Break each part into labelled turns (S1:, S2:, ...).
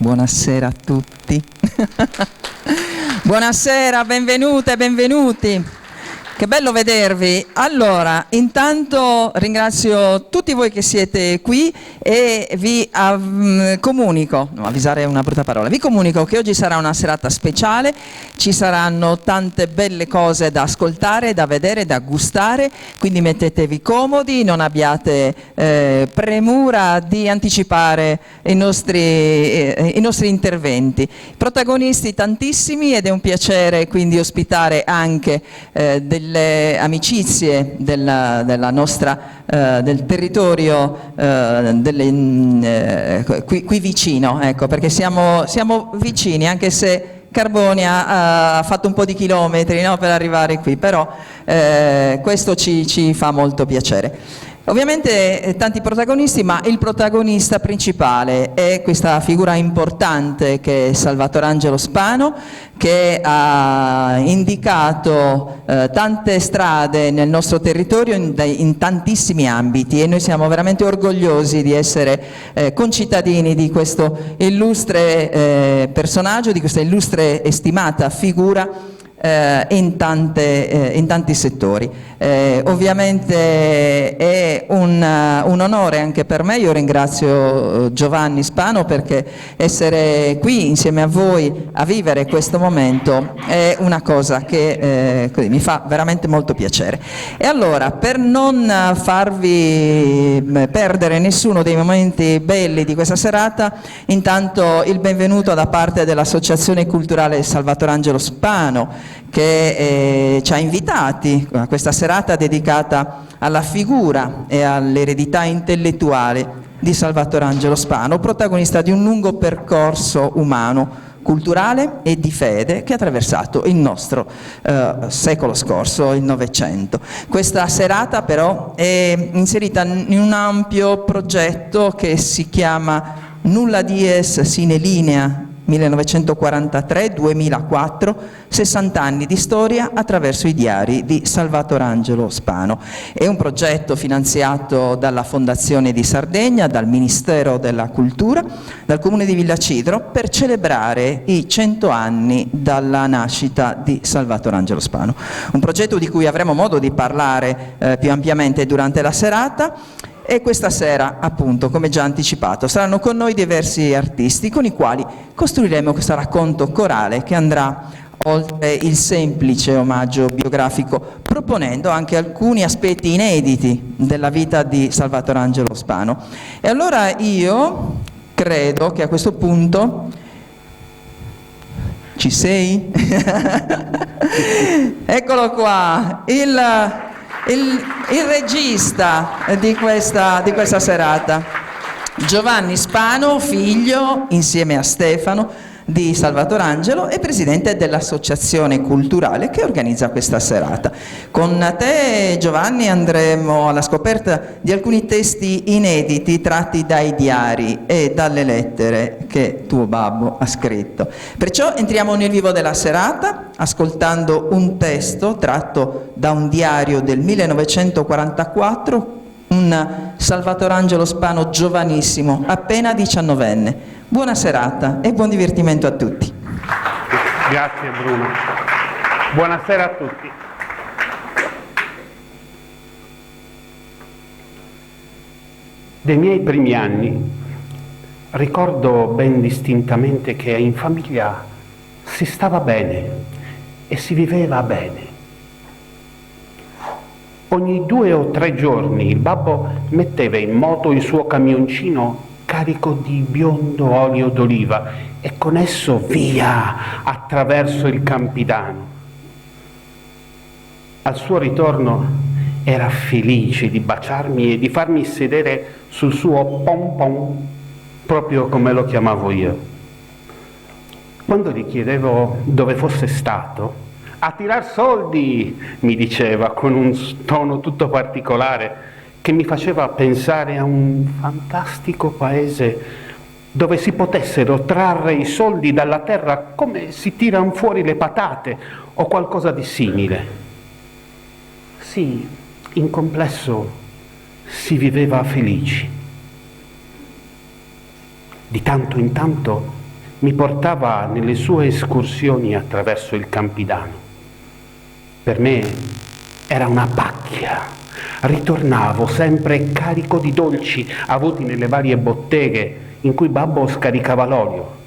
S1: Buonasera a tutti. Buonasera, benvenute, benvenuti. Che bello vedervi. Allora, intanto ringrazio tutti voi che siete qui e vi comunico, no, avvisare è una brutta parola, vi comunico che oggi sarà una serata speciale, ci saranno tante belle cose da ascoltare, da vedere, da gustare, quindi mettetevi comodi, non abbiate eh, premura di anticipare i nostri, eh, i nostri interventi. Protagonisti tantissimi ed è un piacere quindi ospitare anche eh, delle amicizie della, della nostra, eh, del territorio eh, delle, mm, eh, qui, qui, vicino, ecco, perché siamo, siamo vicini anche se Carbonia ha fatto un po' di chilometri no, per arrivare qui, però eh, questo ci, ci fa molto piacere. Ovviamente eh, tanti protagonisti, ma il protagonista principale è questa figura importante che è Salvatore Angelo Spano, che ha indicato eh, tante strade nel nostro territorio in, in, tantissimi ambiti e noi siamo veramente orgogliosi di essere eh, concittadini di questo illustre eh, personaggio, di questa illustre e stimata figura eh, in, tante, eh, in tanti settori. Eh, ovviamente è un, un, onore anche per me, io ringrazio eh, Giovanni Spano perché essere qui insieme a voi a vivere questo momento è una cosa che eh, così, mi fa veramente molto piacere. E allora, per non farvi mm, perdere nessuno dei momenti belli di questa serata, intanto il benvenuto da parte dell'Associazione Culturale Salvatore Angelo Spano che eh, ci ha invitati a questa serata dedicata alla figura e all'eredità intellettuale di Salvatore Angelo Spano, protagonista di un lungo percorso umano, culturale e di fede che ha attraversato il nostro eh, secolo scorso, il Novecento. Questa serata però è inserita in un ampio progetto che si chiama Nulla dies sine linea 1943-2004, 60 anni di storia attraverso i diari di Salvatore Angelo Spano. È un progetto finanziato dalla Fondazione di Sardegna, dal Ministero della Cultura, dal Comune di Villacidro per celebrare i 100 anni dalla nascita di Salvatore Angelo Spano. Un progetto di cui avremo modo di parlare eh, più ampiamente durante la serata. E questa sera, appunto, come già anticipato, saranno con noi diversi artisti con i quali costruiremo questo racconto corale che andrà oltre il semplice omaggio biografico, proponendo anche alcuni aspetti inediti della vita di Salvatore Angelo Spano. E allora io credo che a questo punto ci sei? Eccolo qua, il, il, il regista di questa, di questa serata, Giovanni Spano, figlio insieme a Stefano di Salvatore Angelo e presidente dell'associazione culturale che organizza questa serata. Con te Giovanni andremo alla scoperta di alcuni testi inediti tratti dai diari e dalle lettere che tuo babbo ha scritto. Perciò entriamo nel vivo della serata ascoltando un testo tratto da un diario del 1944, un Salvatore Angelo Spano giovanissimo, appena diciannovenne. Buona serata e buon divertimento a tutti.
S2: Grazie Bruno. Buonasera a tutti. Dei miei primi anni ricordo ben distintamente che in famiglia si stava bene e si viveva bene. Ogni due o tre giorni il babbo metteva in moto il suo camioncino carico di biondo olio d'oliva e con esso via attraverso il Campidano. Al suo ritorno era felice di baciarmi e di farmi sedere sul suo pom pom, proprio come lo chiamavo io. Quando gli chiedevo dove fosse stato, a tirar soldi, mi diceva con un tono tutto particolare che mi faceva pensare a un fantastico paese dove si potessero trarre i soldi dalla terra come si tiran fuori le patate o qualcosa di simile. Sì, in complesso si viveva felici. Di tanto in tanto mi portava nelle sue escursioni attraverso il Campidano. Per me era una pacchia. Ritornavo sempre carico di dolci avuti nelle varie botteghe in cui babbo scaricava l'olio.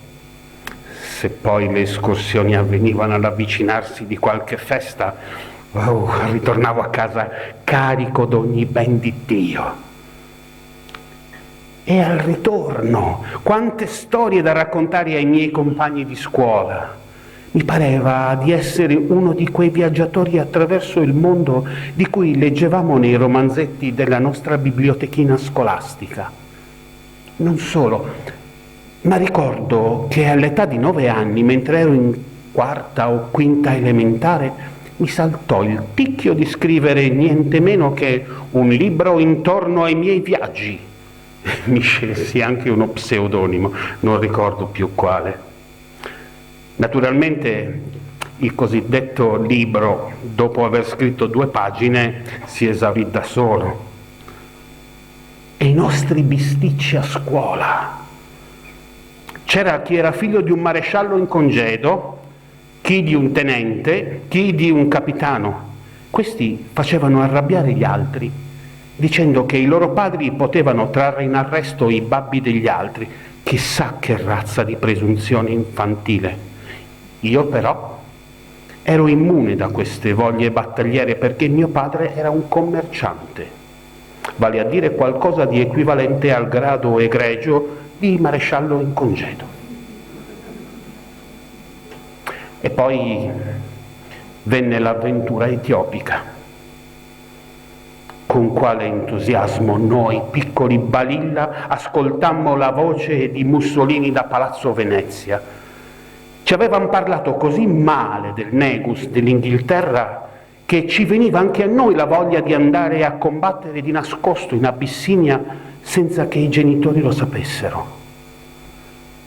S2: Se poi le escursioni avvenivano all'avvicinarsi di qualche festa, oh, ritornavo a casa carico d'ogni ben di Dio. E al ritorno, quante storie da raccontare ai miei compagni di scuola. Mi pareva di essere uno di quei viaggiatori attraverso il mondo di cui leggevamo nei romanzetti della nostra bibliotechina scolastica. Non solo, ma ricordo che all'età di nove anni, mentre ero in quarta o quinta elementare, mi saltò il ticchio di scrivere niente meno che un libro intorno ai miei viaggi. Mi scelsi anche uno pseudonimo, non ricordo più quale. Naturalmente il cosiddetto libro, dopo aver scritto due pagine, si esaurì da solo. E i nostri bisticci a scuola. C'era chi era figlio di un maresciallo in congedo, chi di un tenente, chi di un capitano. Questi facevano arrabbiare gli altri, dicendo che i loro padri potevano trarre in arresto i babbi degli altri. Chissà che razza di presunzione infantile. Io però ero immune da queste voglie battagliere perché mio padre era un commerciante, vale a dire qualcosa di equivalente al grado egregio di maresciallo in congedo. E poi venne l'avventura etiopica. Con quale entusiasmo noi, piccoli balilla, ascoltammo la voce di Mussolini da Palazzo Venezia. Ci avevano parlato così male del Negus dell'Inghilterra che ci veniva anche a noi la voglia di andare a combattere di nascosto in Abissinia senza che i genitori lo sapessero.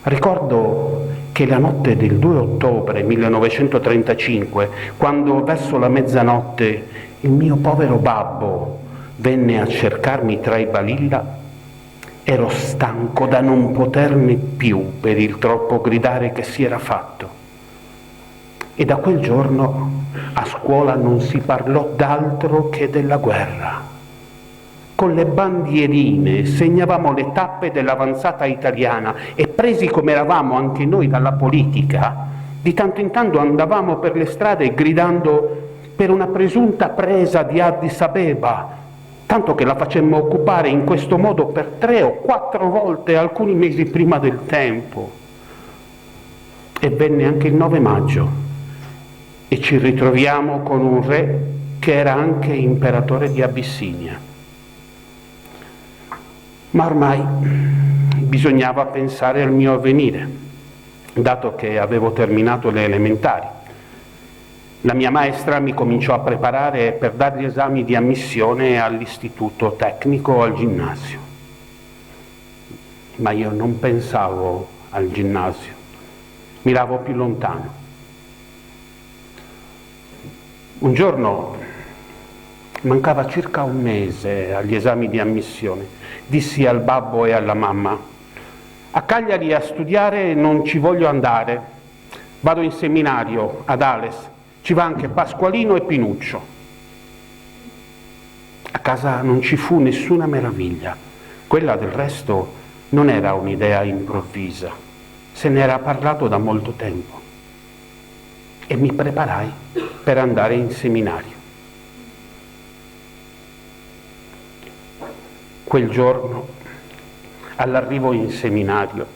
S2: Ricordo che la notte del 2 ottobre 1935, quando verso la mezzanotte il mio povero babbo venne a cercarmi tra i balilla, ero stanco da non poterne più per il troppo gridare che si era fatto. E da quel giorno a scuola non si parlò d'altro che della guerra. Con le bandierine segnavamo le tappe dell'avanzata italiana e presi come eravamo anche noi dalla politica, di tanto in tanto andavamo per le strade gridando per una presunta presa di Addis Abeba, tanto che la facemmo occupare in questo modo per tre o quattro volte alcuni mesi prima del tempo. E venne anche il 9 maggio e ci ritroviamo con un re che era anche imperatore di Abissinia. Ma ormai bisognava pensare al mio avvenire, dato che avevo terminato le elementari. La mia maestra mi cominciò a preparare per dare gli esami di ammissione all'istituto tecnico o al ginnasio. Ma io non pensavo al ginnasio, miravo più lontano. Un giorno, mancava circa un mese agli esami di ammissione, dissi al babbo e alla mamma, a Cagliari a studiare non ci voglio andare, vado in seminario ad Ales, ci va anche Pasqualino e Pinuccio. A casa non ci fu nessuna meraviglia, quella del resto non era un'idea improvvisa, se ne era parlato da molto tempo e mi preparai per andare in seminario. Quel giorno, all'arrivo in seminario,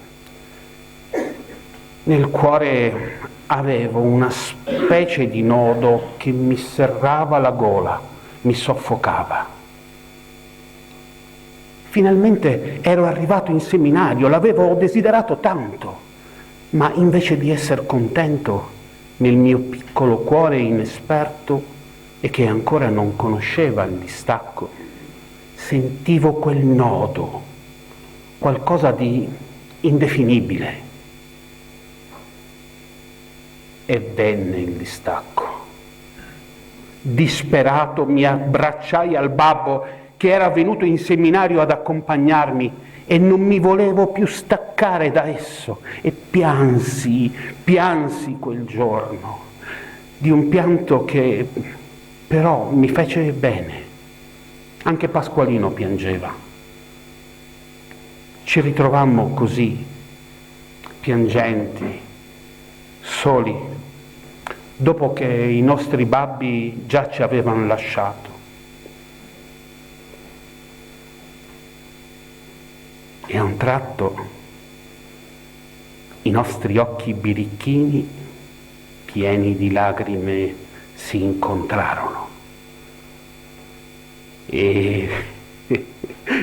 S2: nel cuore avevo una specie di nodo che mi serrava la gola, mi soffocava. Finalmente ero arrivato in seminario, l'avevo desiderato tanto, ma invece di essere contento nel mio piccolo cuore inesperto e che ancora non conosceva il distacco, sentivo quel nodo, qualcosa di indefinibile. E venne il distacco. Disperato mi abbracciai al babbo. che era venuto in seminario ad accompagnarmi e non mi volevo più staccare da esso e piansi, piansi quel giorno, di un pianto che però mi fece bene. Anche Pasqualino piangeva. Ci ritrovammo così, piangenti, soli, dopo che i nostri babbi già ci avevano lasciato. E a un tratto i nostri occhi birichini, pieni di lagrime, si incontrarono. E,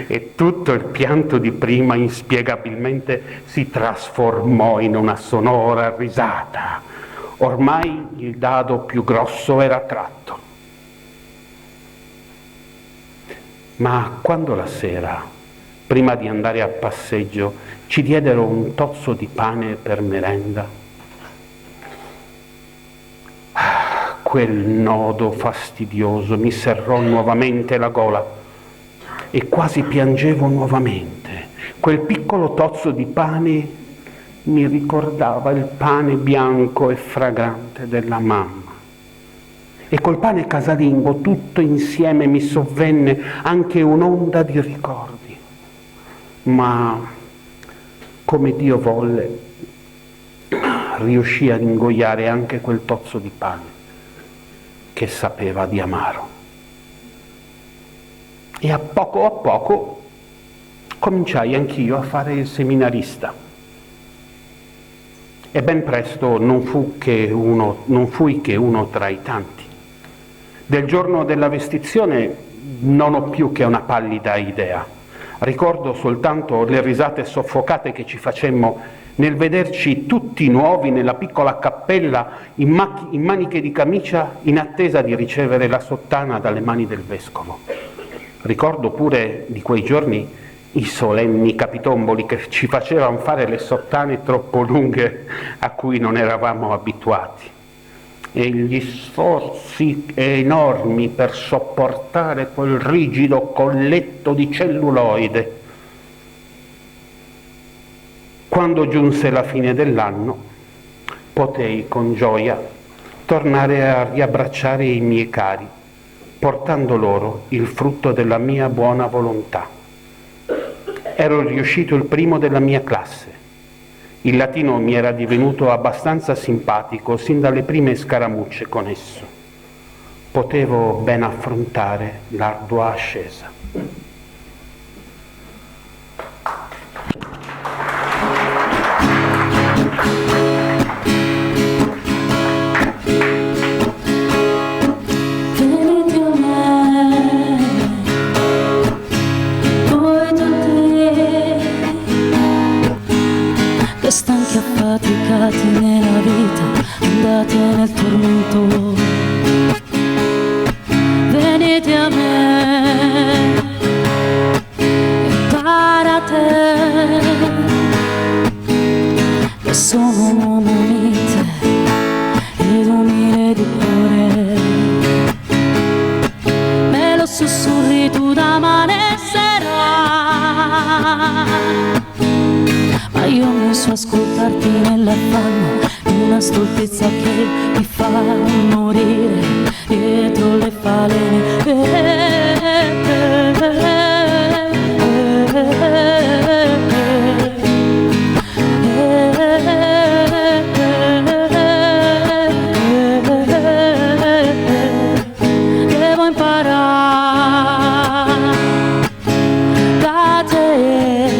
S2: e tutto il pianto di prima inspiegabilmente si trasformò in una sonora risata. Ormai il dado più grosso era tratto. Ma quando la sera, prima di andare a passeggio, ci diedero un tozzo di pane per merenda, ah, quel nodo fastidioso mi serrò nuovamente la gola e quasi piangevo nuovamente. Quel piccolo tozzo di pane mi ricordava il pane bianco e fragrante della mamma. E col pane casalingo tutto insieme mi sovvenne anche un'onda di ricordi. Ma come Dio volle, riuscì ad ingoiare anche quel tozzo di pane che sapeva di amaro. E a poco a poco cominciai anch'io a fare il seminarista. E ben presto non, fu che uno, non fui che uno tra i tanti. Del giorno della vestizione non ho più che una pallida idea. Ricordo soltanto le risate soffocate che ci facemmo nel vederci tutti nuovi nella piccola cappella in, in maniche di camicia in attesa di ricevere la sottana dalle mani del vescovo. Ricordo pure di quei giorni i solenni capitomboli che ci facevano fare le sottane troppo lunghe a cui non eravamo abituati e gli sforzi enormi per sopportare quel rigido colletto di celluloide. Quando giunse la fine dell'anno, potei con gioia tornare a riabbracciare i miei cari, portando loro il frutto della mia buona volontà. Ero riuscito il primo della mia classe. Il latino mi era divenuto abbastanza simpatico sin dalle prime scaramucce con esso. Potevo ben affrontare l'ardua ascesa.
S3: Venite a me, voi tutti, che stanchi affaticati nella vita, andate nel tormento. Venite a me, imparate, che sono un uomo mite ed umile di cuore. Me lo sussurri tu da mane sera, ma io non so ascoltarti nell'affanno di una stoltezza che mi fa morire dietro le falene. Devo imparare da te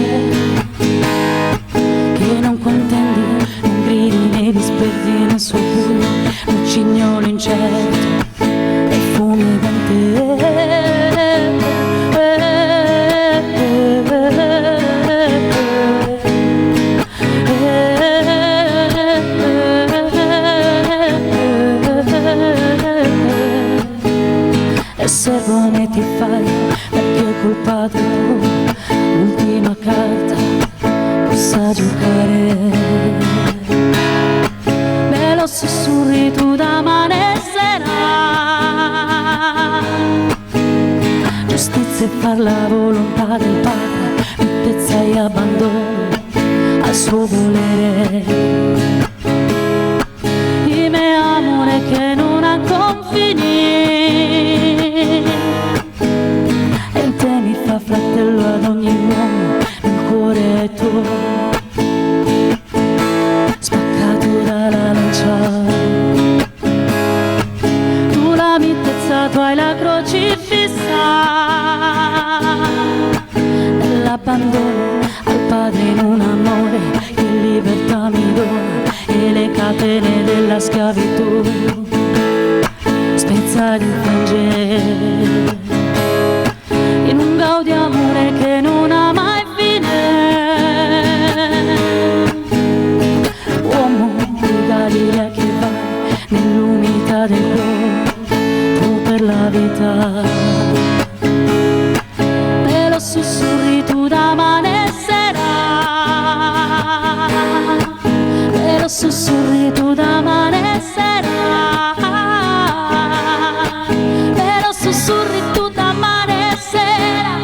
S3: che non contendi, non gridi né disperdi nel suo buio, lucignolo incerto e fumigante. E se buone ti fai perché è colpa tua, l'ultima carta possa giocare. Me lo sussurri tu da mane sera. Giustizia e Far la volontà del Padre, mitezza e abbandono al suo volere. Il mio amore che non ha confini e te mi fa fratello ad ogni uomo nel cuore tuo spaccato dalla lancia. Tu la mitezza tu hai la crocifissa nell'abbandono al Padre in un amore che libertà mi dona e le catene della schiavitù spezza ed infrange in un gaudio amore che non ha mai fine. Uomo di Galilea che vai nell'unità del cuore, tu per la vita. Me lo sussurri tu da mane sera, me lo sussurri tu da mane sera, me lo sussurri tu da mane sera.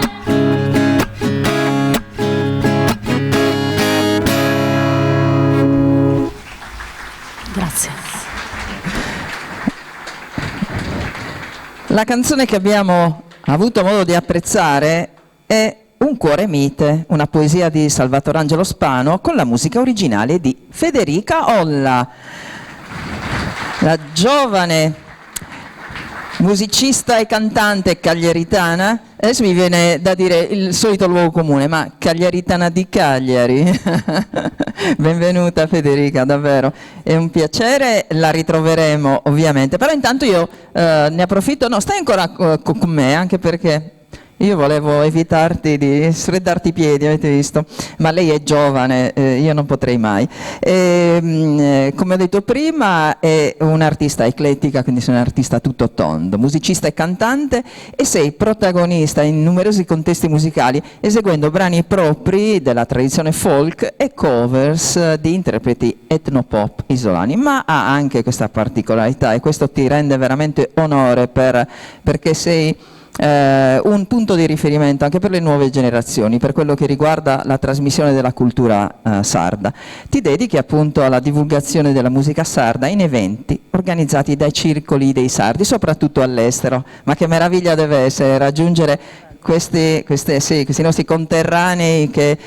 S3: Grazie.
S1: La canzone che abbiamo avuto modo di apprezzare è Un cuore mite, una poesia di Salvatore Angelo Spano con la musica originale di Federica Olla. La giovane musicista e cantante cagliaritana, adesso mi viene da dire il solito luogo comune, ma cagliaritana di Cagliari. Benvenuta Federica, davvero, è un piacere, la ritroveremo ovviamente, però intanto io ne approfitto, no, stai ancora con me, anche perché io volevo evitarti di sfreddarti i piedi, avete visto? Ma lei è giovane, io non potrei mai. Come ho detto prima, è un'artista eclettica, quindi sei un'artista tutto tondo, musicista e cantante, e sei protagonista in numerosi contesti musicali, eseguendo brani propri della tradizione folk e covers di interpreti etnopop isolani. Ma ha anche questa particolarità, e questo ti rende veramente onore perché sei un punto di riferimento anche per le nuove generazioni, per quello che riguarda la trasmissione della cultura sarda. Ti dedichi appunto alla divulgazione della musica sarda in eventi organizzati dai circoli dei sardi, soprattutto all'estero. Ma che meraviglia deve essere raggiungere questi nostri conterranei che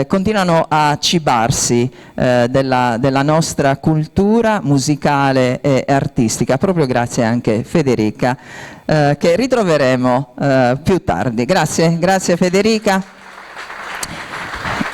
S1: continuano a cibarsi della nostra cultura musicale e artistica, proprio grazie anche a Federica, che ritroveremo più tardi. Grazie, grazie Federica.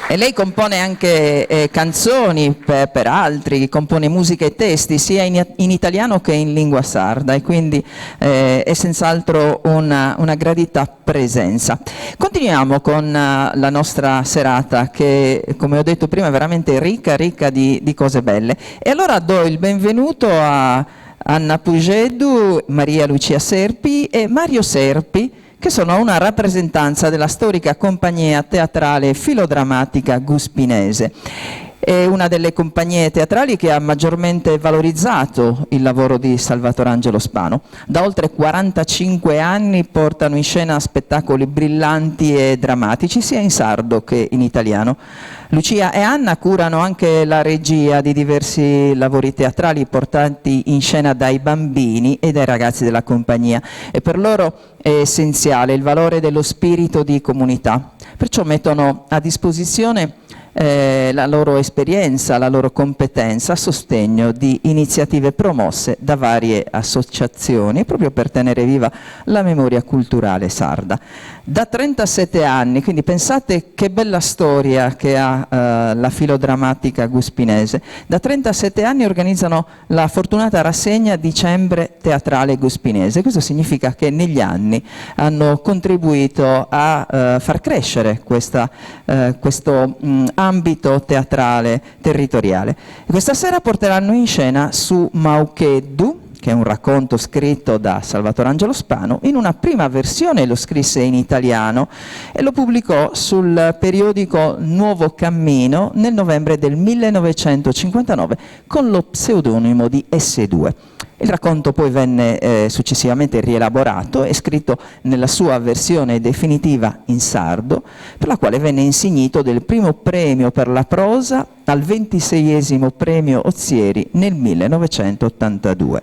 S1: E lei compone anche canzoni per altri, compone musica e testi sia in italiano che in lingua sarda, e quindi è senz'altro una gradita presenza. Continuiamo con la nostra serata che, come ho detto prima, è veramente ricca, ricca di cose belle. E allora do il benvenuto a Anna Pusceddu, Maria Lucia Serpi e Mario Serpi, che sono una rappresentanza della storica compagnia teatrale filodrammatica guspinese. È una delle compagnie teatrali che ha maggiormente valorizzato il lavoro di Salvatore Angelo Spano. Da oltre 45 anni portano in scena spettacoli brillanti e drammatici, sia in sardo che in italiano. Lucia e Anna curano anche la regia di diversi lavori teatrali portati in scena dai bambini e dai ragazzi della compagnia, e per loro è essenziale il valore dello spirito di comunità. Perciò mettono a disposizione la loro esperienza, la loro competenza a sostegno di iniziative promosse da varie associazioni, proprio per tenere viva la memoria culturale sarda. Da 37 anni, quindi pensate che bella storia che ha la filodrammatica guspinese, da 37 anni organizzano la fortunata rassegna Dicembre Teatrale Guspinese. Questo significa che negli anni hanno contribuito a far crescere questo ambito teatrale territoriale. E questa sera porteranno in scena su Maucheddu, che è un racconto scritto da Salvatore Angelo Spano. In una prima versione lo scrisse in italiano e lo pubblicò sul periodico Nuovo Cammino nel novembre del 1959 con lo pseudonimo di S2. Il racconto poi venne eh, successivamente rielaborato e scritto nella sua versione definitiva in sardo, per la quale venne insignito del primo premio per la prosa al ventiseiesimo premio Ozieri nel 1982.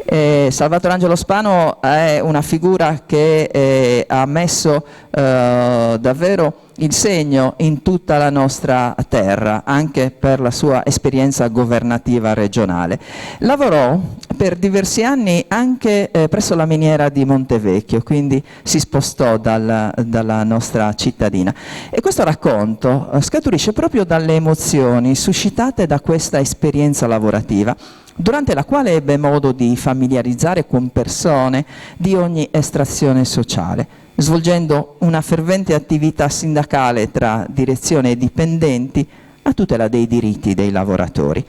S1: Eh, Salvatore Angelo Spano è una figura che eh, ha messo eh, davvero il segno in tutta la nostra terra, anche per la sua esperienza governativa regionale. Lavorò per diversi anni anche eh, presso la miniera di Montevecchio, quindi si spostò dal, dalla nostra cittadina. E questo racconto eh, scaturisce proprio dalle emozioni suscitate da questa esperienza lavorativa durante la quale ebbe modo di familiarizzare con persone di ogni estrazione sociale, svolgendo una fervente attività sindacale tra direzione e dipendenti a tutela dei diritti dei lavoratori.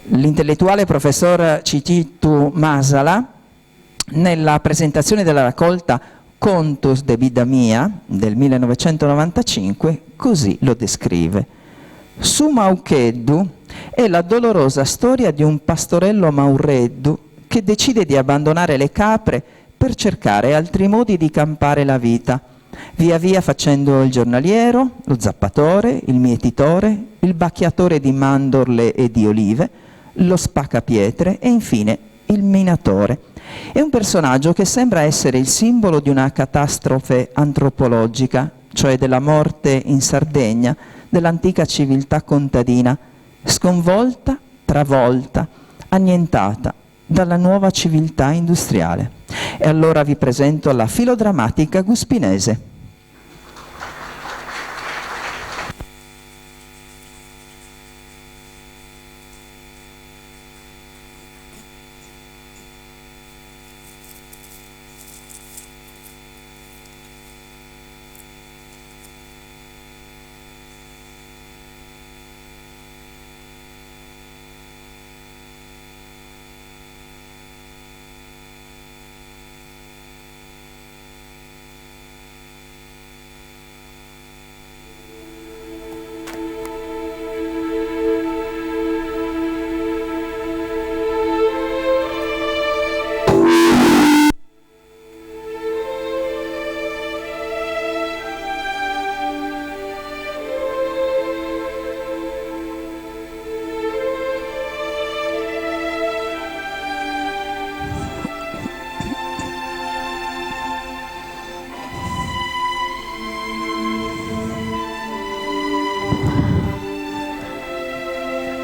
S1: L'intellettuale professor Cicitu Masala, nella presentazione della raccolta Contos de Bidda Mia del 1995, così lo descrive. Su Maucheddu è la dolorosa storia di un pastorello maurreddu che decide di abbandonare le capre per cercare altri modi di campare la vita, via via facendo il giornaliero, lo zappatore, il mietitore, il bacchiatore di mandorle e di olive, lo spaccapietre e infine il minatore. È un personaggio che sembra essere il simbolo di una catastrofe antropologica, cioè della morte in Sardegna dell'antica civiltà contadina, sconvolta, travolta, annientata dalla nuova civiltà industriale. E allora vi presento la filodrammatica guspinese.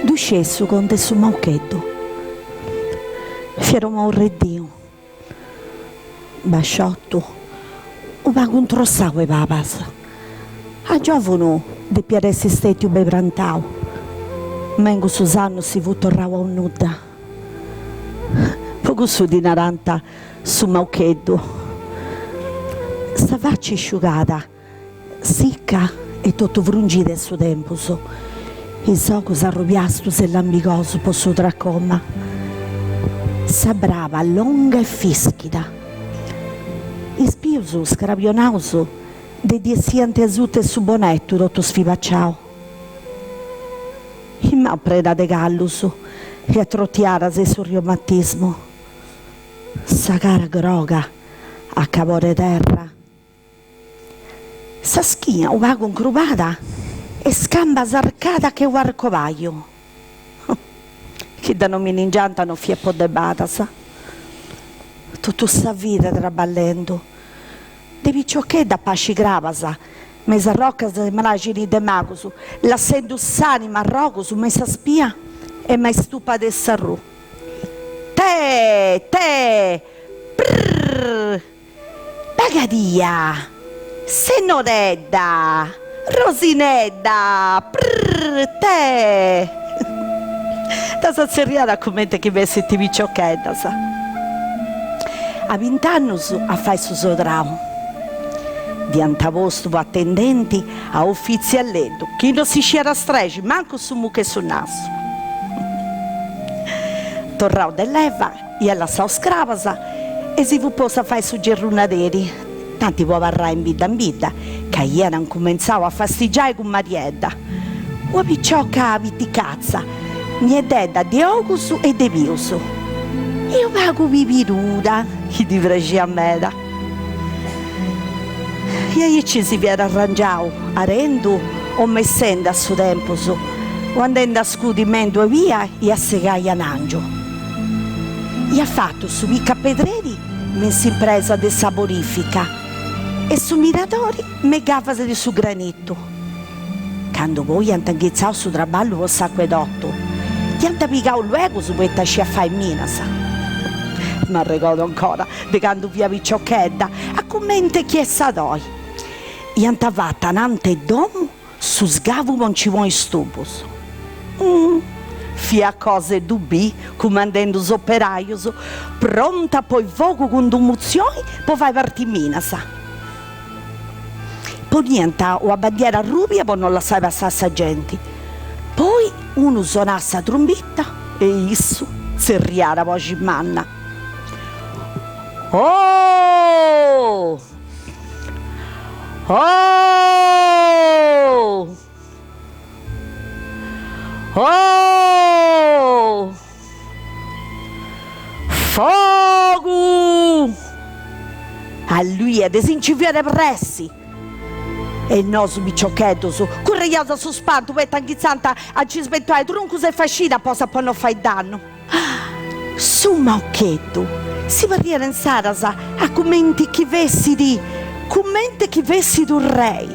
S4: Ddu sciet su contu 'e su Maucheddu. Fiat unu maurreddiu. Basciottu, u pagu introssau 'e pabas. A giovunu depiat essi stetiu bei prantau, ma in cussus annus si fut torrau a u nudda. Po cussu ddi narant su Maucheddu. Sa facci sciugada, sicca e totu frungida 'e su tempus, is ogus arrubiastus e lambigosus po su tracoma, sa braba longa e fischida, is pius scrabionaus nde ddi 'essiant asuta 'e su bonettu totu sfibaciau. Is manus prenas de callus e atrotiadas 'e su reumatismu, sa cara groga a cabor'e terra. Sa schina u pagu incrubada e is cambas arcadas che u arcobaju. Chi dda nominingiant no fiat po de badas. Totu sa vida traballendu. De piciochedda a pasci crabas, me is arrocas de mraxini de macus, lassendu s'anima a arrogus me sa spia e me is tupas de s'arrù. Te! Te! Prrr! Bagadia! Sennoredda! Rosinedda! Prrr! Te! Ddas tzerriat cumenti chi fessint piciocheddas. A bint'annus a fai su sodrau. Dd'iant postu po atendenti a u fitzialleddu chi no si sciat strexi mancu su mucu 'e su nasu. Torrau de leva Iat lassau is crabas e si fut postu a fai su gerrunaderi, tanti po abarrai in bidda in bidda, ca iat incumentzau a fastigiai cun Mariedda, ua picioca piticatza, nieddedda de ogus e de pius. E unu pagu pibirura, chi ddi praxiat meda. E aici si fiat arrangiau, arendu o messendi a su tempus, o andendi a scudi mendua bia e a segai anangiu. Iat fatu su picapedreri me in s'impresa de sa bonifica e su miradori me is gavas de su granitu. Candu poi iant inghitzau su traballu po s'acuedotu, dd'iant pigau luegus poita sciat fai minas. M'arregodu ancora de candu fia piciochedda, a cumenti chi essat oi. Iant fatu ananti 'e domu su sgavu po nci ponni is tubus. Fiat cosa 'e ddu bì cumandendu is operaius, prontu a poi fogu cun d'u mutzioni po fai parti minas. Poniant ua bandiera arrubia po no lassai passai sa genti. Poi unu sonàt sa trumbita e issu tzerriàt a boxi manna, Oh! Oh! Oh! Fogu! Alluiat e si nci fiat de pressi. E nosu piciocheddus curreiaus a su spantu poita inghitzànt a nci sbentuai truncus e fascina aposta po no fai dannu. Su Maucheddu si parriat insaras a cumenti chi fessit cumenti chi fessit u rei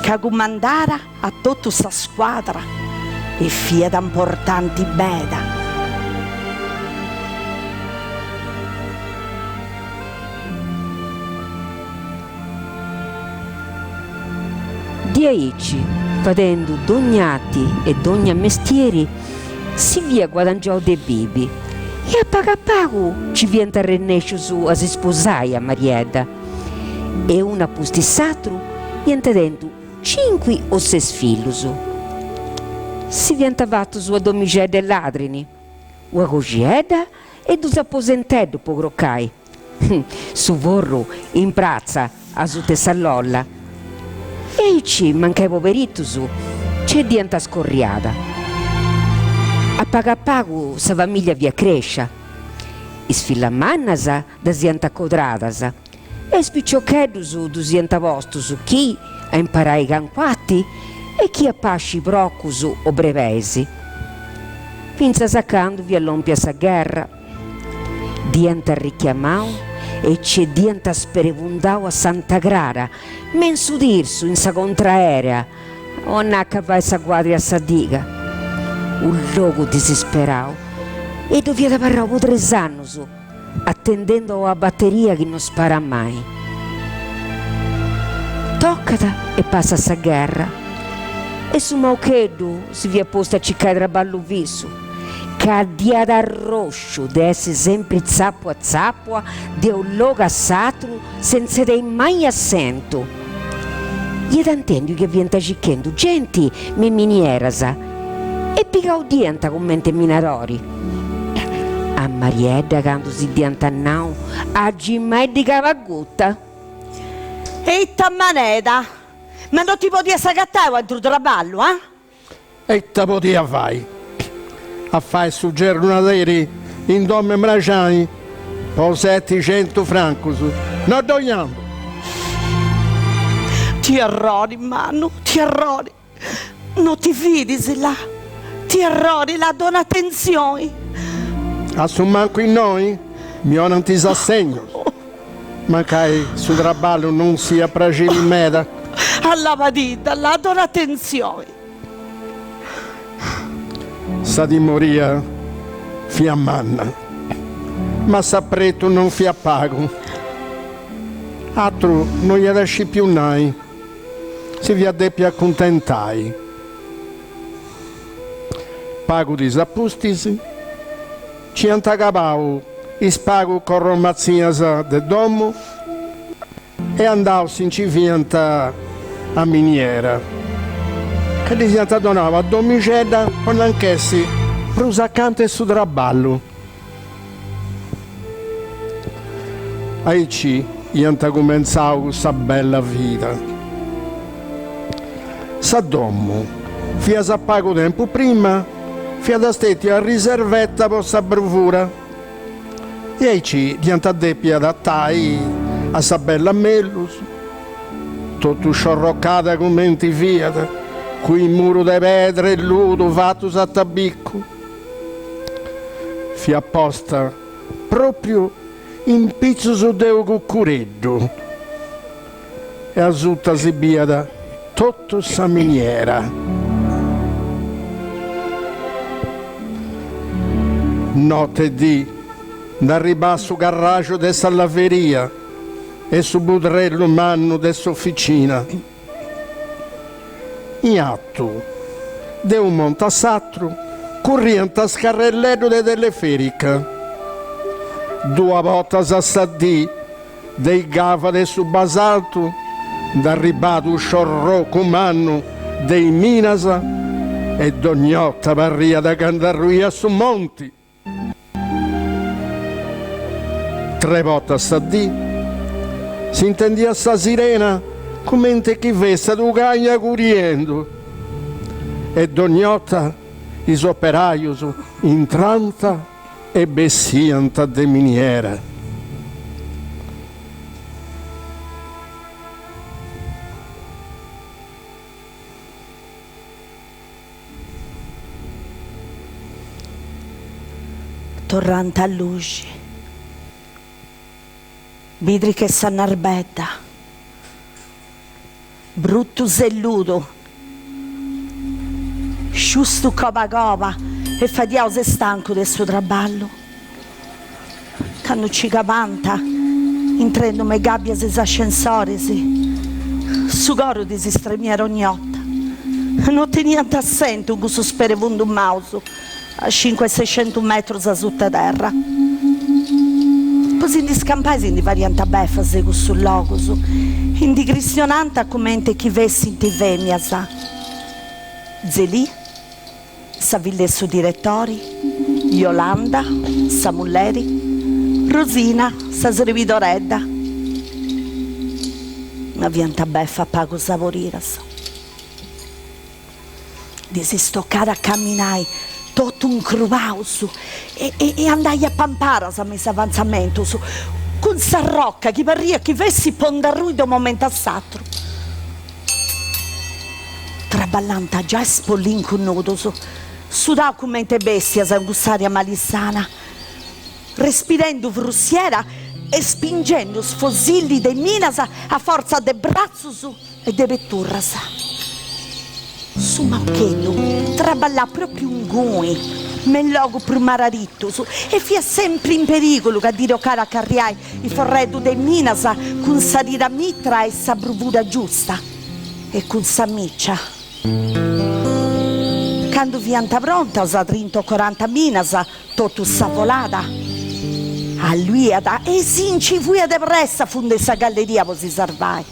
S4: ca cumandàt a totu sa scuadra e fiat importanti meda.
S5: Diaici, fadendu dogna ati e dogna mestieri, si fiat guadangiau de bivi e a pagu a pagu nci fiant arrennescius a si sposai a Mariedda e unu a pustis s'atru iant tentu Cinqui o ses fillus. Si fiant fatus ua domixedda 'e ladrini, ua coxiedda e dus aposenteddu po crocai. Su forru in pratza asuta 'e sa lolla. E aici, mancai poberitus, ce dd'iant scorriada. A pagu a pagu sa famiglia fiat crescia. Is fillas mannas ddas iant acodradas E is piciocheddus ddus iant postus chi a imparai cancuati e chi a pasci procus o brebeis. Fintzas a candu fiat lòmpia sa gherra. Dd'iant arrichiamau e ce dd'iant sperevundau a Santa Crara, me in su Tirsu, in sa contraerea, anca fait sa guàrdia a sa diga. Unu logu disisperau e ddu fiat abarrau po tres annus Atendendu a ua bateria chi no sparat mai. Tocat e passat sa gherra. E su Maucheddu si fiat postu a circai traballu fissu, ca dd'iat arrosciu de essi sempri tzapua tzapua de unu logu a s'atru sentza tenni mai assentu. Iat intendiu chi fiant circhendu genti me is minieras e pigau dd'iant cumenti minadori. A Mariedda candu si dd'iant nau agimai ddi cabat guta.
S4: E ita manera! Ma no ti podias agatai u' atru traballu, ah?
S6: E ita podia fai? A fai su gerronaderi in domu 'e mraxani po seticentu francus no ddoi andu!
S4: Ti arrori, mannu, ti arrori! No ti fidis, là! Ti arrori, là, dona atentzioni!
S6: A su mancu innoi mi 'onant is assegnus, mancai su traballu non siat praxili meda.
S4: Allabadidda, là, dona atentzioni!
S6: Sa timoria fiat manna, ma s'apretu non fiat pagu. Atru no iat scipiu nai, si fiat depia acuntentai. Pagu dis a pustis nci iant acabau is pagu corromatzias de domu e andaus si nci fiant a miniera, ca ddis iant donau una domixedda po nc'essi prus acanta 'e su traballu. Aici iant cumentzau cussa bella vida. Sa domu, finas a pagu tempus prima, fiat stètia riserveta po sa bruvura. E aici dd'iant dèpiu adatai a sa bella mellus, totu sciorrocada cumenti fiat, cun is murus de pedra e ludu fatus a tabicu. Fiat posta pròpriu in pitzus de unu cucureddu e asuta si biat totu sa miniera. Note e dì nd'arribàt su carraxu de sa laveria e su budrellu mannu de s'oficina. In atu de unu monti a s'atru curriant is carrelleddus de teleferica. Duas bortas a sa dì de is gavas de su basaltu nd'arribàt unu sciorrocu mannu de is minas e dogn'orta parriat ca nd'arruiat su monti. Tre bortas sa dì s'intendiat sa sirena cumenti chi fessat unu cani aguriendu e dogn'orta is operajus intrant e bessiant de miniera.
S4: Torrant a luxi. Bidri che sa narbedda. Bruttu selludu. Sciustu coba coba e fadiaus e stancu de su traballu. Candu ci cabant, intrendu me gabbias is ascensoris, su coru ddis istremiat ogni 'orta. No teniant assentu in cussus sperevundus maus a cincu e sescentus metrus asuta terra. Po si ndi scampai si ndi fadiant befas de cussus logus e ndi cristionant cumenti chi fessint femias. Zelì. Sa filla 'e su diretori, Iolanda, sa mulleri, Rosina, sa srebidoredda. Ma fiant befas pagu saboridas. Ddis est tocada a caminai totu incrubaus e e andai a pamparas me is avantzamentus cun sa rocca chi parriat chi fessit po nd'arrui de unu momentu a s'atru. Traballànt giai spollincus nudus, sudau cumenti bestias in cuss'aria malisana, respirendu frussiera e spingendu is fosilli de minas a fortza de bratzus e de peturras. Su maucheddu traballàt pròpriu ingui, me is logus prus mararitus, e fiat sempri in perìgulu ca ddi tocàt a carriai is forreddus de minas cun sa tiramitra e sa bruvura giusta e cun sa mìcia. Candu fiant prontas trinta o coranta minas, totu sa volada alluiat e si nci fuiat de pressa a fundu 'e sa galleria po si sarvai.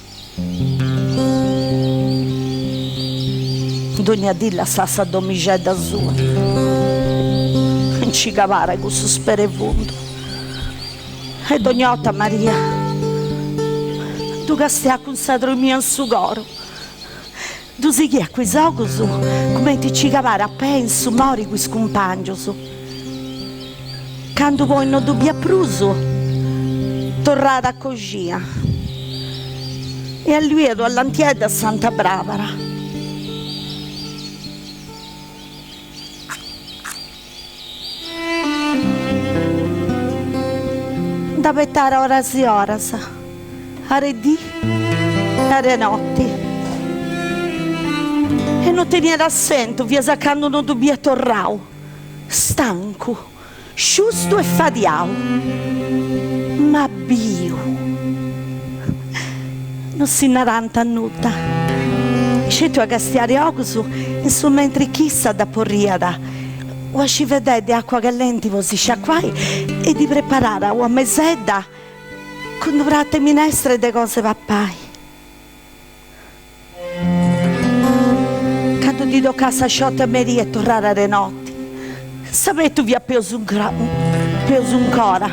S4: Dogna dì lassàt sa domixedda sua, nci cabara cussu sperefundu. E dogna 'orta Maria ddu castiàt cun sa trumia in su coru, ddu sighiat cu is ogus cumenti ci cabara a pei in su mori cu is cumpangius. Candu poi no ddu biat prus, torràt a coxina e alluiat una lantiedda a Santa Brabara. Nd'abettara oras e oras, are dì e are notti, e no teniat assentu fias a candu no ddu biat torrau, stancu, sciustu e fadiau, ma biu. No si narant nudda, sceti a castiare ogus in su mentri chi issa dd'aporriat ua scivededda de acua callenti po si sciacuai e ddi preparat ua mesedda cun unu pratu 'e minestra e de cosa 'e papai. Candu ddi tocat sa sciotta a merì e torrare a de notti, s'abetu fiat peus peus ancora.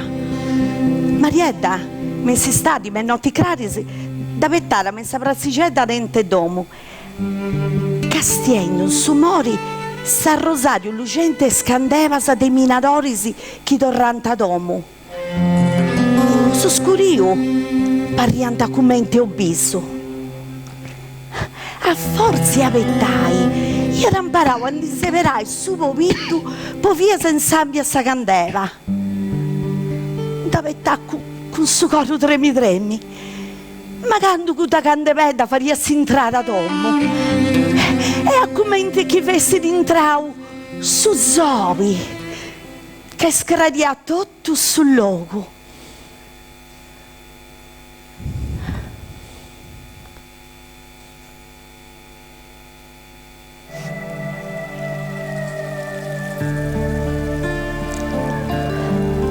S4: Mariedda, me in s'istadi, me notti craris, dd'abetat me in sa pratzixedda anenti 'e domu, castiendu in su mori s'arrosariu luxenti 'e is candebas de is minadoris chi torrant a domu. Su scuriu parriant cumenti u bisu. A fortza 'e abetai, iat imparau a ndi seberai su pobiddu po finas a intzambi a sa candela. Nd'abetat cun su coru tremi tremi, ma candu cudda candebedda fadiat s'intrada a domu e a cumenti chi fessit intrau su sobi ca iscrariat totu su logu.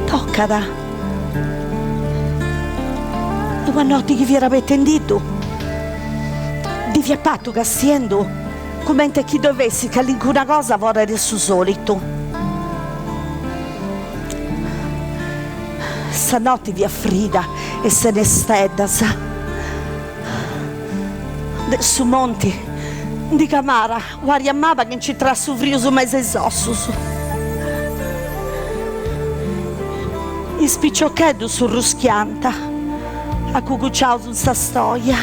S4: Tocat. E una noti chi fiat abetendiddu, ddi fiat partu castiendu cumenti chi ddoi fessit calincuna cosa fora de su solitu. Sa noti fiat frida e sene steddas. De su monti ndi camara u'aria maba chi nci intrat su frius me is ossus. Is piciocheddus surruschiant, acuguciaus in sa stoja.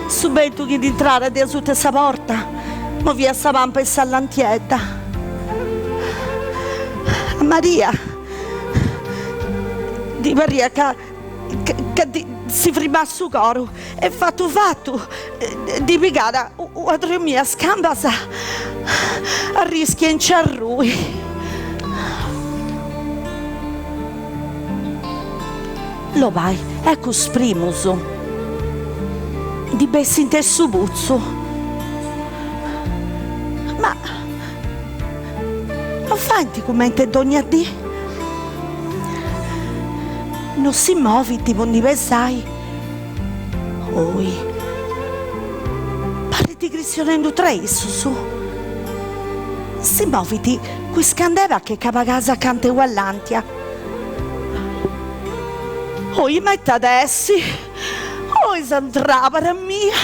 S4: Su bentu chi ndi intrara de asuta 'e sa porta moviat sa pampa 'e sa lantiedda. A Maria Ddi parriat ca ca ddi si frimat su coru e fatu fatu ddi pigat una tremia a is cambas a rischi 'e nci arrui. Lobai, eccu is primus ndi bessint de su putzu. Ma No faint cumenti dogna dì. No si movint po ndi pesai. Oi. Parint chistionendu tra issus. Si movint cun is candelas che capacas acanta 'e una lantia. Oi ma ita at essi? Oi s'antrapara mia!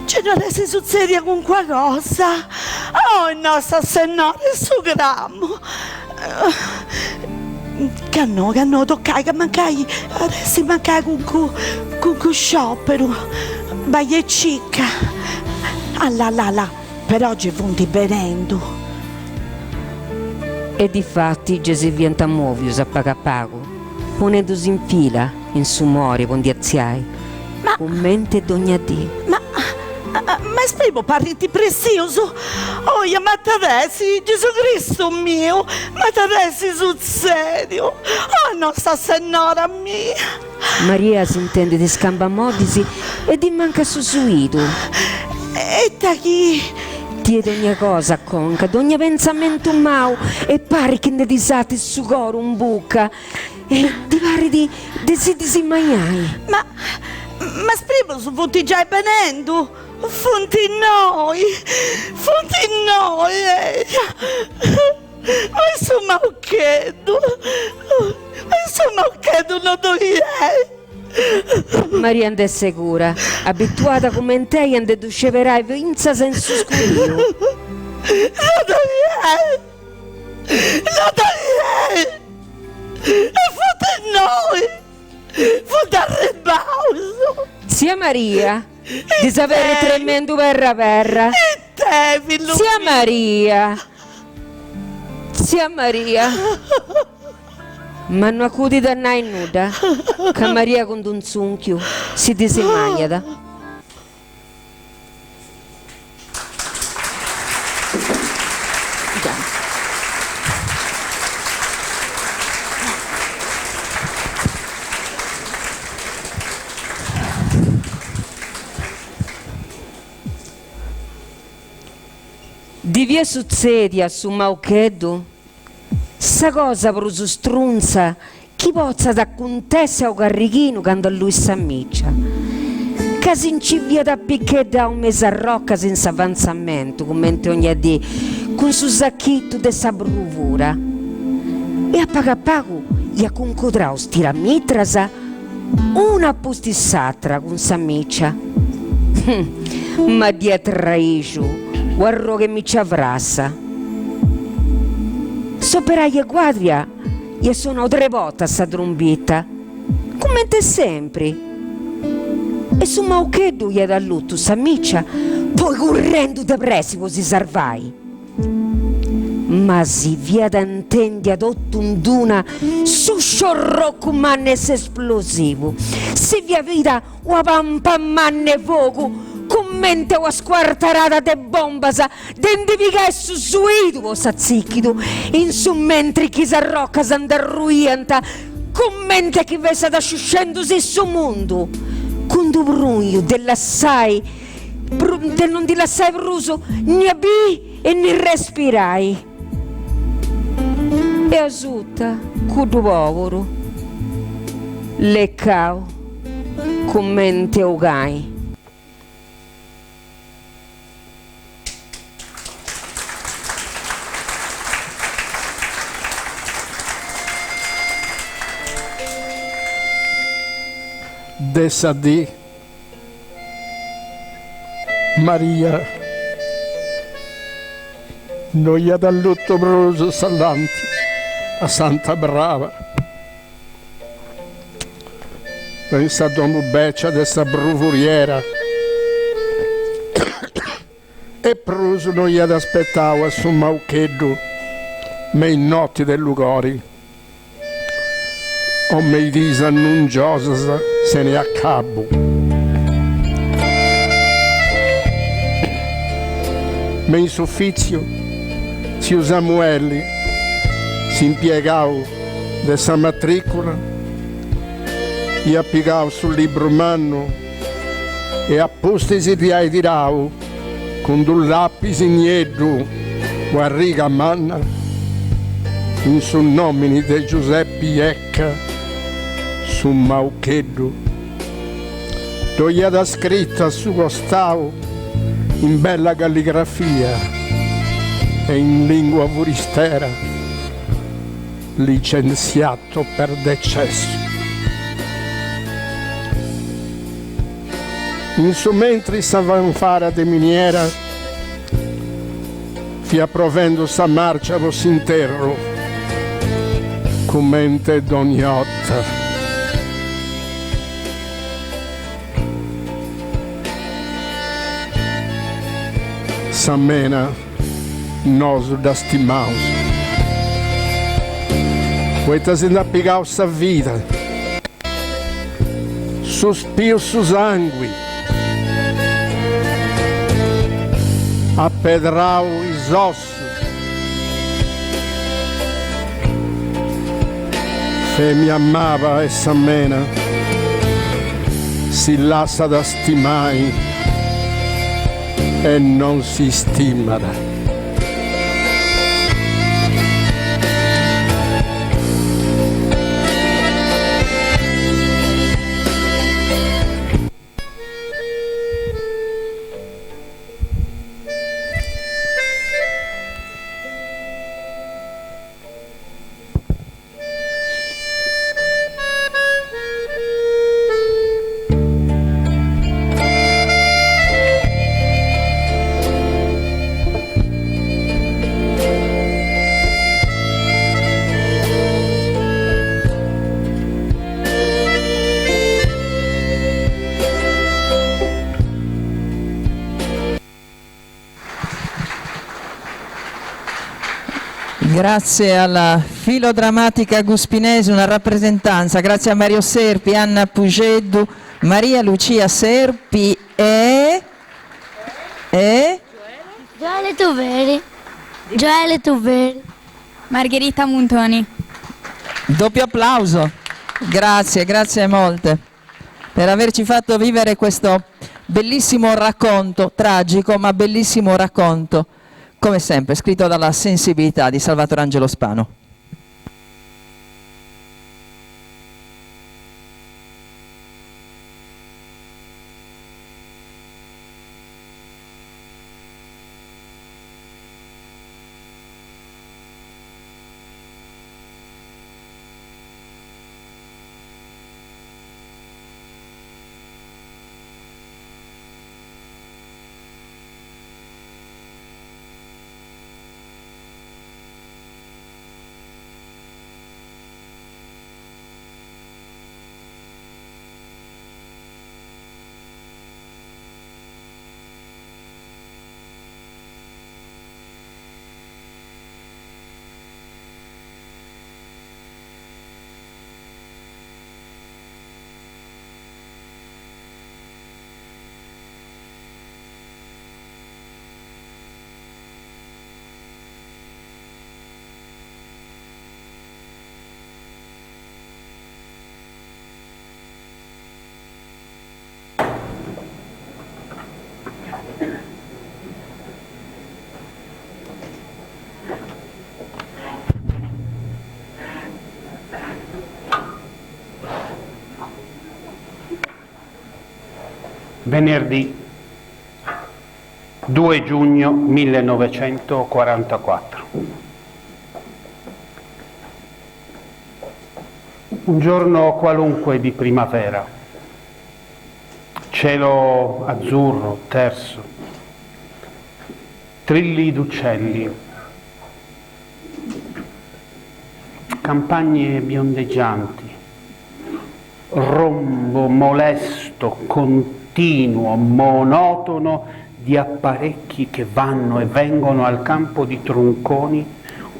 S4: Nci no at essi sutzedia cuncua cosa? Oi Nostra Sennora 'e su Cramu! Ca no, ca no, tocai, ca mancai at essi mancai cuncu, cuncu scioperu, bai e cica. Alla alla alla, però ge funt benendu.
S5: E difati ge si fiant movius a pagu a pagu, ponendusi in fila in su mori po ndi atziai.
S4: Ma.
S5: Cumenti dogna dì.
S4: Ma. Ma is primus parint pressius. Oia, ma ita at essi, Gesù Cristu miu, ma ita at essi sutzediu? Oh Nostra Sennora mia!
S5: Maria s'intendit is cambas moddis e ddi mancat su suidu.
S4: E ita chi.
S5: Ddi 'enit dogna cosa a conca, dogna pentzamentu mau e parit chi nde ddi satit su coru in buca. E ddi parit de si disimaiai.
S4: Ma, ma is primus funt giai benendu, funt innoi, funt innoi, eia. Ma su maucheddu, ma su maucheddu no ddoi est.
S5: Maria nd'est segura, abituada cumenti est a nde ddu sceberai fintzas in su scuriu.
S4: No ddoi est. No ddoi est! E funt innoi! Funt arribbaus!
S5: Tzia Maria, ddi s'aberrit tremendu perra perra.
S4: Ite, fillu miu!
S5: Tzia Maria! Tzia Maria! Ma no acudit a nai nudda, ca Maria cun d'unu tzùnchiu si disimàniat. Ddi fiat sutzèdia a su maucheddu sa cosa prus strunza Chi potzat acuntessi a u carrighinu candu alluit sa mìcia, ca si nci fiat apicheddau me is arrocas in s'avantzamentu, cumenti ogna dì, cun su sachitu de sa bruvura. E a pagu a pagu iat cuncodrau stiramitras una a pustis s'atra cun sa mìcia. Ma dd'iat traixu u' arrogh'e mìcia frassa. S'operaju 'e guardia iat sonau tre bortas sa trumbita, cumenti sempri, e su maucheddu iat allutu sa mìcia poi currendu de pressi po si sarvai. Ma si fiat intèndia totu in d'una su sciorrocu mannu 'e s'esplosivu, si fiat bida ua pampa manna 'e fogu cumenti a ua scuartarada de bombas de ndi pigai su suidu po s'atzìchidu, in su mentri chi is arrocas nd'arruiant cumenti a chi fessat sciusciendusì su mundu, cun d'u prugnu de lassai de non ndi lassai prus ni a biri e ni respirai. E asuta cuddu pòburu lecau cumenti a u cai.
S6: De sa dì Maria no iat allutu prus sa làntia a Santa Braba. In sa domu bècia de sa bruvuriera e prus no iat aspetau a su maucheddu me in noti de lugori o me is diis annungiosas sene acabu. Me in s'ufìtziu, tziu Samueli, s'impiegau de sa matrìcula, iat pigau su libru mannu e a pustis de ai tirau cun d'u lapis nieddu ua riga manna in su nòmini de Giuseppi Ecca, su maucheddu, ddo iat scritu a su costau in bella calligrafia e in lìngua furistera. Licenziato per decesso. In su mentri sa fanfara de miniera fiat provendu sa marcia po s'interru, cumente dogni 'orta. Sa mena Nosu dda stimaus. Poita si nd'at pigau sa vida. Suspiu su sangui. Apedrau is ossus. Femia maba est sa mena. Si lassat stimai. E non si stimat.
S1: Grazie alla filodrammatica guspinese, una rappresentanza, grazie a Mario Serpi, Anna Pugeddu, Maria Lucia Serpi e... e...
S7: Gioele Tuveri. Gioele Tuveri.
S8: Margherita Muntoni.
S1: Doppio applauso. Grazie, grazie molte per averci fatto vivere questo bellissimo racconto, tragico ma bellissimo racconto, come sempre scritto dalla sensibilità di Salvatore Angelo Spano.
S2: Venerdì 2 giugno 1944. Un giorno qualunque di primavera. Cielo azzurro, terso. Trilli d'uccelli. Campagne biondeggianti. Rombo molesto, continuo, monotono di apparecchi che vanno e vengono al campo di Tronconi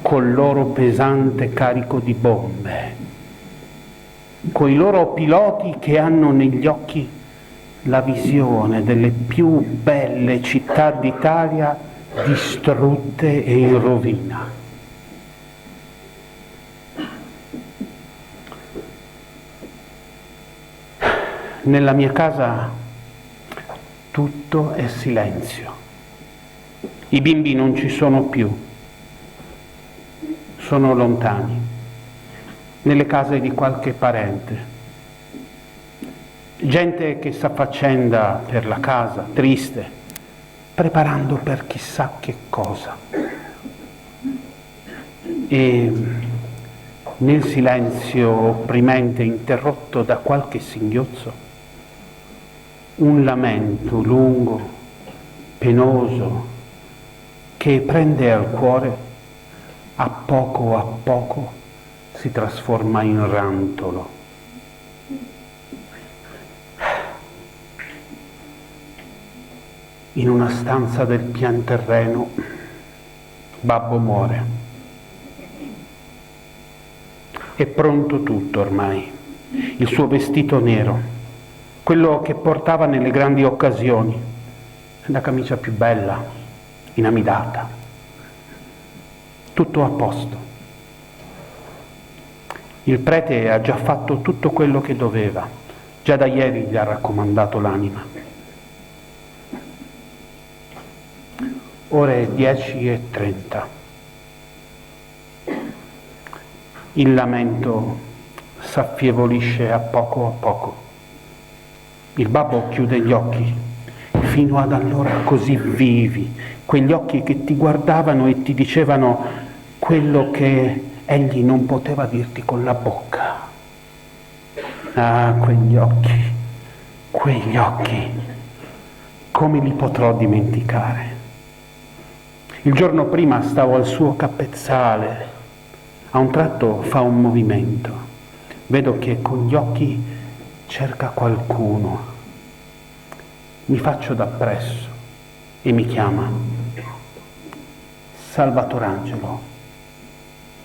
S2: col loro pesante carico di bombe, coi loro piloti che hanno negli occhi la visione delle più belle città d'Italia distrutte e in rovina. Nella mia casa tutto è silenzio. I bimbi non ci sono più, sono lontani, nelle case di qualche parente. Gente che s'affaccenda per la casa, triste, preparando per chissà che cosa. E nel silenzio opprimente interrotto da qualche singhiozzo, un lamento lungo, penoso, che prende al cuore, a poco a poco si trasforma in rantolo. In una stanza del pian terreno, babbo muore. È pronto tutto ormai. Il suo vestito nero, quello che portava nelle grandi occasioni, la camicia più bella, inamidata. Tutto a posto. Il prete ha già fatto tutto quello che doveva, già da ieri gli ha raccomandato l'anima. Ore 10:30. Il lamento s'affievolisce a poco a poco. Il babbo chiude gli occhi, fino ad allora così vivi, quegli occhi che ti guardavano e ti dicevano quello che egli non poteva dirti con la bocca. Ah, quegli occhi, quegli occhi, come li potrò dimenticare? Il giorno prima stavo al suo capezzale, a un tratto fa un movimento, vedo che con gli occhi cerca qualcuno. Mi faccio dappresso e mi chiama. Salvatorangelo.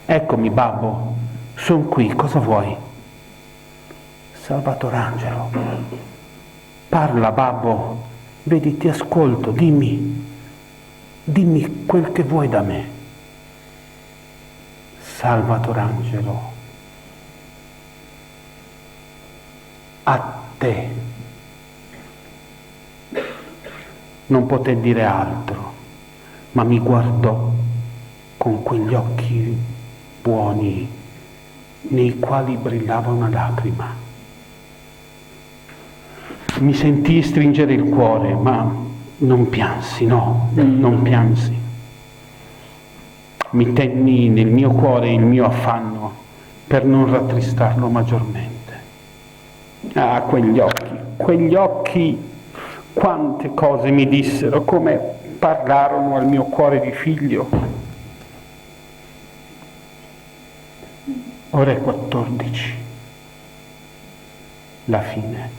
S2: Eccomi, babbo, son qui, cosa vuoi? Salvatorangelo. Parla, babbo, vedi, ti ascolto, dimmi, dimmi quel che vuoi da me. Salvatorangelo, a te. Non poté dire altro, ma mi guardò con quegli occhi buoni nei quali brillava una lacrima. Mi sentii stringere il cuore, ma non piansi, no, non piansi. Mi tenni nel mio cuore il mio affanno per non rattristarlo maggiormente. Ah, quegli occhi, quegli occhi, quante cose mi dissero, come parlarono al mio cuore di figlio. Ore 14. La fine.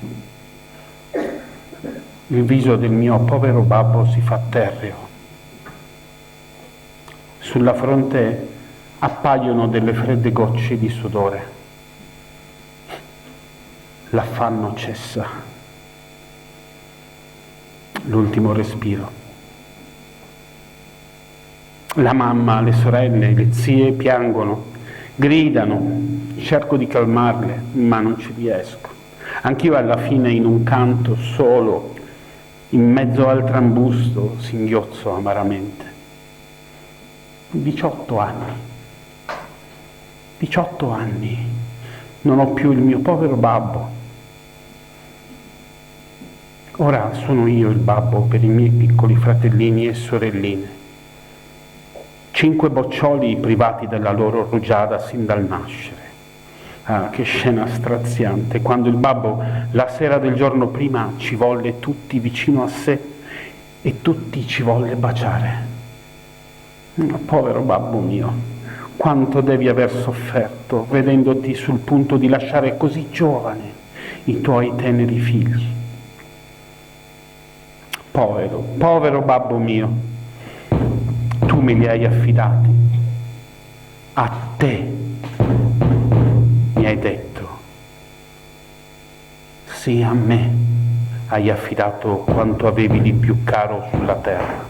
S2: Il viso del mio povero babbo si fa terreo. Sulla fronte appaiono delle fredde gocce di sudore. L'affanno cessa. L'ultimo respiro. La mamma, le sorelle, le zie piangono, gridano. Cerco di calmarle, ma non ci riesco. Anch'io alla fine in un canto solo, in mezzo al trambusto, singhiozzo amaramente. 18 anni. 18 anni. Non ho più il mio povero babbo. Ora sono io il babbo per i miei piccoli fratellini e sorelline. Cinque boccioli privati della loro rugiada sin dal nascere. Ah, che scena straziante, quando il babbo, la sera del giorno prima, ci volle tutti vicino a sé e tutti ci volle baciare. Ma povero babbo mio, quanto devi aver sofferto vedendoti sul punto di lasciare così giovane i tuoi teneri figli. Povero, povero babbo mio, tu me li hai affidati. A te mi hai detto. Sì, a me hai affidato quanto avevi di più caro sulla terra.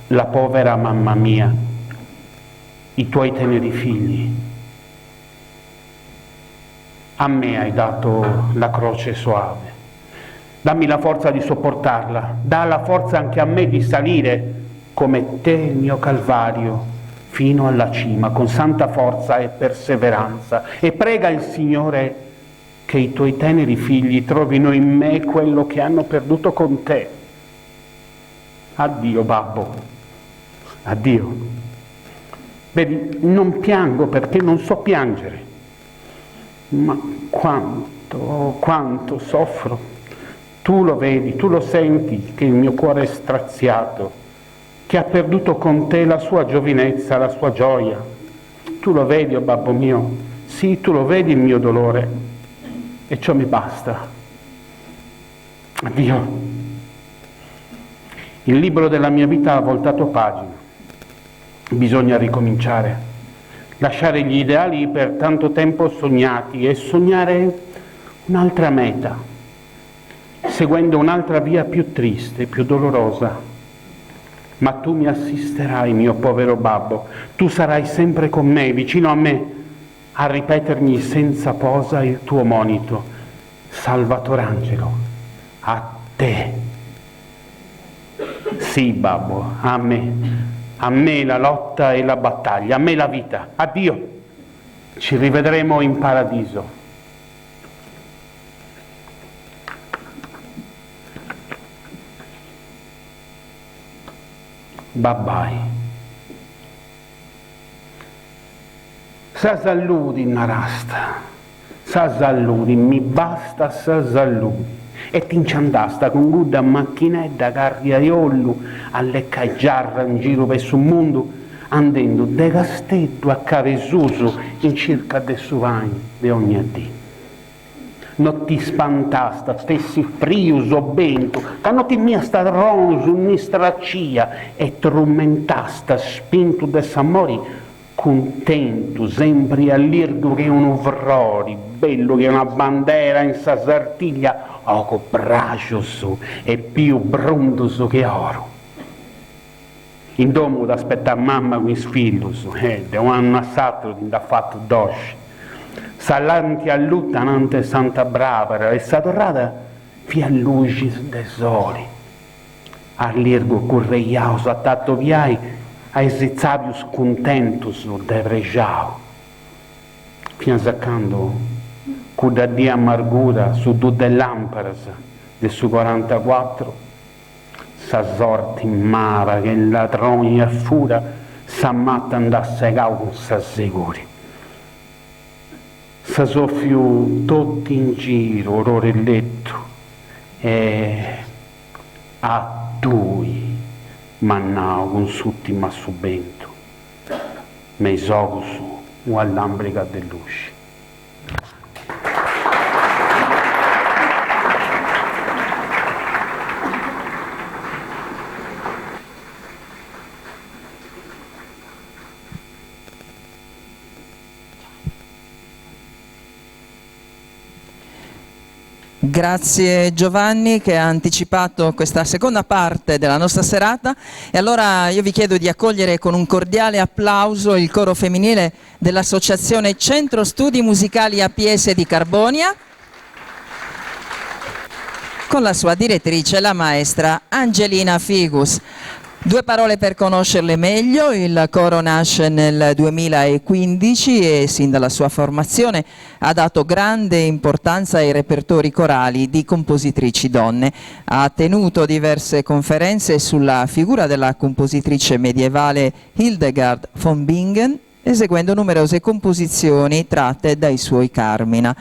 S2: La povera mamma mia, i tuoi teneri figli. A me hai dato la croce soave. Dammi la forza di sopportarla, dà la forza anche a me di salire come te il mio Calvario fino alla cima, con santa forza e perseveranza. E prega il Signore che i tuoi teneri figli trovino in me quello che hanno perduto con te. Addio, babbo. Addio. Vedi, non piango perché non so piangere, ma quanto, quanto soffro. Tu lo vedi, tu lo senti che il mio cuore è straziato, che ha perduto con te la sua giovinezza, la sua gioia. Tu lo vedi, oh babbo mio, sì, tu lo vedi il mio dolore e ciò mi basta. Addio. Il libro della mia vita ha voltato pagina. Bisogna ricominciare, lasciare gli ideali per tanto tempo sognati e sognare un'altra meta, seguendo un'altra via più triste, più dolorosa. Ma tu mi assisterai, mio povero babbo, tu sarai sempre con me, vicino a me, a ripetermi senza posa il tuo monito, Salvatorangelo, a te. Sì, babbo, a me, a me la lotta e la battaglia, a me la vita. Addio, ci rivedremo in paradiso. Babbai. Sa salludi, narasta, sa salludi, mi basta sa salludi. E ti nci andasta cun cudda machinedda carria 'e ollu a leccai giarra in giru pe su mundu, andendu de Casteddu a Cabesusu in circa de su pani de ogna dì. No ti spantasta fessit frius o bentu, ca no timiasta tronus ni stracia e trumentasta spintu de s'amori cuntentu, sempri allirgu che unu frori, bellu che una bandera in sa Sartiglia, ogus braxus e pius brundus che oru. In domu t'aspettat mamma cun is fillus, e de un'annu a s'atru ti nd'at fatu doxi. Sa lantia alluta anante Santa Brabara e sa torrada fiat luxis de soli. Allirgu curreiaus a t'atobiai a is tzapius cuntentus de prexau. Finas a candu cudda dì amargura su du de làmparas de su corantacuatru Sa sorti maba che ladroni e fura sa mata nd'at segau cun sa seguri. Sa sòfiu totu in giru or'or'e lettu e a tui m'at nau cun s'ùrtimu assubentu me is ogus una làmbriga de luxi.
S1: Grazie Giovanni che ha anticipato questa seconda parte della nostra serata e allora io vi chiedo di accogliere con un cordiale applauso il coro femminile dell'Associazione Centro Studi Musicali APS di Carbonia con la sua direttrice, la maestra Angelina Figus. Due parole per conoscerle meglio, il coro nasce nel 2015 e sin dalla sua formazione ha dato grande importanza ai repertori corali di compositrici donne. Ha tenuto diverse conferenze sulla figura della compositrice medievale Hildegard von Bingen, eseguendo numerose composizioni tratte dai suoi Carmina.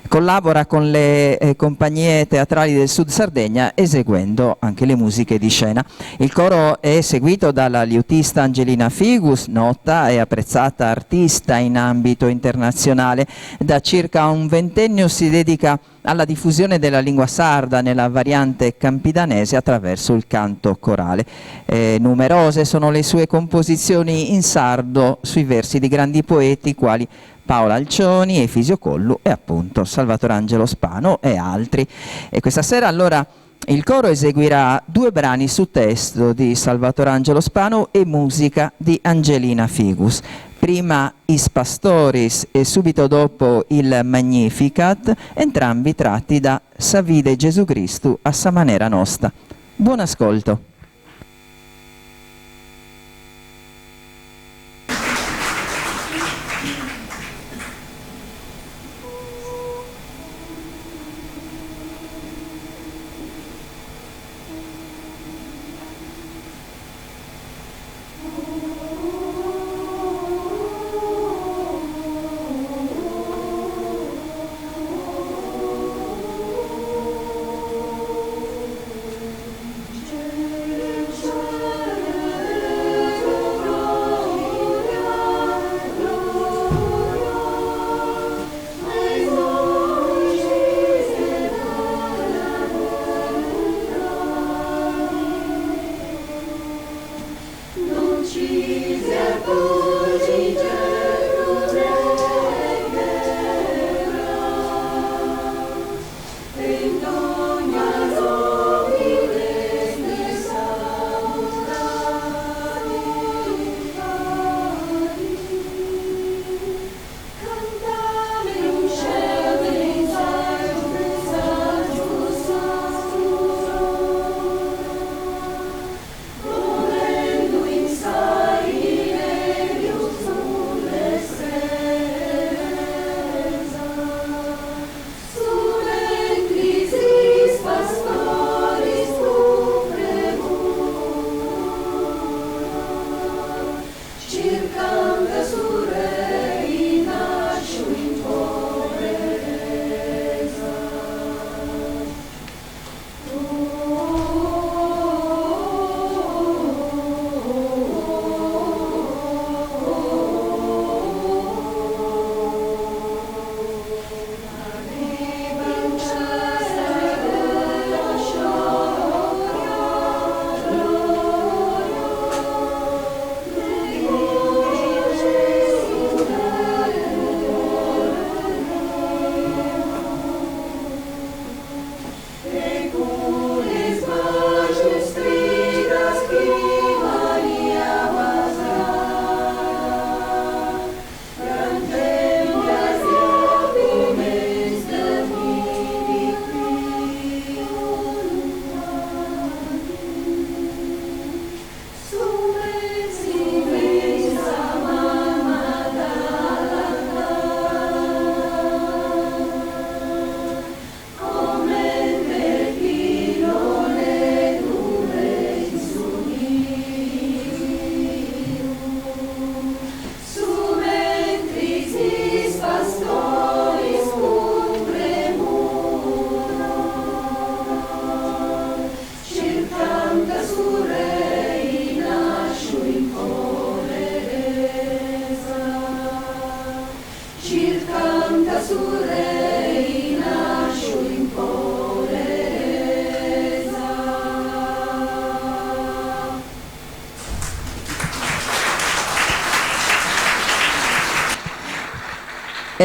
S1: Collabora con le eh, compagnie teatrali del Sud Sardegna eseguendo anche le musiche di scena. Il coro è seguito dalla liutista Angelina Figus, nota e apprezzata artista in ambito internazionale. Da circa un ventennio si dedica alla diffusione della lingua sarda nella variante campidanese attraverso il canto corale. Eh, numerose sono le sue composizioni in sardo sui versi di grandi poeti quali Paola Alcioni, Efisio Collu e appunto Salvatore Angelo Spano e altri. E questa sera allora il coro eseguirà due brani su testo di Salvatore Angelo Spano e musica di Angelina Figus. Prima Is Pastoris e subito dopo il Magnificat, entrambi tratti da Sa vida 'e Gesù Cristu a sa manera nosta. Buon ascolto.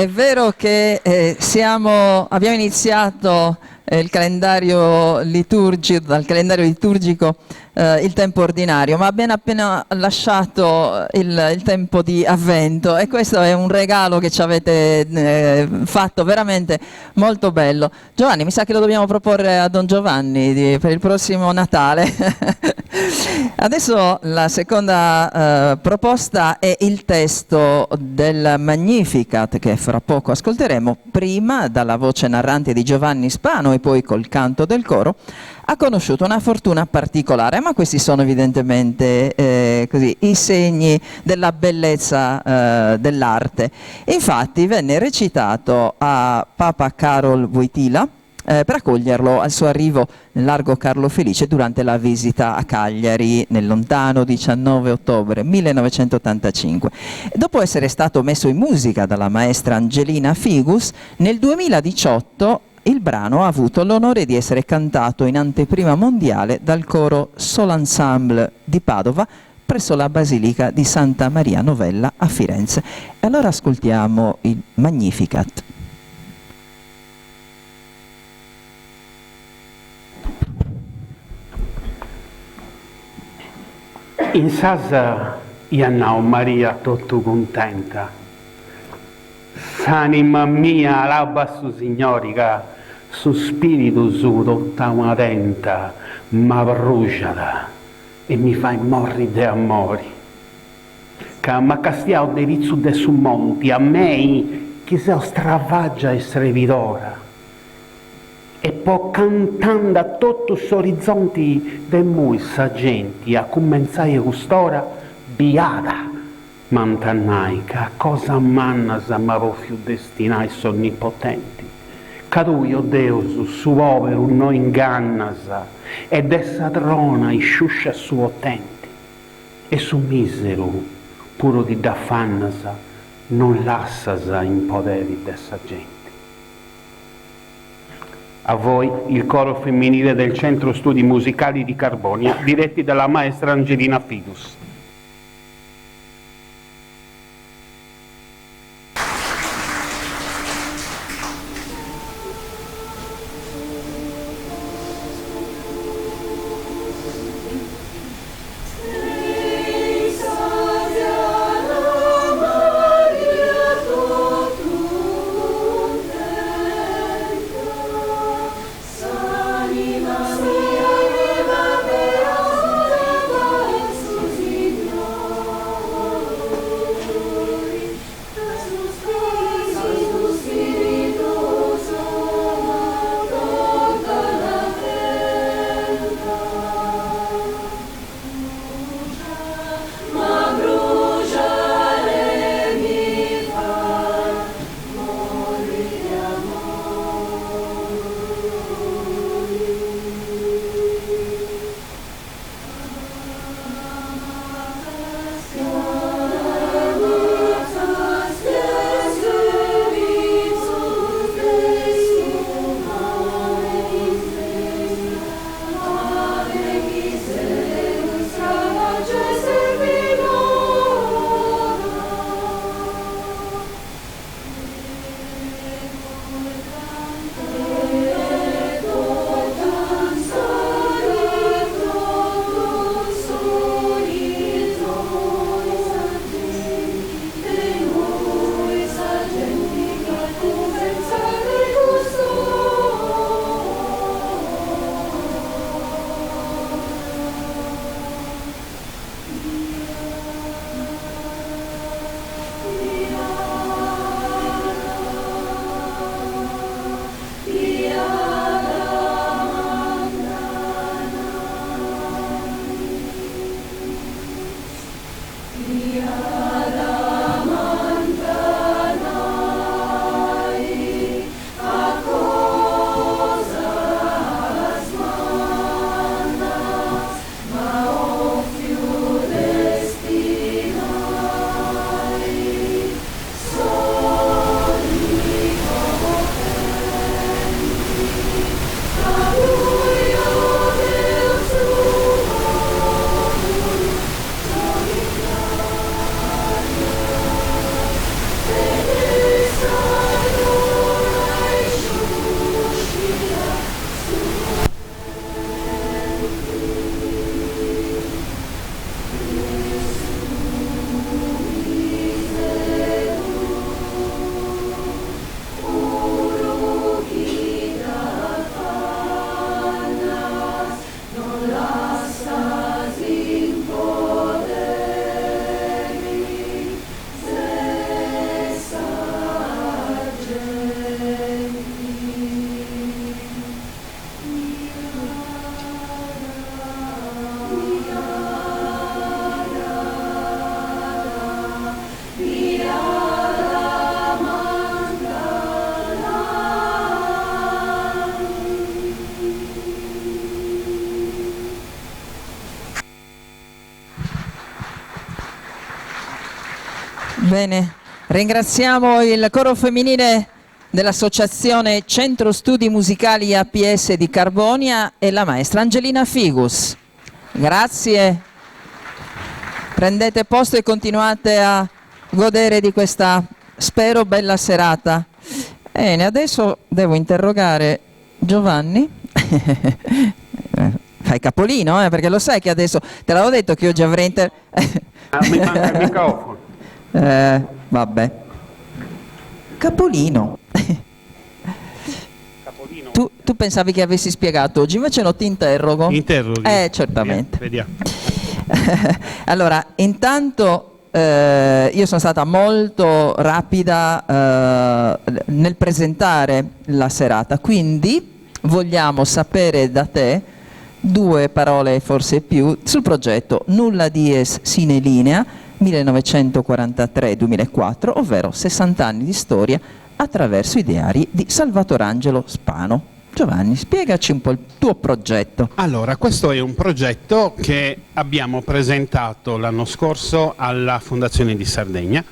S1: È vero che eh, siamo, abbiamo iniziato eh, il calendario liturgico, dal calendario liturgico. il tempo ordinario, ma abbiamo appena lasciato il, il tempo di avvento e questo è un regalo che ci avete eh, fatto veramente molto bello. Giovanni, mi sa che lo dobbiamo proporre a Don Giovanni di, per il prossimo Natale. Adesso la seconda eh, proposta è il testo del Magnificat che fra poco ascolteremo, prima dalla voce narrante di Giovanni Spano e poi col canto del coro ha conosciuto una fortuna particolare, ma questi sono evidentemente eh, così, i segni della bellezza eh, dell'arte. Infatti venne recitato a Papa Karol Wojtyla eh, per accoglierlo al suo arrivo nel largo Carlo Felice durante la visita a Cagliari nel lontano 19 ottobre 1985. Dopo essere stato messo in musica dalla maestra Angelina Figus, nel 2018 il brano ha avuto l'onore di essere cantato in anteprima mondiale dal coro Sol Ensemble di Padova presso la Basilica di Santa Maria Novella a Firenze. E allora ascoltiamo il Magnificat.
S2: Insas iat nau Maria totu cuntenta. S'anima mia alabat su Signori ca su spiritu suu totu a una tenta m'abruxat e mi fait morri de amori. Ca m'at castiau de pitzu de su monti a mei chi seu stravàgia e srebidora e po cant'andat totu s'orizonti de immoi sa genti a cumentzai 'e cust'ora biada M'ant a nai ca a cosas mannas m'at bòfiu destinai s'Onnipotenti, ca tui, o Deus, su pòberu no ingannas e de sa trona isciuscias su potenti, e su mìseru, puru chi dd'afannas, non lassas in poderi de sa genti. A voi il coro femminile del Centro Studi Musicali di Carbonia, diretti dalla maestra Angelina Figus.
S1: Bene, ringraziamo il coro femminile dell'associazione Centro Studi Musicali APS di Carbonia e la maestra Angelina Figus. Grazie. Prendete posto e continuate a godere di questa, spero, bella serata. Bene, adesso devo interrogare Giovanni. Fai capolino, eh, perché lo sai che adesso te l'avevo detto che oggi avrei inter...
S2: Ah, mi manca il microfono.
S1: Eh, vabbè. Capolino.
S2: Capolino.
S1: Tu, tu pensavi che avessi spiegato oggi, invece no, ti interrogo.
S2: Interroghi.
S1: Eh, certamente.
S2: Vediamo.
S1: Allora, intanto eh, io sono stata molto rapida eh, nel presentare la serata, quindi vogliamo sapere da te due parole, forse più, sul progetto Nulla Dies Sine Linea 1943-2004, ovvero 60 anni di storia attraverso i diari di Salvatore Angelo Spano. Giovanni, spiegaci un po' il tuo progetto.
S2: Allora, questo è un progetto che abbiamo presentato l'anno scorso alla Fondazione di Sardegna,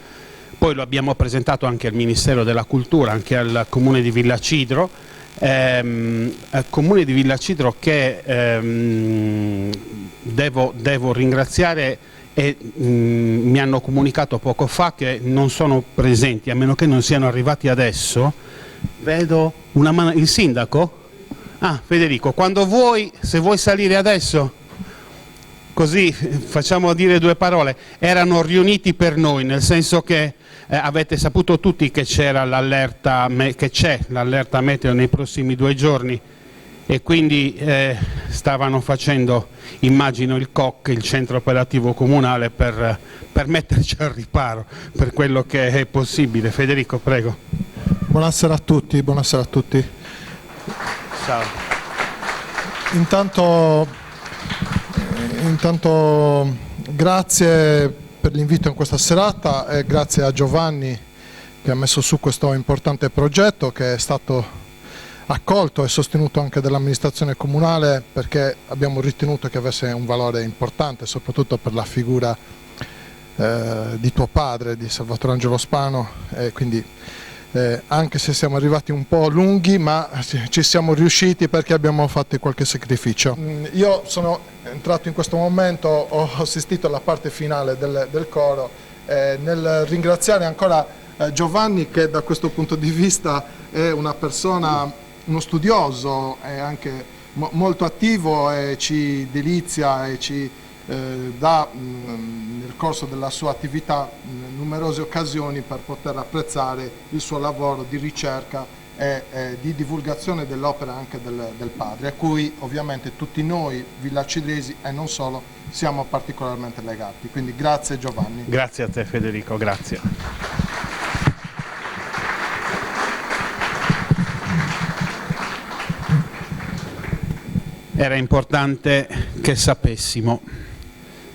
S2: poi lo abbiamo presentato anche al Ministero della Cultura, anche al Comune di Villacidro, ehm, Comune di Villacidro che ehm, devo, devo ringraziare e mh, mm, mi hanno comunicato poco fa che non sono presenti, a meno che non siano arrivati adesso. Vedo una mano, il sindaco? Ah, Federico, quando vuoi, se vuoi salire adesso, così facciamo dire due parole. Erano riuniti per noi, nel senso che eh, avete saputo tutti che c'era l'allerta, che c'è l'allerta meteo nei prossimi due giorni e quindi eh, stavano facendo, immagino, il COC, il centro operativo comunale, per, per metterci al riparo per quello che è possibile. Federico, prego.
S9: Buonasera a tutti, buonasera a tutti.
S2: Ciao.
S9: Intanto, intanto grazie per l'invito in questa serata e grazie a Giovanni che ha messo su questo importante progetto che è stato accolto e sostenuto anche dall'amministrazione comunale perché abbiamo ritenuto che avesse un valore importante soprattutto per la figura eh, di tuo padre, di Salvatore Angelo Spano e quindi eh, anche se siamo arrivati un po' lunghi ma ci siamo riusciti perché abbiamo fatto qualche sacrificio. Mm, io sono entrato in questo momento, ho assistito alla parte finale del, del coro, eh, nel ringraziare ancora eh, Giovanni che da questo punto di vista è una persona, uno studioso, è anche mo molto attivo e ci delizia e ci eh, dà mh, mm, nel corso della sua attività mh, mm, numerose occasioni per poter apprezzare il suo lavoro di ricerca e eh, di divulgazione dell'opera anche del, del padre, a cui ovviamente tutti noi villacidresi e non solo siamo particolarmente legati. Quindi grazie Giovanni.
S2: Grazie a te Federico, grazie. Era importante che sapessimo,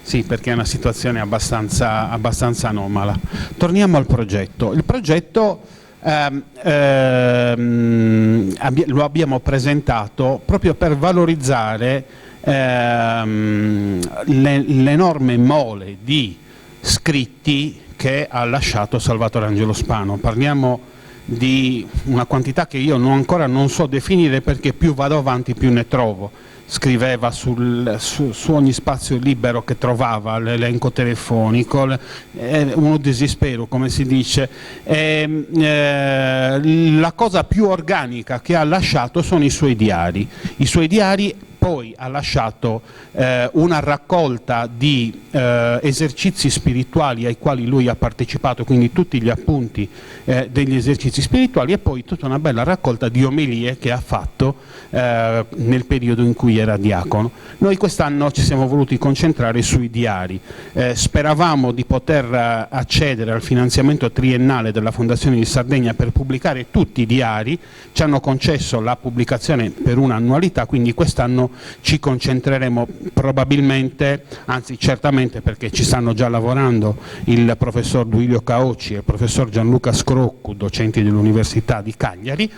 S2: sì, perché è una situazione abbastanza, abbastanza anomala. Torniamo al progetto. Il progetto ehm, ehm, abbi lo abbiamo presentato proprio per valorizzare ehm, l'enorme mole di scritti che ha lasciato Salvatore Angelo Spano. Parliamo di una quantità che io non, ancora non so definire perché più vado avanti più ne trovo. Scriveva sul, su, su ogni spazio libero che trovava, l'elenco telefonico, eh, uno disispero come si dice. E, eh, la cosa più organica che ha lasciato sono i suoi diari. I suoi diari poi ha lasciato eh, una raccolta di eh, esercizi spirituali ai quali lui ha partecipato, quindi tutti gli appunti eh, degli esercizi spirituali e poi tutta una bella raccolta di omelie che ha fatto eh, nel periodo in cui era diacono. Noi quest'anno ci siamo voluti concentrare sui diari, eh, speravamo di poter eh, accedere al finanziamento triennale della Fondazione di Sardegna per pubblicare tutti i diari, ci hanno concesso la pubblicazione per un'annualità, quindi quest'anno ci concentreremo probabilmente, anzi certamente perché ci stanno già lavorando il professor Duilio Caocci e il professor Gianluca Scroccu, docenti dell'Università di Cagliari,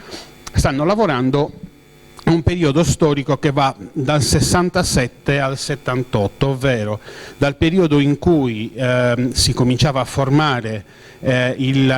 S2: stanno lavorando. Un periodo storico che va dal 67 al 78, ovvero dal periodo in cui eh, si cominciava a formare, eh, il,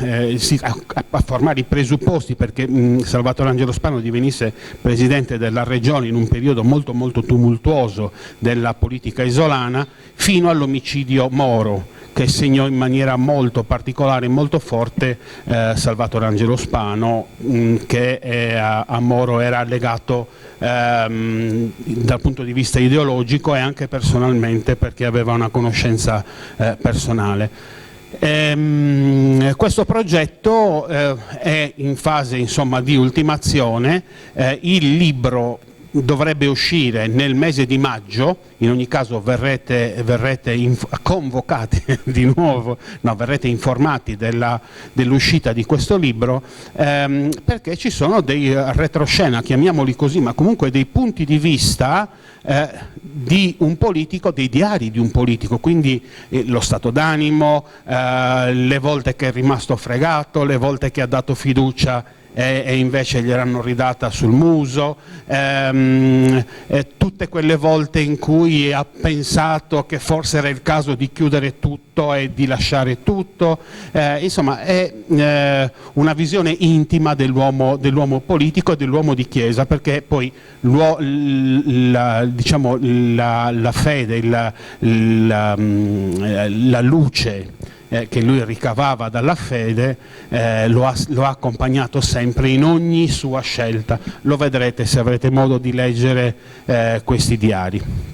S2: eh, si, a, a formare i presupposti perché mh, Salvatore Angelo Spano divenisse presidente della regione in un periodo molto molto tumultuoso della politica isolana, fino all'omicidio Moro, che segnò in maniera molto particolare e molto forte eh, Salvatore Angelo Spano, mh, mm, che è, a, a, Moro era legato ehm, dal punto di vista ideologico e anche personalmente perché aveva una conoscenza eh, personale. Ehm, questo progetto eh, è in fase insomma, di ultimazione, eh, il libro dovrebbe uscire nel mese di maggio, in ogni caso verrete, verrete inf- convocati di nuovo, no, verrete informati della, dell'uscita di questo libro, ehm, perché ci sono dei retroscena, chiamiamoli così, ma comunque dei punti di vista eh, di un politico, dei diari di un politico, quindi eh, lo stato d'animo, eh, le volte che è rimasto fregato, le volte che ha dato fiducia e, e invece gliel'hanno ridata sul muso, ehm, eh, tutte quelle volte in cui ha pensato che forse era il caso di chiudere tutto e di lasciare tutto, eh, insomma è eh, una visione intima dell'uomo, dell'uomo politico e dell'uomo di chiesa, perché poi la, diciamo, la, la fede, la, la, mm, la luce eh, che lui ricavava dalla fede eh, lo, ha, lo ha accompagnato sempre in ogni sua scelta. Lo vedrete se avrete modo di leggere eh, questi diari.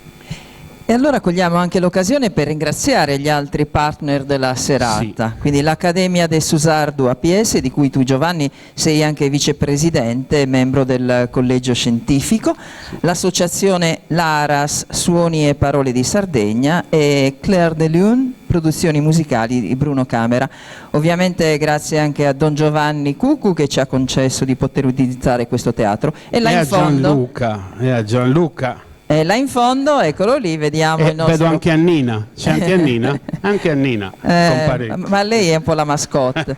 S1: E allora cogliamo anche l'occasione per ringraziare gli altri partner della serata, sì. quindi l'Accademia del Susardu APS, di cui tu Giovanni sei anche vicepresidente e membro del collegio scientifico, sì. l'associazione Laras Suoni e Parole di Sardegna e Claire de Lune produzioni musicali di Bruno Camera. Ovviamente grazie anche a Don Giovanni Cucu che ci ha concesso di poter utilizzare questo teatro.
S2: E là e in fondo Gianluca, e a Gianluca.
S1: E là in fondo, eccolo lì, vediamo
S2: eh,
S1: il nostro...
S2: Vedo anche Annina, c'è anche Annina? Anche Annina,
S1: eh, ma lei è un po' la mascotte.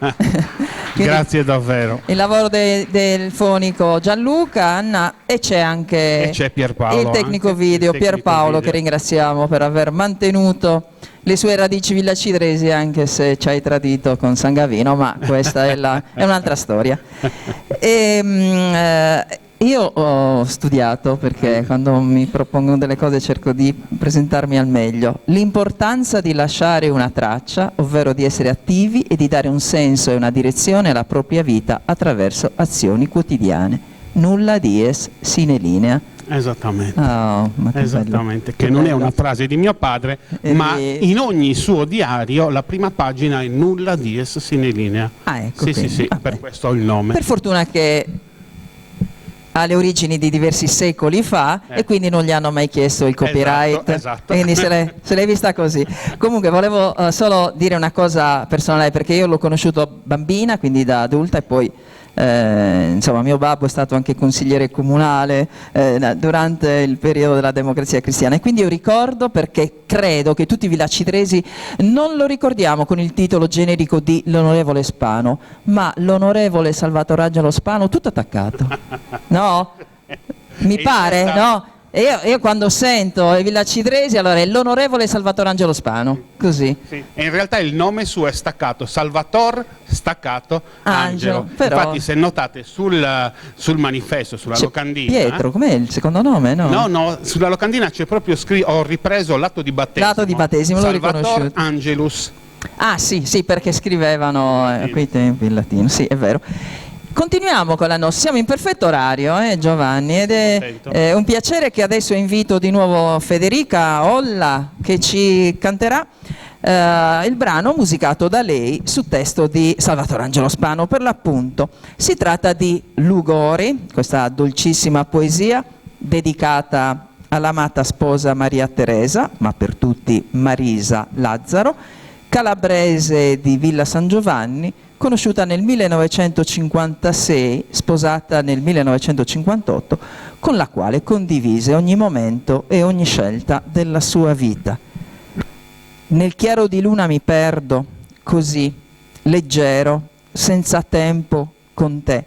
S2: Quindi, Grazie davvero.
S1: Il lavoro de, del fonico Gianluca, Anna e c'è anche
S2: e c'è Pierpaolo,
S1: il tecnico anche, video il tecnico Pierpaolo video. che ringraziamo per aver mantenuto le sue radici villacidresi anche se ci hai tradito con San Gavino, ma questa è, la, è un'altra storia. E, ehm, eh, io ho studiato, perché quando mi propongono delle cose cerco di presentarmi al meglio, l'importanza di lasciare una traccia, ovvero di essere attivi e di dare un senso e una direzione alla propria vita attraverso azioni quotidiane. Nulla dies sine linea.
S2: Esattamente, oh, che Esattamente. che non è una frase di mio padre, e ma in ogni suo diario la prima pagina è nulla dies sine linea.
S1: Ah, ecco,
S2: sì, sì, sì, per questo ho il nome.
S1: Per fortuna che ha le origini di diversi secoli fa eh. e quindi non gli hanno mai chiesto il copyright.
S2: Esatto, esatto.
S1: Quindi se l'è, se l'è vista così. Comunque volevo uh, solo dire una cosa personale perché io l'ho conosciuto bambina, quindi da adulta e poi eh, insomma, mio babbo è stato anche consigliere comunale eh, durante il periodo della democrazia cristiana e quindi io ricordo perché credo che tutti i villacidresi non lo ricordiamo con il titolo generico di l'onorevole Spano, ma l'onorevole Salvatore Angelo Spano tutto attaccato. No? Mi pare, no? E io, io, quando sento Villa Cidresi, allora è l'onorevole Salvatore Angelo Spano, così.
S2: Sì. E in realtà il nome suo è staccato, Salvator staccato Angelo. Angelo. Però... Infatti se notate sul, sul manifesto, sulla
S1: c'è
S2: locandina...
S1: Pietro, com'è il secondo nome? No,
S2: no, no sulla locandina c'è proprio scritto, ho ripreso l'atto di battesimo.
S1: L'atto di battesimo, l'ho
S2: Salvator
S1: riconosciuto.
S2: Angelus.
S1: Ah sì, sì, perché scrivevano eh, a quei tempi in latino, sì, è vero. Continuiamo con la nostra, siamo in perfetto orario eh, Giovanni ed è eh, un piacere che adesso invito di nuovo Federica Olla che ci canterà eh, il brano musicato da lei su testo di Salvatore Angelo Spano per l'appunto. Si tratta di Lugori, questa dolcissima poesia dedicata all'amata sposa Maria Teresa, ma per tutti Marisa Lazzaro, calabrese di Villa San Giovanni, conosciuta nel 1956, sposata nel 1958, con la quale condivise ogni momento e ogni scelta della sua vita. Nel chiaro di luna mi perdo, così, leggero, senza tempo, con te.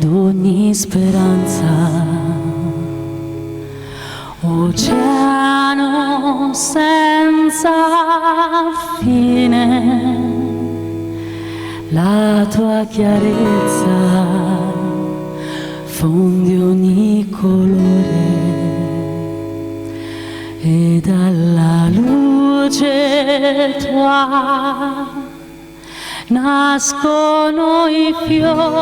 S3: Dogni speranza. Oceano senza fine, la tua chiarezza fonde ogni colore e dalla luce tua nascono i fiori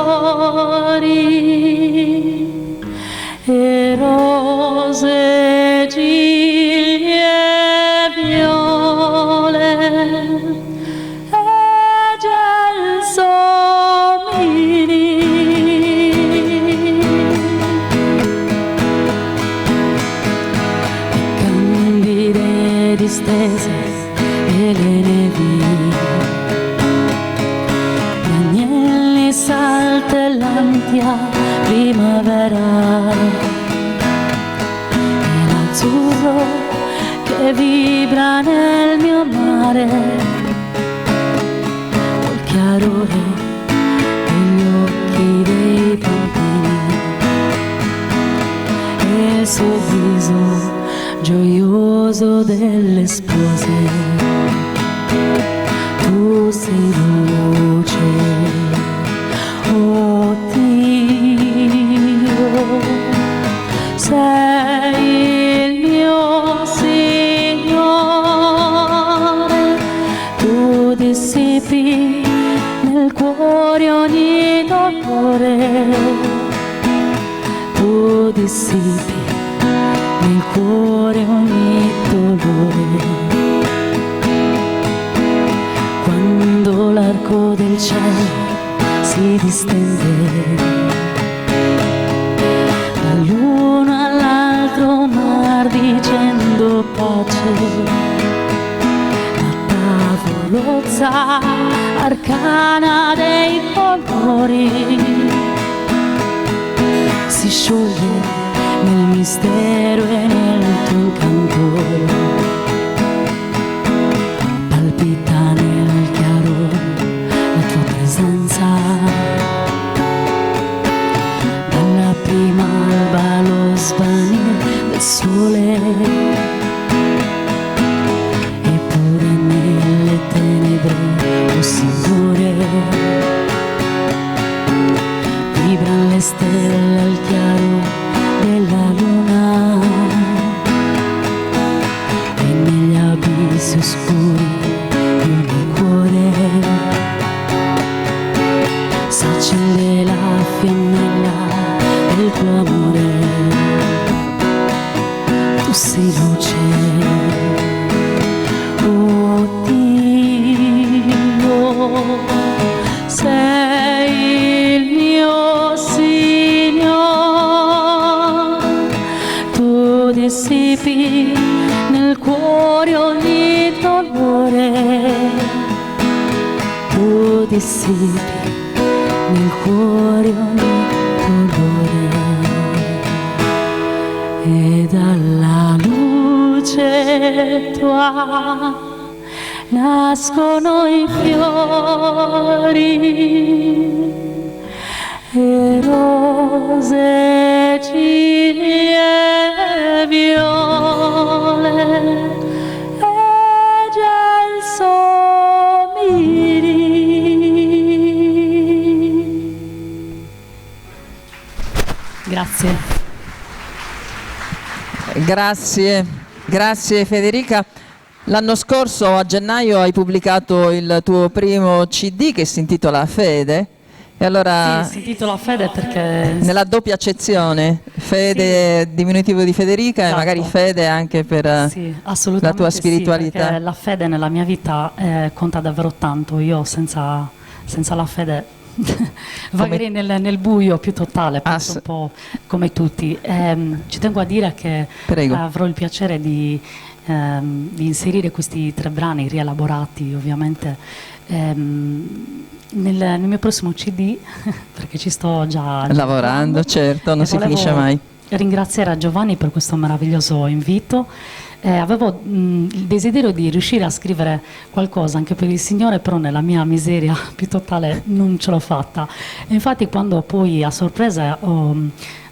S3: e rose, gigli e viole e gelsomini. E candide distese e le nevi, gli agnelli saltellanti a primavera e l'azzurro che vibra nel mio mare, col chiarore degli occhi dei bambini e il sorriso gioioso delle spose. Tu sei luce, oh Dio, sei il mio Signore, tu dissipi nel cuore ogni dolore, tu dissipi nel cuore ogni dolore. Quando l'arco del cielo si distende dall'uno all'altro mar dicendo pace, la tavolozza arcana dei colori si scioglie nel mistero e nel tuo incanto. Palpita nel chiaro la tua presenza. Dalla prima alba allo svanir del sole. Eppure nelle tenebre, oh Signore, vibran le stelle al chiaro della luna e negli abissi oscuri di ogni cuore s'accende la fiammella del tuo amore. Tu sei luce, oh Dio, sei il mio Signore, tu dissipi nel cuore ogni dolore, tu dissipi nel cuore ogni dolore e dalla luce tua nascono i fiori e rose, gigli e viole e gelsomini. Grazie.
S1: Grazie, grazie Federica. L'anno scorso a gennaio hai pubblicato il tuo primo CD che si intitola Fede. E allora
S3: Sì, si intitola Fede perché
S1: nella doppia accezione, Fede sì. diminutivo di Federica esatto. e magari Fede anche per eh,
S3: sì,
S1: la tua spiritualità.
S3: Sì, la fede nella mia vita eh, conta davvero tanto, io senza, senza la fede vagherei nel, nel buio più totale, penso un po' come tutti. Eh, ci tengo a dire che
S1: Prego.
S3: avrò il piacere di, ehm, di inserire questi tre brani rielaborati ovviamente ehm, nel, nel mio prossimo CD, perché ci sto già
S1: lavorando, certo, non
S3: E
S1: si finisce
S3: volevo
S1: mai.
S3: Ringraziare a Giovanni per questo meraviglioso invito. Avevo il desiderio di riuscire a scrivere qualcosa anche per il Signore, però nella mia miseria più totale non ce l'ho fatta. E infatti quando poi a sorpresa ho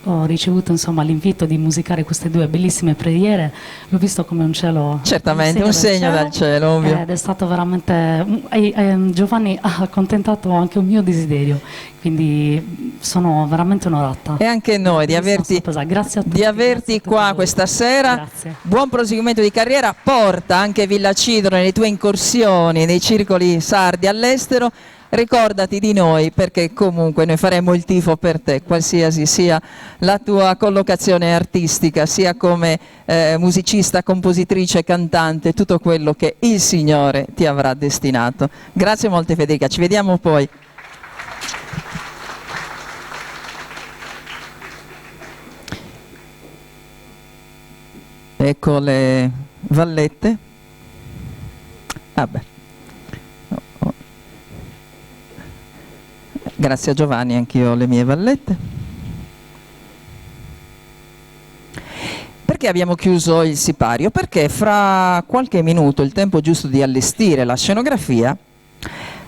S3: ho ricevuto insomma l'invito di musicare queste due bellissime preghiere, l'ho visto come un cielo,
S1: Certamente, un segno dal cielo, ovvio.
S3: Ed è stato veramente e Giovanni ha accontentato anche un mio desiderio, quindi sono veramente onorata.
S1: E anche noi di averti,
S3: grazie a tutti,
S1: di averti qua questa sera.
S3: Grazie.
S1: Buon proseguimento di carriera, porta anche Villacidro nelle tue incursioni nei circoli sardi all'estero. Ricordati di noi perché comunque noi faremo il tifo per te, qualsiasi sia la tua collocazione artistica, sia come eh, musicista, compositrice, cantante, tutto quello che il Signore ti avrà destinato. Grazie molte Federica, ci vediamo poi. Ecco le vallette. Vabbè. Oh, oh. Grazie a Giovanni, anch'io ho le mie vallette. Perché abbiamo chiuso il sipario? Perché fra qualche minuto, il tempo giusto di allestire la scenografia,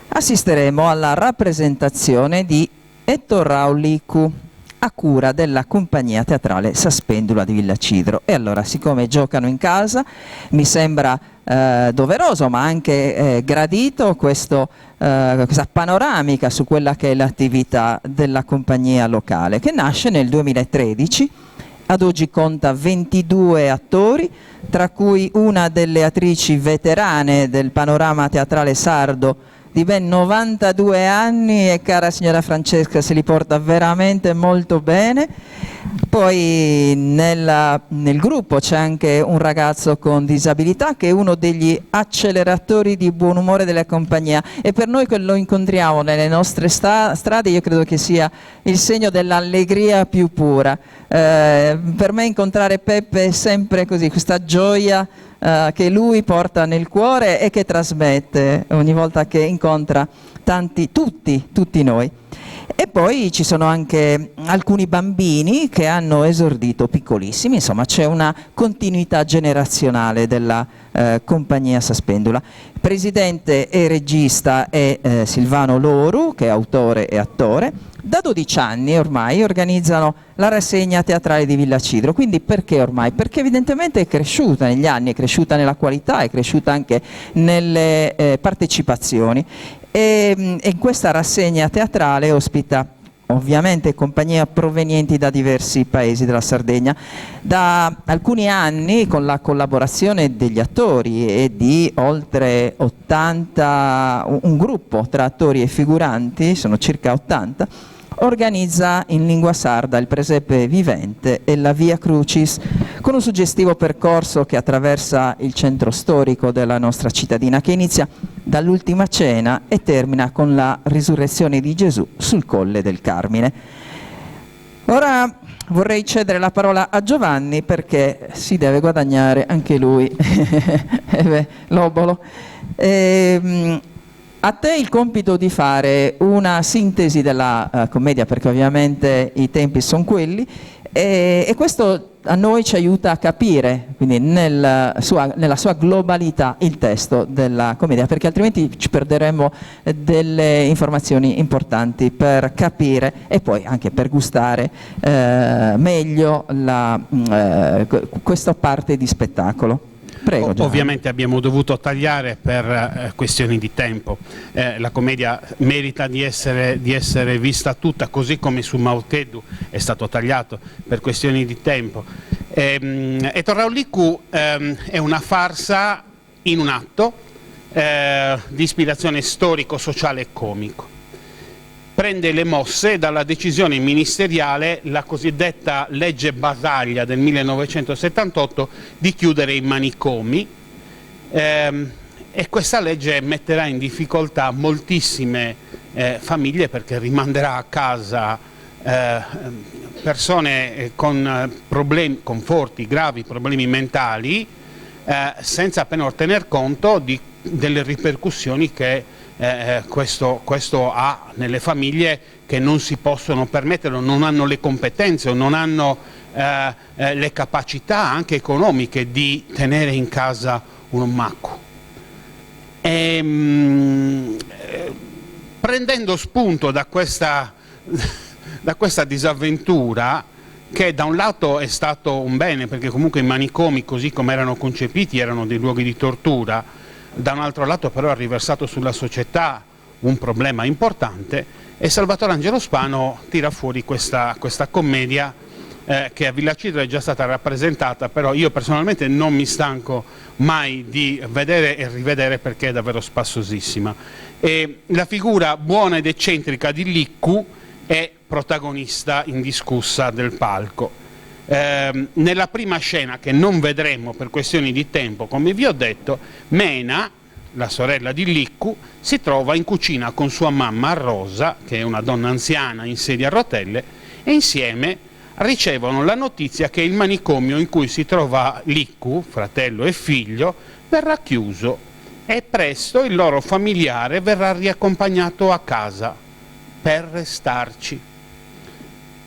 S1: assisteremo alla rappresentazione di Ettorau Licu a cura della compagnia teatrale Sa Spendula di Villacidro. E allora, siccome giocano in casa, mi sembra eh, doveroso ma anche eh, gradito questo, eh, questa panoramica su quella che è l'attività della compagnia locale, che nasce nel 2013 ad oggi conta 22 attori, tra cui una delle attrici veterane del panorama teatrale sardo di ben 92 anni e cara signora Francesca se li porta veramente molto bene. Poi nella, nel gruppo c'è anche un ragazzo con disabilità che è uno degli acceleratori di buon umore della compagnia e per noi che lo incontriamo nelle nostre sta- strade io credo che sia il segno dell'allegria più pura. Eh, per me incontrare Peppe è sempre così, questa gioia eh, che lui porta nel cuore e che trasmette ogni volta che incontra tanti, tutti, tutti noi. E poi ci sono anche alcuni bambini che hanno esordito piccolissimi, insomma c'è una continuità generazionale della eh, compagnia Sa Spendula. Presidente e regista è eh, Silvano Loru, che è autore e attore. Da 12 anni ormai organizzano la rassegna teatrale di Villacidro. Quindi perché ormai? Perché evidentemente è cresciuta negli anni, è cresciuta nella qualità, è cresciuta anche nelle eh, partecipazioni. E, mm, e in questa rassegna teatrale ospita ovviamente compagnie provenienti da diversi paesi della Sardegna. Da alcuni anni, con la collaborazione degli attori e di oltre 80, un gruppo tra attori e figuranti, sono circa 80, organizza in lingua sarda il presepe vivente e la Via Crucis, con un suggestivo percorso che attraversa il centro storico della nostra cittadina, che inizia dall'ultima cena e termina con la risurrezione di Gesù sul Colle del Carmine. Ora vorrei cedere la parola a Giovanni perché si deve guadagnare anche lui eh l'obolo. Ehm, a te il compito di fare una sintesi della uh, commedia, perché ovviamente i tempi sono quelli, e, e, questo a noi ci aiuta a capire, quindi nel sua, nella sua globalità, il testo della commedia, perché altrimenti ci perderemmo delle informazioni importanti per capire e poi anche per gustare eh, meglio la, eh, questa parte di spettacolo. Prego,
S2: Ovviamente abbiamo dovuto tagliare per eh, questioni di tempo. Eh, la commedia merita di essere, di essere, vista tutta, così come su Mauteddu è stato tagliato per questioni di tempo. Ehm, e Torrau Licu ehm, è una farsa in un atto eh, di ispirazione storico, sociale e comico prende le mosse dalla decisione ministeriale, la cosiddetta legge Basaglia del 1978, di chiudere i manicomi ehm, e questa legge metterà in difficoltà moltissime eh, famiglie perché rimanderà a casa eh, persone eh, con eh, problemi, con forti, gravi problemi mentali, eh, senza però tener conto di, delle ripercussioni che eh, eh, questo, questo ha nelle famiglie che non si possono permettere, non hanno le competenze o non hanno le capacità anche economiche di tenere in casa unu maccu. E prendendo spunto da questa da questa disavventura, che da un lato è stato un bene, perché comunque i manicomi così come erano concepiti erano dei luoghi di tortura, da un altro lato però ha riversato sulla società un problema importante e Salvatore Angelo Spano tira fuori questa, questa commedia eh, che a Villacidro è già stata rappresentata, però io personalmente non mi stanco mai di vedere e rivedere perché è davvero spassosissima. E la figura buona ed eccentrica di Liccu è protagonista indiscussa del palco. Eh, nella prima scena, che non vedremo per questioni di tempo, come vi ho detto, Mena, la sorella di Liccu, si trova in cucina con sua mamma Rosa, che è una donna anziana in sedia a rotelle, e insieme ricevono la notizia che il manicomio in cui si trova Liccu, fratello e figlio, verrà chiuso e presto il loro familiare verrà riaccompagnato a casa per restarci.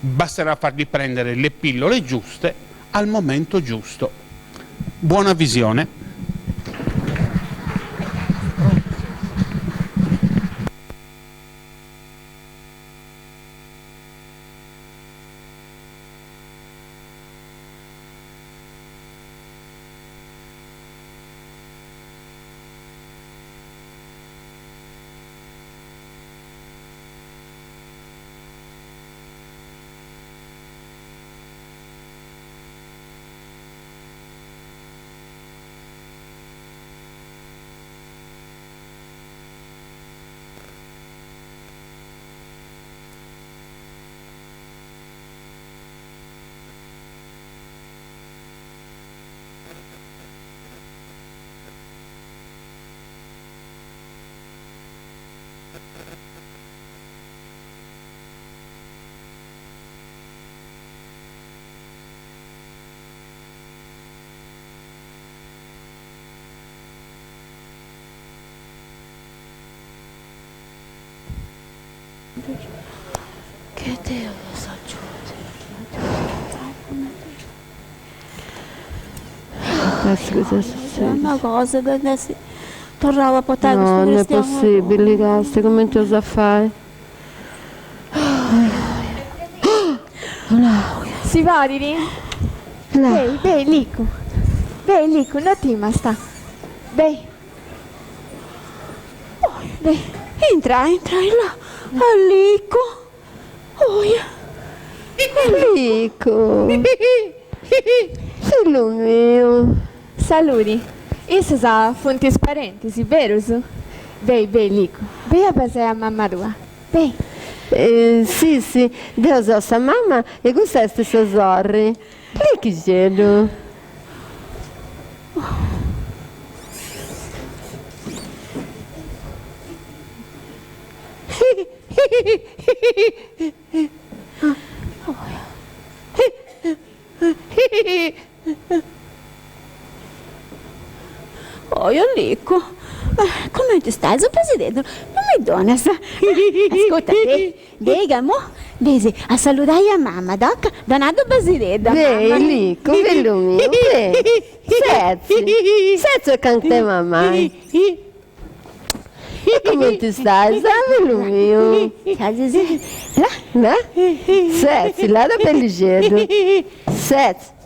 S2: Basterà fargli prendere le pillole giuste al momento giusto. Buona visione.
S4: Che Deus nos agiude.
S10: Adesso cosa succede?
S4: Una cosa che adesso tornavo a portare
S10: No,
S4: questo
S10: non è
S4: cristiano.
S10: possibile, Gasti, come ti osa fare?
S8: Si va, Riri? Beh, beh, Licu. Beh, Licu, no timasta. Beh.
S4: Beh, entra, entra là. Lico. Oh,
S10: Lico. Fillu miu.
S8: Saludi. Issos funt is parentis, berus? Beh, beh, Licu. Beh a basai a mamma tua. Beh.
S10: Eh, si, si, deo so sa mama e custa est sa sorri. Lichixeddu.
S4: Oh, Licu, comente stai, Presidente? Non mi donas. Ascolta, de, dega, mo, desi, a saludai a mamma, doc, donado basileddu a
S10: Beh,
S4: mamma.
S10: Licu, fillu miu, beh. Setzi, setzi acant'e mamai. E comente stais, ah, fillu miu?
S4: Là?
S10: Là? Setzi, là da bellixeddu. Setzi.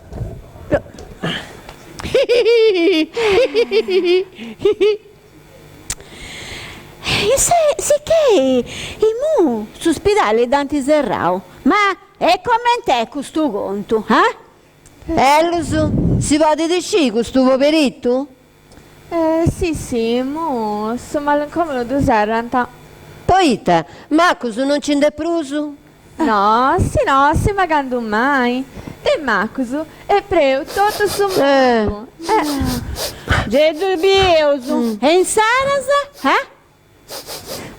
S4: E se, sicchè immu su spidali dd'ant serrau, ma e coment'est custu contu, ah?
S5: Ellus, si podit scì custu poberittu?
S8: Eh, si si, immu su manicòmiu ddu serrant.
S5: Poita, macus non nci nd'est prus?
S8: No, si no, si ma candu mai. De macus est preu totu su mundu. Eh.
S4: Gei ddu bieus. E insaras, eh?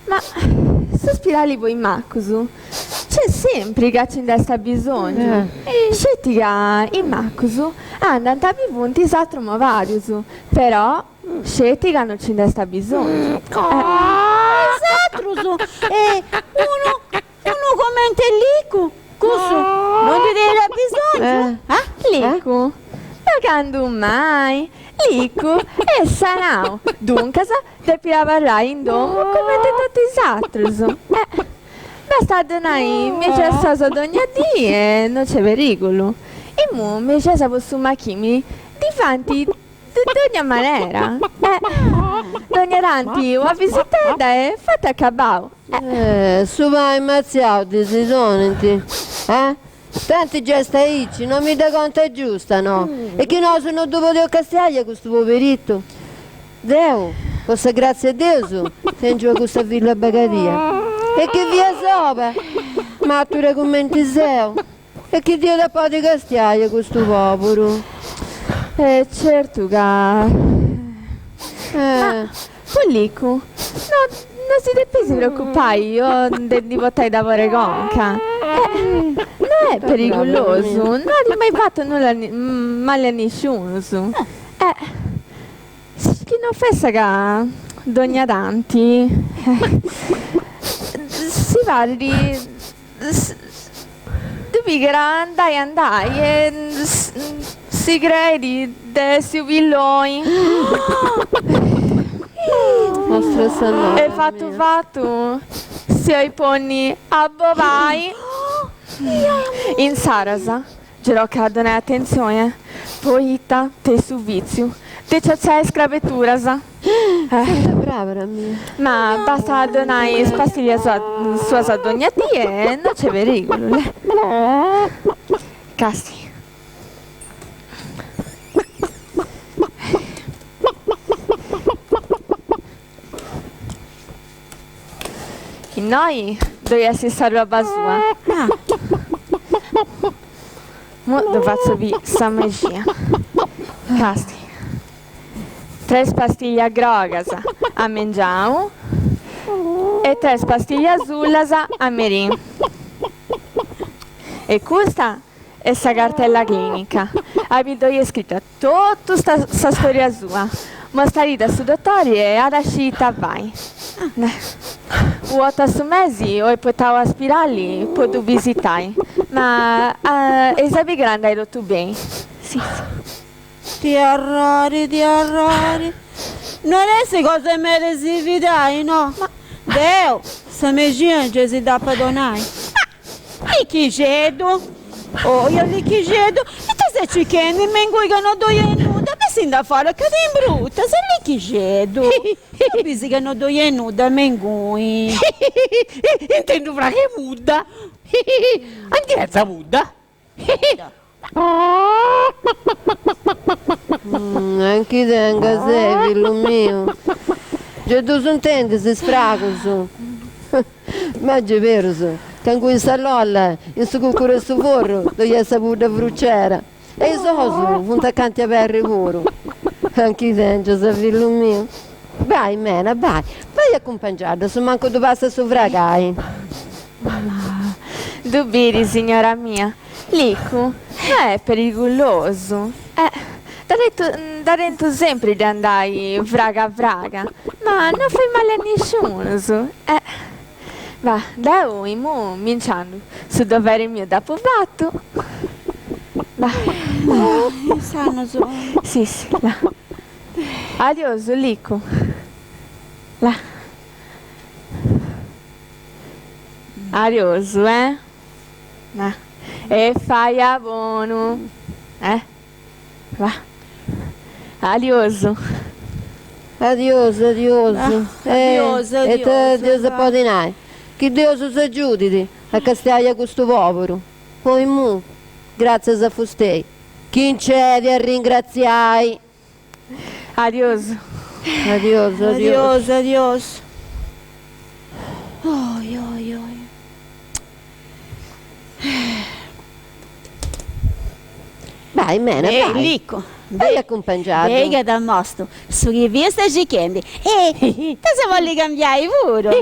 S8: Ma su spidali po is macus nc'est sempri ca ci nd'est abisongiu. Sceti ca is macus andant a bi funt is atrus mobadius, però sceti candu ci nd'est abisongiu.
S4: Is atrus, e unu, unu comente Licu. Cussu non ndi tenit abisongiu, ah?
S8: Licu, Ma candu mai? Licu, Est sanau, duncas depit abarrai in domu cumenti totu is atrus. Eh, bastat a donai mexias suas dogna dì e no c'est perigulu. Imui mexias po su machimini ndi faint de dogna manera. Eh, dogna tanti una visitedda e fatu acabau.
S10: Eh, su pani matziau ddis donint, eh? Tanti già est aici, no mi dda contat giusta, no? E chi nosu no ddu podeus castiai a custu poberitu? Deu, po sa grazia 'e Deus, tengiu a custa filla bagadia. E chi fia soba, matura cumenti seu, e chi dd'iat a podi castiai a custu poburu?
S8: E certu ca. Ma Po Licu, no, no si depis preocupai o de ndi portai dabori 'e conca. Eh, no est perigulosu, no at mai fatu nulla mali a nisciunus. Eh, chi no fessat ca dogna tanti si parit ddu pigat andai andai e si creit de essi u pilloni. E fatu fatu si 'olit ponni a bolai. Insaras Gei tocat a donai atentzioni, poita tenit su vitziu de ciaciai is crabeturas. Ma bastat a donai is pastillas suas dogna die e no c'est perigulu, leh. Casti. Innoi ddoi est sa roba sua. Mo ddu fatzu bì sa mexina. Casti. Tres pastillas grogas a mengianu e tres pastillas asullas a merì. E custa est sa cartella clinica, abi ddoi est scrita Totu sa storia sua. Mostaidda a su dotori e at a scì ita fai. U' 'orta a su mesi oi portau a spirali po ddu bisitai, ma eis a biri chi at andai totu beni. Si si.
S11: Ti arrori, ti arrori. Non est cosa 'e meda 'e si fidai, no. Deu, sa mexina gei si dd'apu a donai. Lichixeddu! Oia Lichixeddu, ita ses circhendi me ingui ca no ddoi est nudda, bessindi a fora ca ti imbrutas, Lichixeddu! Ddu bisi ca no ddoi est nudda me ingui.
S12: Intendu fragu 'e pudda! Anchi est sa pudda?
S10: Anchi tengas, fillu miu. Gei ddus intendis is fragus. Ma gei berus, ca ingui in sa lolla, in su cucuru 'e su forru, ddoi est sa pudda frucera. E is ous funt acanti aberri puru. Anchi tengias, fillu miu. Bai, Mena, bai. Bai acumpangiadda, a su mancu ddu passat su fragai.
S8: Ddu biri, signora mia, Licu no est perigulosu. Eh, dd'at tentu sempri de andai fraga fraga, ma no fait mali a nisciunus. Eh, va, deu imui mi nci andu, su doveri miu dd'apu fatu. Va. Si, si, là. Adiosu, Licu. Là. Adiosu, eh? Ma. E fai a bonu, eh? Va. Adiosu.
S10: Adiosu, adiosu.
S11: Adiosu,
S10: E ita
S11: adiosu.
S10: dd'eus a podi nai? Chi Deus s'agiudit a castiai a custu poburu. Po imui, gratzias a fustei, chi nc'est de arringratziai.
S8: Adiosu.
S10: Adiosu,
S11: adiosu. Adiosu, adiosu. Oi, oi, oi.
S10: Bai, Mena,
S4: Ei,
S10: bai.
S4: Licu.
S10: Bai acumpangiaddu.
S4: Bei ca t'ammostu su chi fiast circhendi. E dd'as a bolli cambiai puru, ah?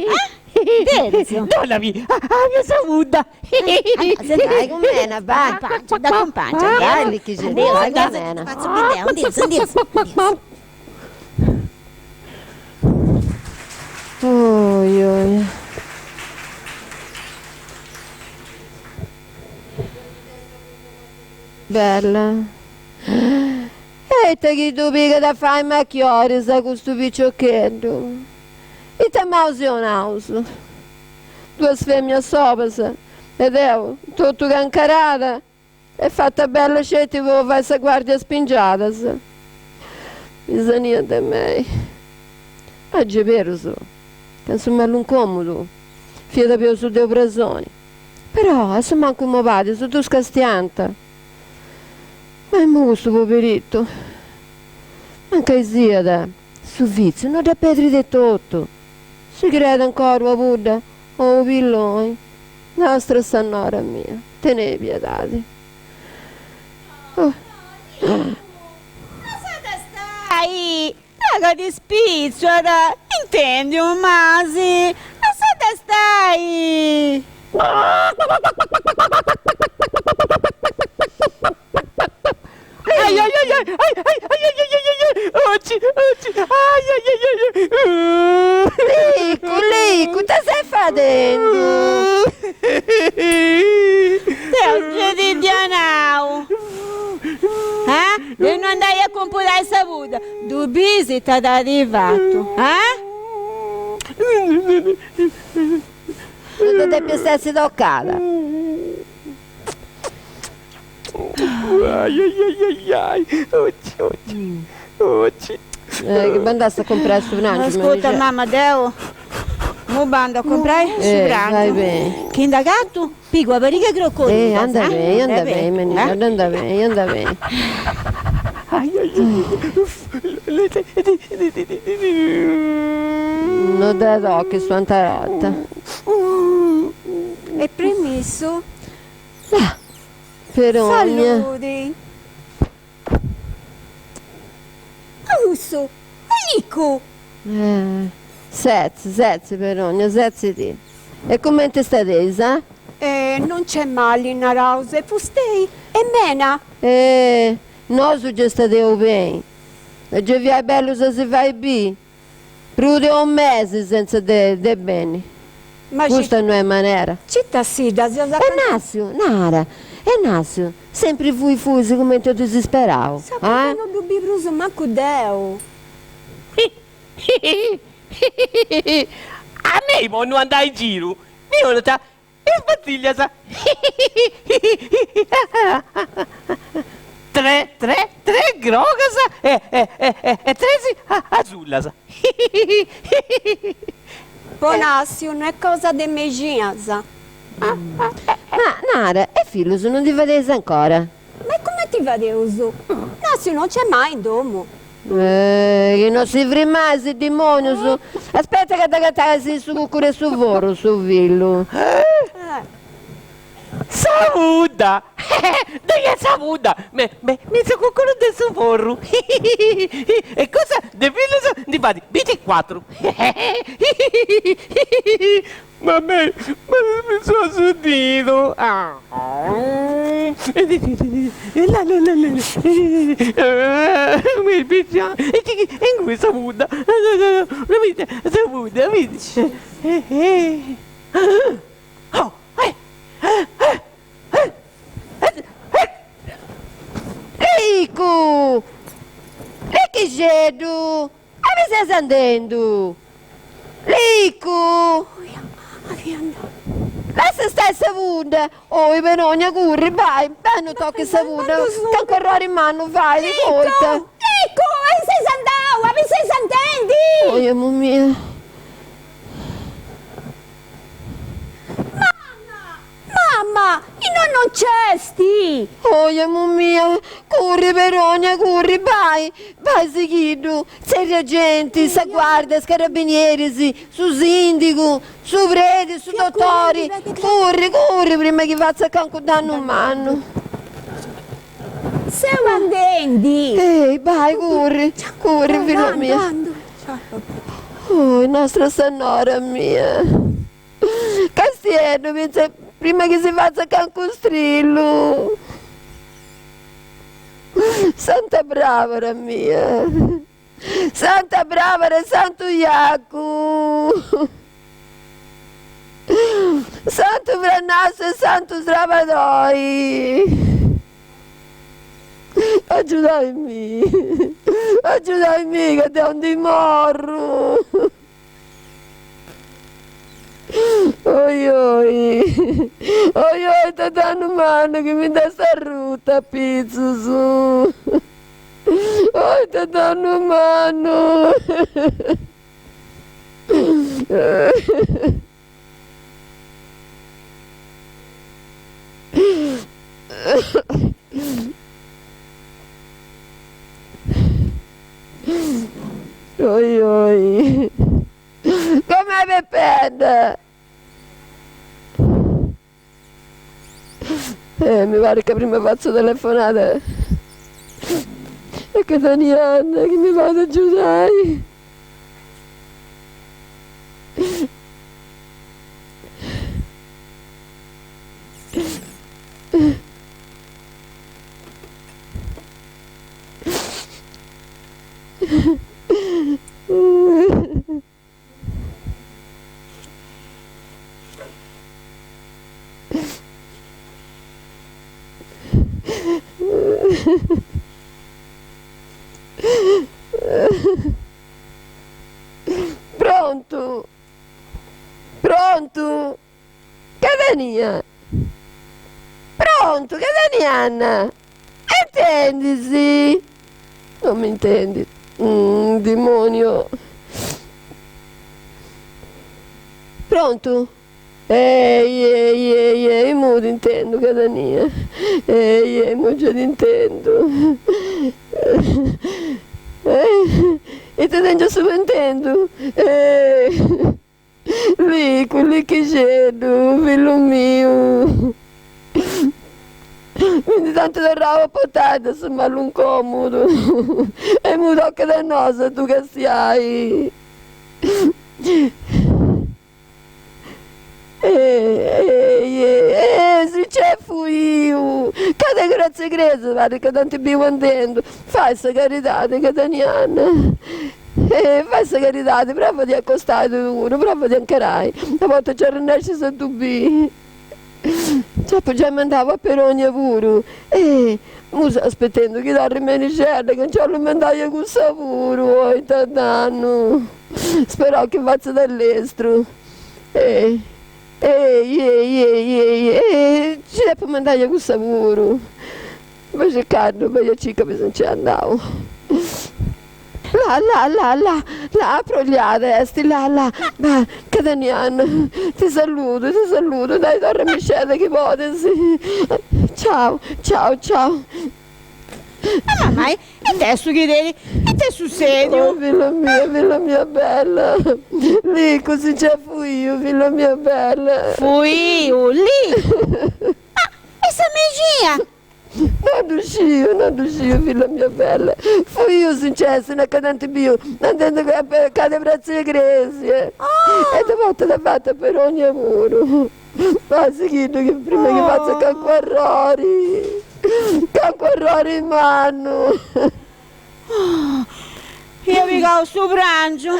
S4: Berus?
S12: Donami a sa pudda.
S10: Bai cun Mena, bai.
S4: Dd'acumpàngiu,
S10: Bai, Lichixeddu, bai cun Mena.
S4: Fatzu bideu, andeus, andeus, andeus.
S10: Oi, oi. Bella. E ita chi ddu pigat a fai machioris a custu piciocheddu? Ita maus 'onaus! Duas feminas sobas e deu totu cancarada e fata bella sceti po fai sa guardia a is pingiadas. Mesania de mei. Ma gei berus ca in su malu incomudu fiat peus de u presoni. Però a su mancu is mobadis ddus castiànt. Ma imui custu poberitu, mancai siat su fizu, no dda pedrit etotu. Si creit ancora ua pudda o unu pilloni. Nostra Sennora mia, tenei piedadi.
S11: Lassada stai! Ca ti spìtzuat, intèndiu m'as? Lassada stai!
S12: Ai ai ai ai ai ai ai ai ai ai ai Oci oci ai ai ai ai ai
S10: Licu, Licu, ita ses fadendu?
S11: Deu gei ti dd'ia nau, ah? De no andai a compudai sa pudda, ddu bis ita t'at fatu, ah?
S10: Non dda depiast essi tocada.
S12: Ai ai ai ai ai oci oci oci.
S10: Eh, chi bandast a comporai su prangiu,
S11: Ascurta mamma, deu mu bandu a comporai su prangiu.
S10: Vai beni.
S11: Chi nd'agatu pigu una pariga 'e crocorigas.
S10: Eh, anda beni, anda beni, menixedda, anda beni, anda beni.
S12: Ai ai ai
S10: No dda tochis su antarota.
S5: E premissu?
S10: Là, Peronia.
S5: Saludi. Cussu, Licu!
S10: Eh, setzi, setzi, Peronia, setzi ti. E comente istadeis, ah?
S5: Eh, non c'è mali, naraus, e fustei? E Mena?
S10: Eh, nosu già istadeus beni. E già fiat bellu sa si fai biri. Prus de unu mesi senza de de benni.
S5: Ma
S10: Custa no est manera.
S5: Cita si ddas ias a
S10: E Nàssiu, nara, e Nàssiu, sempri fui fui cumenti unu disisperau,
S5: Sa
S10: ah?
S5: poita no ddu biu prus mancu deu.
S12: A mei po no andai in giru mi 'onant Is pastillas Tre tre tre grogas e e e e tres asullas.
S5: Po Nàssiu no est cosa de mexinas.
S10: Ma nara, e fillus non ndi fadeis ancora?
S5: Ma e cumenti fadeus? Nàssiu non c'est mai in domu.
S10: Eh, chi no si frimais, dimonius! Aspetta ca dd'agatais in su cucuru 'e su forru, su fillu.
S12: Sa pudda! Ddoi est sa pudda me me in su cucuru de su forru! E cussa de fillus ndi fait binticuatru! Ma mei mi so sentidu E ingui sa pudda sa pudda
S10: Licu! Lichixeddu! Abi ses andendu? Licu! Lassa stai sa pudda! Oi Peronia curri, bai, bai no tochis sa pudda, cancu errori mannu fait, poita.
S5: Licu! Abi ses andau? Abi ses andendi?
S10: Oi emu mia.
S5: Mama! Mamma, innoi non c'esti!
S10: Oi emu mia, curri Peronia, curri, bai, bai sighiddu, tzerria genti, sa guardia, is carabinieris, su sindigu, su predi, su dotori, curri, curri prima chi fatzat cancu dannu mannu.
S5: Seu andendi!
S10: Ei, bai, curri, curri, filla mia. Oi Nostra Sennora mia. Castieddu fintzas prima chi si fatzat cancu strillu. Santa Brabara mia. Santa Brabara e Santu Jacu. Santu Frannassu e Santu Srabadoi. Agiudaimì, agiudaimì ca deu ndi morru. Oi oi, oi oi ita dannu mannu chi mi nd'est arruta a pitzus. Oi ita dannu mannu. Oi oi. Gomai Pepedda! Eh, mi parit ca prima fatzu telefonada a Catanianna chi mi podit agiudai. Prontu? Prontu? Catania? Prontu, Catanianna? Intendis? Non m'intendit. Dimoniu. Prontu? Ei, ei, ei, ei, imoi t'intendu, Catania. Ei, ei, imoi giai t'intendu. Ita tengiu a su pentendu? Ei. Licu, Lichixeddu, fillu miu. Mi ndi t'ant torrau a portai de su malu incòmudu e imui tocat a nosu a ddu castiai. Ei, ei, ei, si nc'est fuiu! Ca de gratzie cresia parit ca t'ant biu andendu. Fai sa caridadi, Catanianna. Eh, fai sa caridadi, prova a ti acostai tui puru, prova a ti ancarai, a bortas nci arrennescis a ddu biri. Nc'apu giai mandau a Peronia puru. Eh, imui seu aspetendu chi torrit Merixedda ca nci 'ollu mandai a cussa puru, oh ita dannu. Speraus chi fatzat a lestru. Eh, ehi, ehi, ehi, ehi, eh, nci depu mandai a cussa puru. Bai circaddu, bai a circa aundi si nc'est andau. Là, là, là, là, là, aproliada est, là, là, ma, Catanianna, ti saludu, ti saludu, dai, torrami sceda chi podis. Ciau, ciau, ciau.
S11: Ma mamai, it'est su chi tenit? It'est sussediu?
S10: Oh, filla mia, filla mia bella, Licu si nc'est fuiu, filla mia bella.
S11: Fuiu, Licu? Ma, e sa mexina?
S10: No ddu sciu, no ddu sciu, filla mia bella. Fuiu si nc'est, na ca t'ant biu andendu acanta 'e pratza 'e cresia. E dda portat fatu a Peronia puru. Ma sighiddu chi prima chi fatzat cancu arrori, cancu arrori mannu.
S11: Ia pigau su prangiu,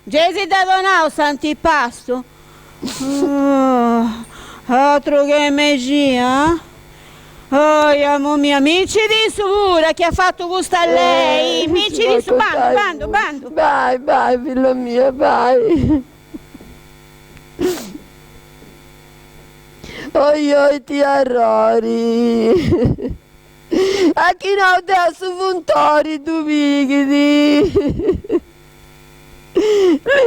S11: Gei si dd'at donau s'antipastu? Atru che mexina? Ohi mia, mi nci dissu puru a chi at fatu custa lei, mi nci dissu, bandu, bandu, bandu.
S10: Bai, bai, filla mia, bai. Oi oi ti arrori. A chi nau deu su puntori ddu pighit.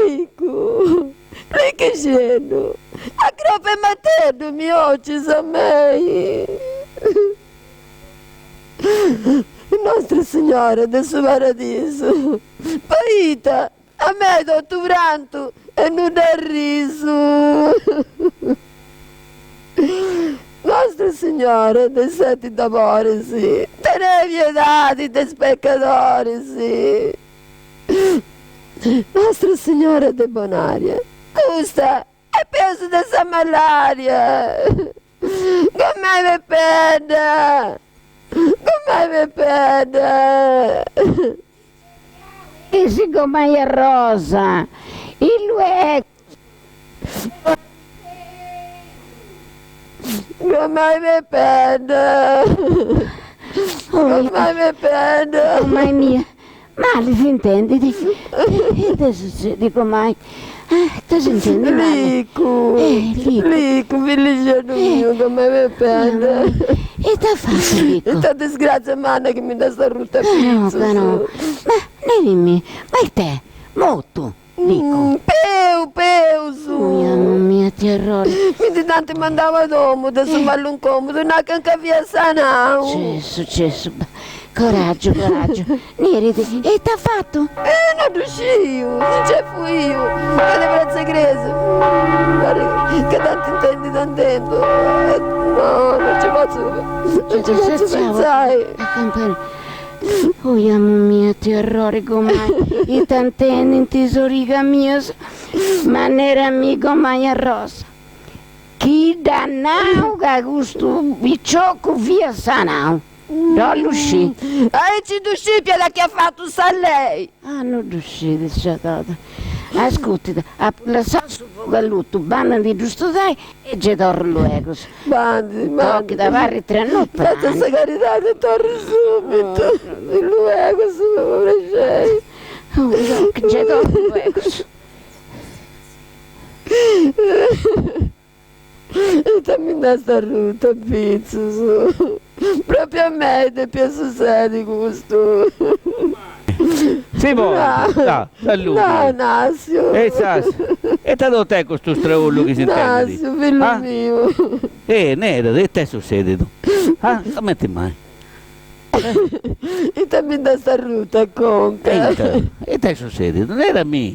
S10: Licu, Lichixeddu, a cropu 'e marteddu mi 'ocis a mei. Nostra Signora de su Paradisu, poita a mei totu prantu e nudda arrisu. Nostra Signora de is seti doboris, tenei piedadi de is pecadoris. Nostra Signora de Bonaria, custa est peus de sa malaria! Gomai Pepedda! Gomai Pepedda!
S13: Chi si gomai Arrosa, illu è.
S10: Gomai Pepedda!
S13: Ormai m'est pena. Gomai mia, mali s'intendit. Ite sutzedit gomai? Ite s'intendit mali?
S10: Licu,
S13: Licu.
S10: Licu, fillixeddu miu, gomai m'est pena.
S13: Ite at fatu Licu?
S10: Ita disgrazia manna chi mi nd'est arruta a
S13: No,
S10: pitzus.
S13: ca no. Ma, narimi, ma ite? Motu? Licu.
S10: Peu, peus!
S13: Mamma mia, ite orrore!
S10: Mi ndi dd'ant mandau a domu de su mallu incomudu, naca nca fiat sanau.
S13: Cessu, cessu, coraggiu, coraggiu. Nerit, e ite at fatu?
S10: Eh, no ddu sciu, si nc'est fuiu, ca de pratza 'e cresia, parit ca dd'ant intendidu andendu, no, no nci potzu, no nci potzu pentzai.
S13: Oi mamma mia ite orrore gomai ita intendint is origas mias ma nera·mì gomai Arrosa chi dd'at nau ca custu piciocu fiat sanau dd'ollu scì.
S10: Aici ddu scipiat chi at fatu sa lei.
S13: Ah no ddu scit sa tota. Ascurtit, apu lassau su fogu allutu, bandu a ndi ddu studai e gei torru luegus.
S10: Bandi, bandi.
S13: Tochit abarri tra no
S10: Fatza
S13: prani.
S10: sa caridadi e torri subitu, luegus, po prexeri.
S13: Oh, gei torru luegus.
S10: Ita mi nd'est arruta a pitzus. Propriu a mei depiat sussedi custu.
S14: Si podet, da, saludi.
S10: No, Nassiu.
S14: E sas, ita totu est custu straullu chi s'intendit?
S10: Nassiu, fillu miu.
S14: Eh, nerat, ita est sussedidu? Ah, comente mai?
S10: Ita mi nd'est arruta a conca.
S14: Ita, ita est sussedidu? Nera·mì.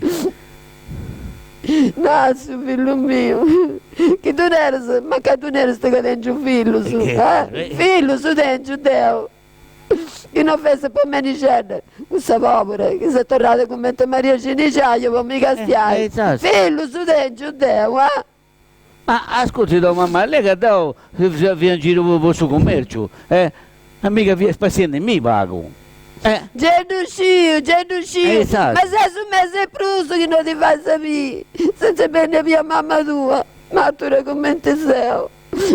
S10: Nassiu, fillu miu, chi ddu neras, mancai ddu neras ca tengiu fillus, eh? Fillus tengiu deu, chi no fessit po Menixedda, cussa pobura chi s'est torrada cumenti Maria Ciniciaia po mi castiai, fillus tengiu deu, ah?
S14: Ma ascurti o mamma, lei ca deu fia in giru po su cummerciu, eh, miga fia spassiendimì pagu, eh.
S10: Gei ddu sciu, gei ddu sciu, ma ses unu mesi e prus chi no ti fais a biri, sentz'e benni a biri a mamma tua, matura cumenti seu.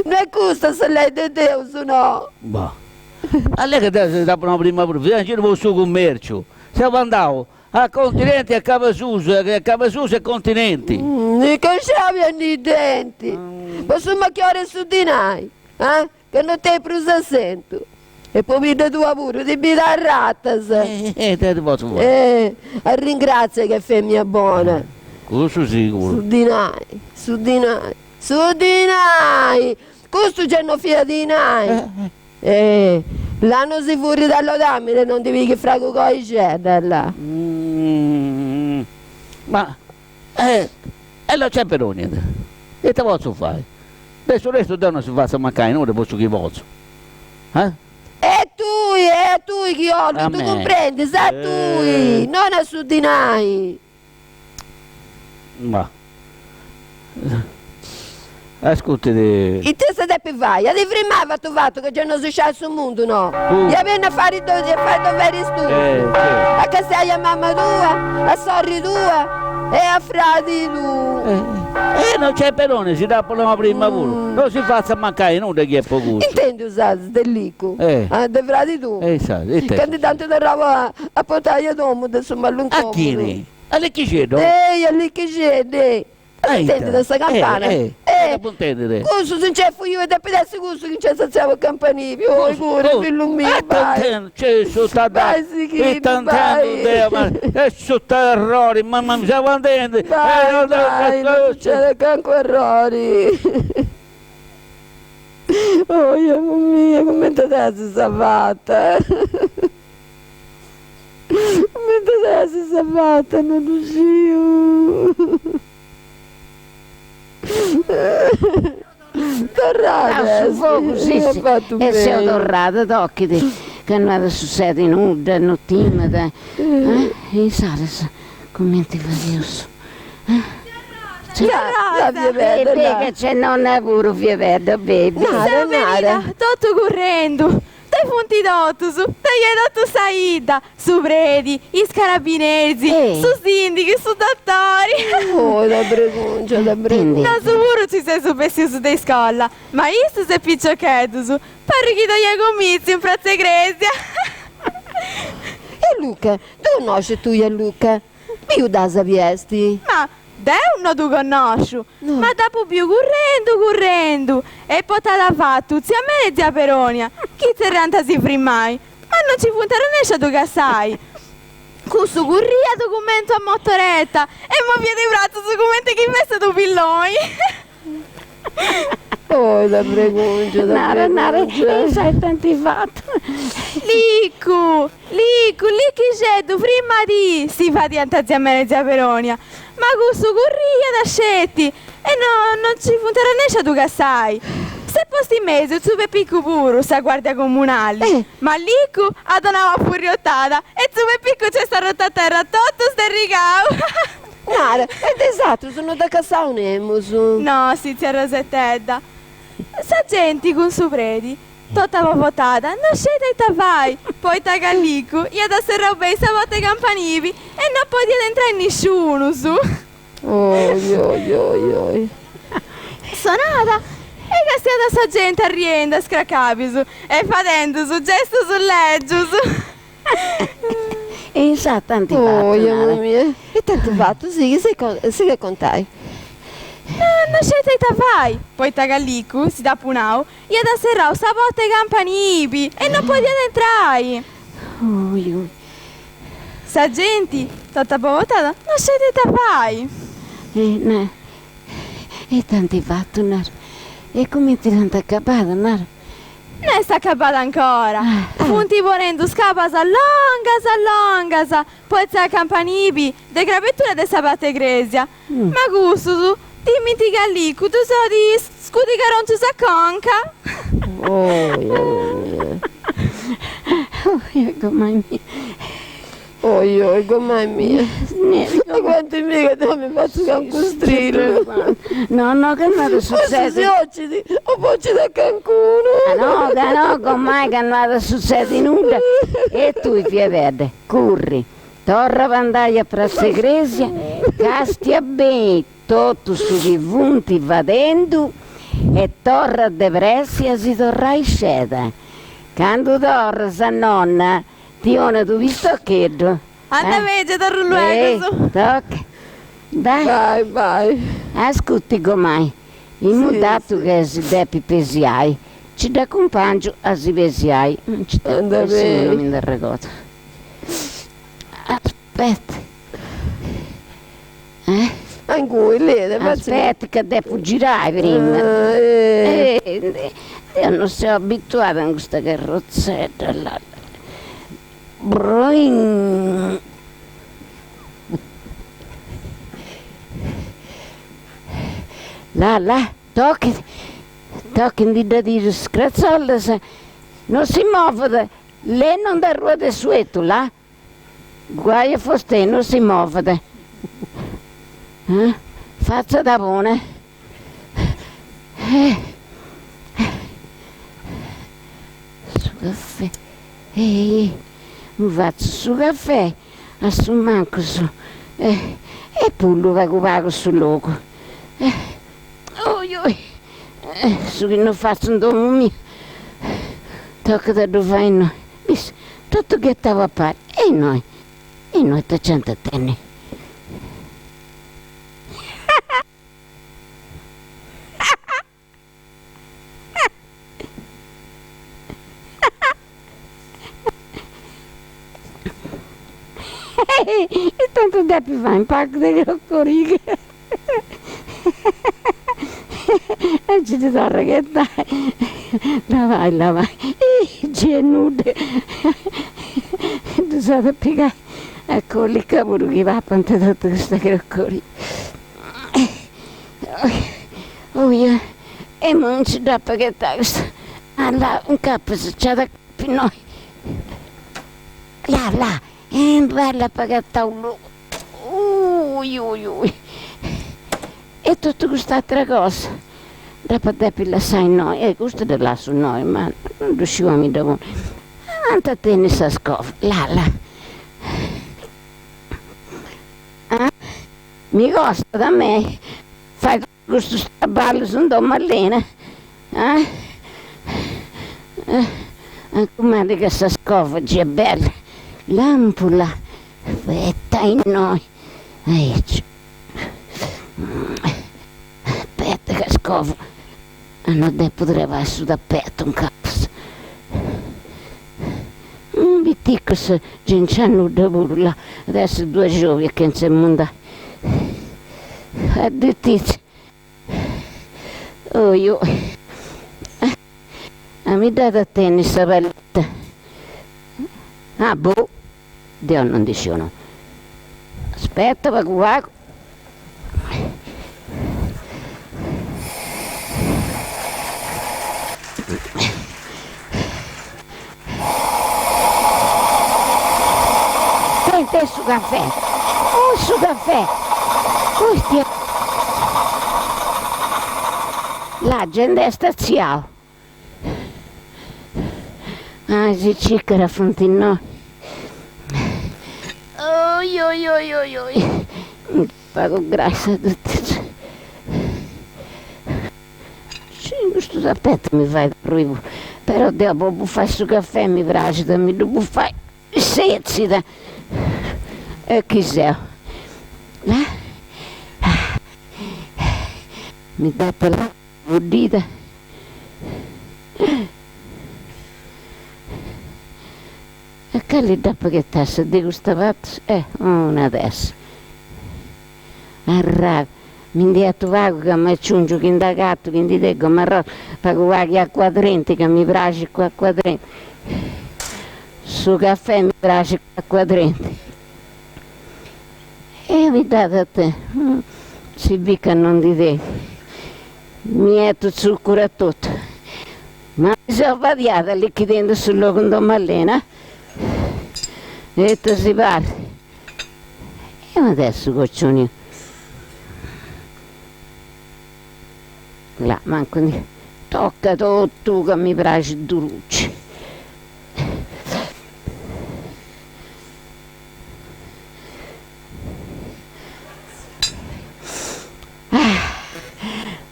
S10: No est custa sa lei de Deus, no?
S14: Bah. A lei ca deu dd'apu nau prima puru, fia in giru po su cummerciu, seu andau A continenti a cabasusu e a cabasusu e continenti.
S10: Ni cosciavi e ni denti. Po su machiori 'e su dinai, ah? Ca no tenit prus assentu. E pobidda tua puru ti bit a ratas.
S14: E ita ti potzu fai?
S10: Eh, arringrazia ca est femina bona.
S14: Cussu siguru.
S10: Su dinai, su dinai, su dinai! Custu già no fiat dinai. Eh, là no si furrit a lodamine non ndi pighit fragu coixedda, là.
S14: Ma, eh, e non c'è però niente. Ita potzu fai? De su restu deu non si fatzu mancai nudda po su chi potzu. Eh?
S10: E tui, e a tui chi 'ollu, ddu cumprendis, a tui, non a su dinai.
S14: Ma. Ascurtit.
S10: Ite si depit fai? A ti frimai fatu fatu ca giai no si sciat su mundu no? Ia benni a fari a fai doveris tuus. A castiai a mama tua, a sorri tua e a fradi tuu.
S14: E non c'è perone, si dd'apu nau prima puru, non si fatzat mancai nudda chi est po cussu.
S10: Intendiu s'as de Licu, de fradi tuu.
S14: E issas, ite
S10: Ca ndi dd'ant torrau a portai a domu de su maluncomudu.
S14: A chini? A Lichixeddu?
S10: Ei, a Lichixeddu, ei.
S14: A ita?
S10: Intendit sa campana?
S14: Eh, eh, dd'apu intendit.
S10: Cussu si nc'est fuiu e depit essi cussu chi nc'est satziau a campanili. Oi, curri, fillu miu, bai.
S14: C'è su
S10: Bai, sighidi,
S14: Ita
S10: bai.
S14: intendu deu, ma est su terrori, mamma mia, seu andendi.
S10: Bai, bai, no succedat cancu errori. Oi, mamma mia, cumenti at essi sa fata. Cumenti at essi sa fata, no ddu sciu. Torrada
S13: Su fogu, si, si, e seu torrada, tochit, ca no at a sussedi nudda, no timat. E insaras cumenti fadeus? Beni ca c'est nonna puru, fiat baby.
S8: Nara, nara. Totu currendu. Ddoi funt totus, ddoi est totu sa 'idda, su predi, is carabineris, su sindigu, su dotori.
S10: Oh, ita bregungia, ita bregungia.
S8: Nosu puru ci seus bessius de iscola, ma issus e piciocheddus, parrit chi ddoi est comìtziu in pratza 'e cresia.
S10: E Luca, ddu connoscis tui a Luca? Biu dd'as chi esti?
S8: Ma deu no ddu connosciu, ma dd'apu biu currendu currendu e potat fatu tzia Mela e tzia Peronia chi tzerriant a si frimmai, ma non ci funt arrennescias a ddu cassai. Cussu curriat cumenti a motoreta e moviat is bratzus cumenti chi fessat u' pilloni.
S10: Oh, ita bregungia, ita
S13: Nara, nara,
S10: bregungia.
S13: e sai tanti fatu.
S8: Licu, licu, lichixeddu, frimmadì, si fadiant tzia Mela e tzia Peronia. Ma cussu curriat sceti e no non ci funt arrennescias a ddu cassai. S'est postu in mesu tziu Pepicu puru, sa guardia comunali. Ma Licu at donau una furriotada e tziu Pepicu nc'est arrutu a terra totu sterrigau.
S10: Nara, e de is atrus no dd'at cassau nemus?
S8: No, si tzia Rosetedda. Sa genti cun su predi, tota abovotada, no sciet ita fai, poita ca Licu iat serrau beni sa porta 'e campanibi e no podiat intrai nisciunus.
S10: Oi oi oi oi.
S8: Sonada e castiat a sa genti arriendi a scracabius e fadendu gestus lègius.
S13: E insa tanti fatu,
S10: Oi,
S13: nara.
S10: mamma mia. E tanti fatu, sighi, sighi a contai.
S8: No, no sciet ita fai, poita ca Licu, si dd'apu nau, iat serrau sa porta 'e campanibi e no podiat intrai.
S13: Oi, oi.
S8: Sa genti, totu abovotada, no sciet ita fai.
S13: E na, e tanti fatu, nara. E cumenti dd'ant acabada, nara.
S8: No est acabada ancora. Funt ponendu scabas longas longas po etziai a campanibi de crabetura de sa parti 'e cresia. Ma cussus timint ca Licu ddus 'olit scudi caroncius a conca.
S13: Oi, gomai mia.
S10: Oi oi gomai mia. Aguanti-mì ca deu mi fatzu cancu strillu.
S13: No, no, ca no at a sutzedi.
S10: Forsis si 'ocit o bocit a cancunu.
S13: Ca no, ca no, gomai, ca no at a sutzedi nudda. E tui, fiadedda, curri, torra a andai a pratza 'e cresia, castia beni totu su chi funt fadendu e torra de pressi a si torrai sceda. Candu torras, sa nonna Ti 'onat u pistocheddu.
S8: Anda beni, gei torru luegus.
S13: Eh, toca. Dai.
S10: Bai, bai.
S13: Ascurti gomai, imui datu ca si depit pesiai, nci dd'acumpàngiu a si pesiai. Nci
S10: Anda
S13: depit essi
S10: beni.
S13: no mi nd'arregodu. Aspetta. Eh?
S10: Ingui, Leda, fatzi.
S13: Aspetta ca depu girai prima. Eh. Deu non seu abituada in custa carrotzedda, là là. Broin. Là là, tochit, tochit ndi dda tiru is cratzollas, non si movit, lei non nd'arruat de su 'etu, là. Guai a fostei, non si movet. Fatza da pone. Su caffè. Mi fatzu su caffè, a su mancus, e pullu pagu pagu su logu. Oi oi, su chi non fatzu in domu mia, tocat a ddu fai innoi. Bis, totu ghetau a pari, e innoi, innoi ita nc'ant a tenni? E tantu depi fai un pagu de crocoriga E nci ddu torru a ghetai Labai labai Gei est nudda Ddus at a pigai a colica puru chi papant totu custa crocoriga Oi e imoi nci dd'apu a ghetai custa Là incapas nci at a capi innoi Là là E bella apu agatau logu. Ui ui ui. E totu cust'atera cosa. Dd'apu a depi lassai innoi, eh custa dda lassu innoi, ma non ddu sciu aundi dda ponni. Ant a tenni sa scova, là là. Ah, mi costat a mei fai custus traballus in domu allena, ah. Mancu mali ca sa scova gei est bella, lampu là, aspetta innoi, aici. Aspetta ca scovu a no depu trevai su tapetu incapas. Piticus gei nc'at nudda puru là, at essi ddoi giobia chentza 'e mundai. Additizi. Oi oi. A mi dd'at a tenni sa pallita. Ah boh. Deu non ndi sciu no. Aspetta pagu pagu. Tentei su cafè. Oh su cafè. Ostia. Là gei nd'est artziau. Ah, is cìcaras funt innoi. Oi oi oi oi oi. Pagu grassa totu. Custu tapetu mi fait arrui puru. Però deu po bufai su cafè mi praxit a mi ddu bufai setzida. E chi seu. Mi depu Buddida. E cali dd'apu ghetau de custa parti? Eh, una tassa. Arrabi, mi ndi 'etu pagu ca m'aciungiu chi nd'agatu, chi ndi tengu m'arrosu, pagu pagu 'e acuadrenti ca mi praxit cun acuadrenti. Su cafè mi praxit cun acuadrenti. E mi dd'at a tenni, si bit ca non ndi tenit. Mi 'etu tzuccuru a totu. Ma mi seu fadiada allichidendu su logu in domu allena. Ita si parit. E adesso coccioni. Là, mancu ndi. Toca totu ca mi praxit druci.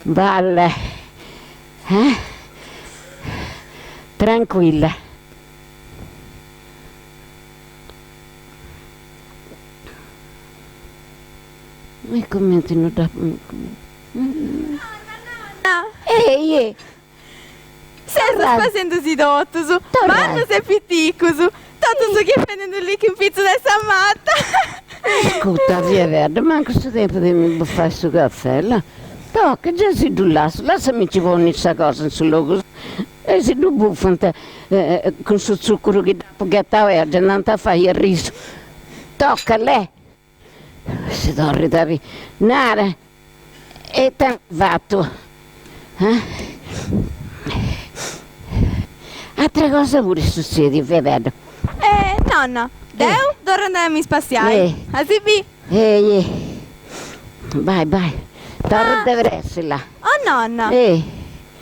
S13: Balle eh tranquilla. E cumenti no dd'apu. Ehi ehi.
S8: Seus spassiendusì totus, mannus e piticus, totus chi fendint licchi in pitzu de sa mata.
S13: Ascurta, fia perdi mancu su tempus de mi bufai su cafè, là. Toca, giai si ddu lassu, lassami nci ponni sa cosa in su logu e si ddu bufant cun su tzuccuru chi dd'apu ghetau eo, giai nd'ant a fai arrisu. Toca, lè. Si torrit a biri. Nara, ita ant fatu? Ah? Atra cosa puru est sutzediu, fia bellu.
S8: Eh, nonna, deu torru andai a mi spassiai. A si bì!
S13: Ehi, ehi. Bai, bai. Torra de pressi, là.
S8: Oh nonna!
S13: Ehi.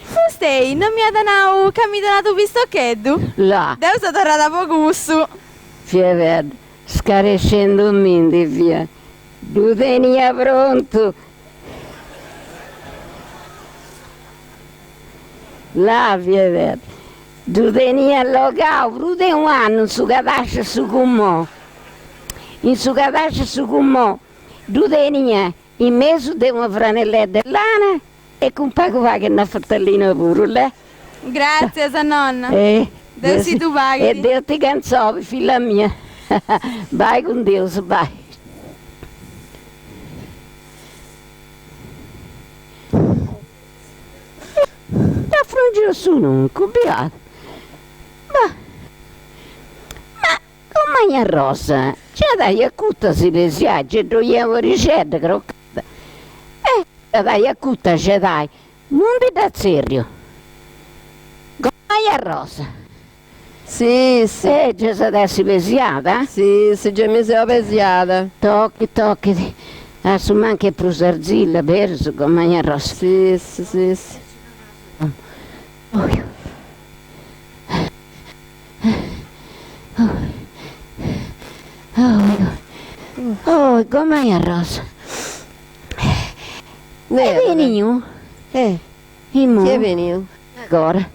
S8: Fustei non m'iat nau ca mi donat u' pistocheddu?
S13: Là.
S8: Deu seu torrada po cussu.
S13: Fia bellu. Scarescendumindi fia, ddu tenia prontu. Là fia perdia, ddu tenia allogau prus de u' annu in su cadasciu 'e su cumò, in su cadasciu 'e su cumò ddu tenia in mesu de una franelledda 'e lana e cun pagu pagu 'e naftalina puru, lè.
S8: Gràtzias, nonna.
S13: E
S8: Deus si ddu paghit.
S13: E Deus ti cantzobit, filla mia. Bai cun Deus, bai. Dd'at frungiu su nuncu, biadu. Ma, ma Gomai Arrosa, già dai acuta si pesiai, gei ddoi iat un'orixedda crocada. E dai acuta scedai, Non ndi dda tzerriu. Gomai Arrosa.
S10: Si, si.
S13: E già s'at essi pesiada?
S10: Si, si, già mi seu pesiada.
S13: Tochit, tochit. A su mancu est prus arzilla, berus, gomai Arrosa?
S10: Si, si, si, si.
S13: Oh, gomai Arrosa. Est beniu?
S10: Eh.
S13: Imoi.
S10: Chi est beniu?
S13: Agora.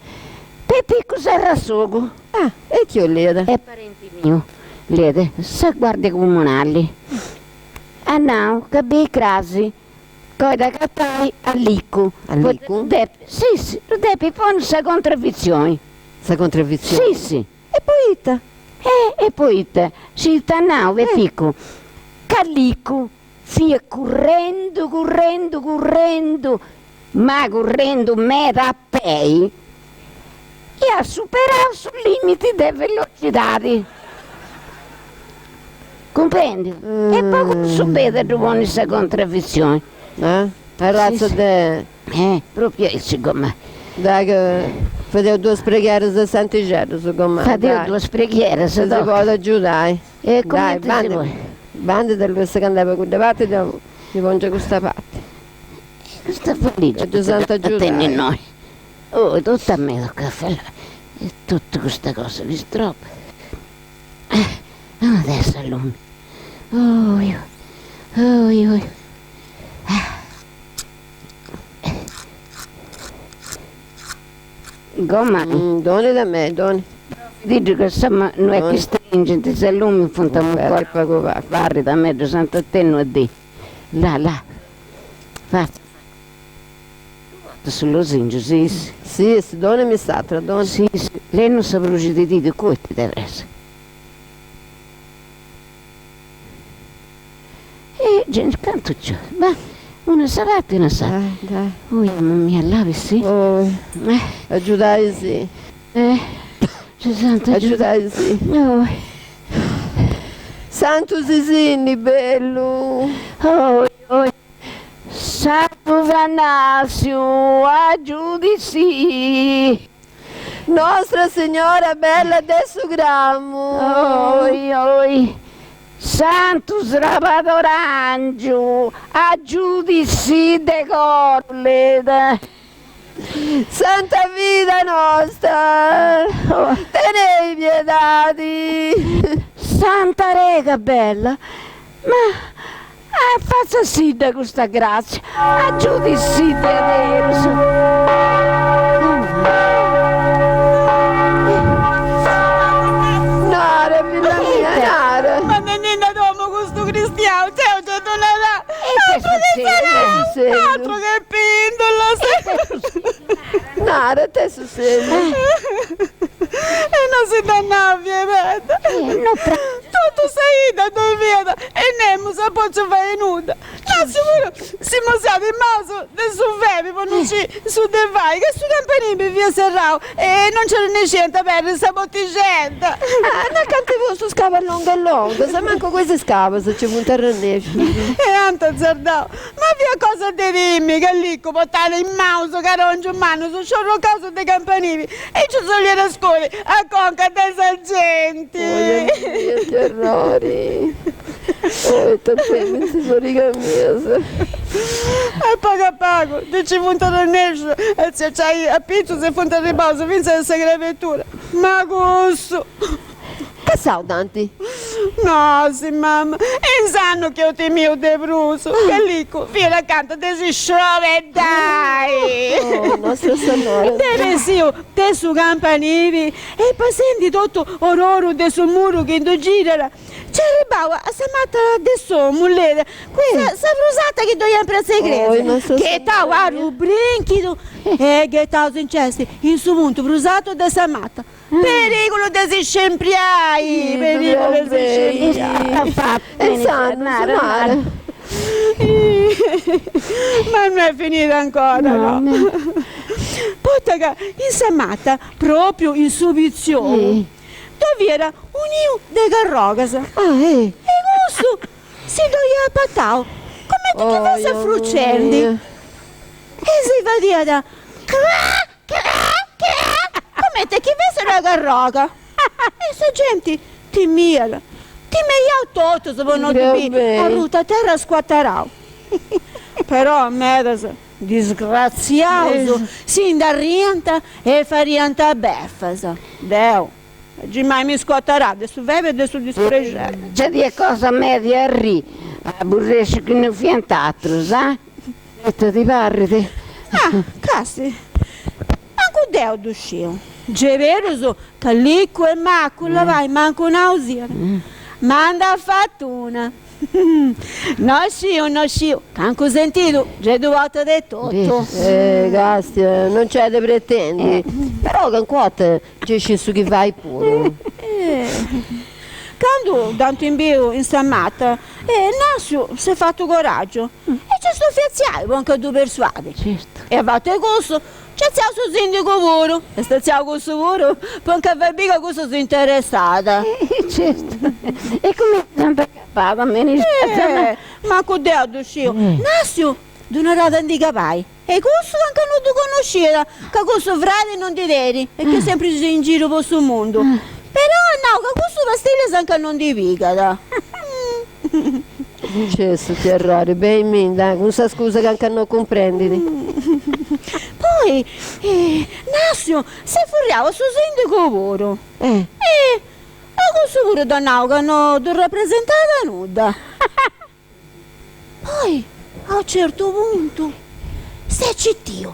S13: Pepicu Serrasogu.
S10: Ah, e chi 'oliat?
S13: Est parenti miu, liet sa guardia comunali. At nau ca bit crasi Coit agatai a Licu.
S10: A Licu?
S13: Depi, si, si, ddu depit ponni sa contravitzioni.
S10: Sa contravitzioni?
S13: Si, si.
S10: E poita?
S13: E, e poita? Si ita at nau Pepicu? Ca Licu fiat currendu, currendu, currendu, ma currendu meda a pei, iat superau su limiti de velocidadi. Cumprendiu? E po cussu benit a ddu ponni sa contravitzioni.
S10: Eh? Arratza de.
S13: Eh, propriu aici, gomai.
S10: Dai che fadeus duas preghieras a Santixeddu, gomai.
S13: Fadeus duas preghieras,
S10: Si podit agiudai.
S13: E cumenti si podit?
S10: Bandi de luis ca andai po cudda parti deu mi pongiu a custa parti.
S13: Custa valigia dda tenni innoi. Oh, totu a mei tocat a fai e totu custa cosa mi strobat. Adesso allumi. Oi oi oi. Gomai.
S10: Doni da me, doni.
S13: Diddu ca sa no est chi stringint s'allumi funt ancora
S10: pagu pagu.
S13: Parrit a mei ddu s'ant a tenni una dì. Là là. Fatzu. Su losingiu, si si.
S10: Si si, donami s'atra, doni.
S13: Si si, lei non sa bruxi de didi coiti de pressa. E genti, cantu nci 'olit, ma una sa parti e una s'atra.
S10: Dai, dai.
S13: Oi mamma mia, là si.
S10: Oi, agiudai si.
S13: Eh, si santu
S10: agiudai si.
S13: Oi.
S10: Santu Sisinni bellu.
S13: Oi, oi. Santu Frannàssiu agiudisì.
S10: Nostra Signora bella de su Cramu.
S13: Oi oi. Santu Srabadoràngiu agiudisì de Corled.
S10: Santa vida nosta, tenei piedadi.
S13: Santa Rega bella, ma Ah, fatzasidda custa gràtzia, agiudisì diaderus.
S10: Nara, filla mia, nara.
S11: Ma benint a domu custu cristiau, deu ce ddu narà.
S13: Ite sutzedit?
S11: Atru che pìndulas.
S10: Nara, ite sutzedit?
S11: E no si dda nau, Piereta. Totu sa 'idda ddoi fiat e nemus at potziu fai nudda. Nàssiu puru si mosiat is maus de su febi po no scì su de fai, ca su campanibi fiat serrau e no nci arrennesciant a aberri sa potixedda.
S10: Ah, no acanta cussus scabas longas longas, mancu cun is scabas nci funt arrennescius.
S11: E ant azzardau, ma fiat cosa de timi ca Licu portàt in maus carongius mannus sciorrocaus de campanibi E nci ddus 'oliat scudi a conca de sa genti.
S10: Oi ite errori. Oi ita tenint is origas mias.
S11: A pagu a pagu nci funt arrennescius a si aciai a pitzus e funt arribbaus fintzas a sa crabetura. Ma cussu.
S10: Cassau dd'anti?
S11: No, si mama, e intzandus chi eus timiu de prus, ca Licu fiat acanta de si sciobeddai.
S10: Oh, Nostra Sennora.
S11: Nd'est bessiu de su campanibi e passendi totu ororu de su muru chi ddu girat, nc'est arribbau a sa mata de s'omu, leda, cun sa prus arta chi ddoi at in pratza 'e cresia, ghetau at unu brinchidu e ghetau si nc'est in su puntu prus artu de sa mata. Perigulu de si scempriai, perigulu de si scempriai.
S10: E nara.
S11: Ma no est finida ancora, no. Poita ca in sa mata, propriu in su pitziolu, ddoi fiat un'iu de carrogas. E cussu si ddoi iat apatau, cumenti chi fessat frucendi. E si fadiat cra Cra! Cra! Comente chi fessit una carroga. E sa genti timiat. Timeiaus totus po no ddu biri arrutu a terra scuatarau. Però medas Disgratziaus, si nd'arriant e fariant befas. Deu, agimai mi scotarà de su febi e de su disprexeri.
S13: Nci fiat cosa meda de arrì, aburresciu chi no fiant atrus, ah? Ita ti parrit?
S11: Ah, casti, mancu deu ddu sciu. Gei berus ca licu e macu labai mancu nau siat. Ma nd'at fatu una. No sciu, no sciu, cancu sentidu gei ddu portat e totu.
S10: Eh, casti, non nc'est de pretendi. Però calincuna 'orta gei scit su chi fait puru.
S11: Candu dd'ant biu in sa mata, Nàssiu s'est fatu coràgiu e nc'est 'ofiu atziai po nche ddu persuadi. E a fatu 'e cussu nc'est atziau su sìndigu puru, est atziau cussu puru po nche fai biri ca cussu s'interessat.
S13: Certu, e cumenti s'ant acabada meni
S11: Mancu deu ddu sciu. Nàssiu ddu narat a ndi cabai e cussu anca no ddu connosciat, ca cussu fradi no ndi tenit e chi est sempri in giru po su mundu. Però at nau ca cussu pastillas anca no ndi pigat.
S10: Cessu ti arrori, bei minda, cun sa scusa ca anca no cumprendit.
S11: Poi Nàssiu s'est furriau a su sìndigu puru e a cussu puru dd'at nau ca no ddu rapresentat nudda. Poi, a u' certu puntu, s'est citiu,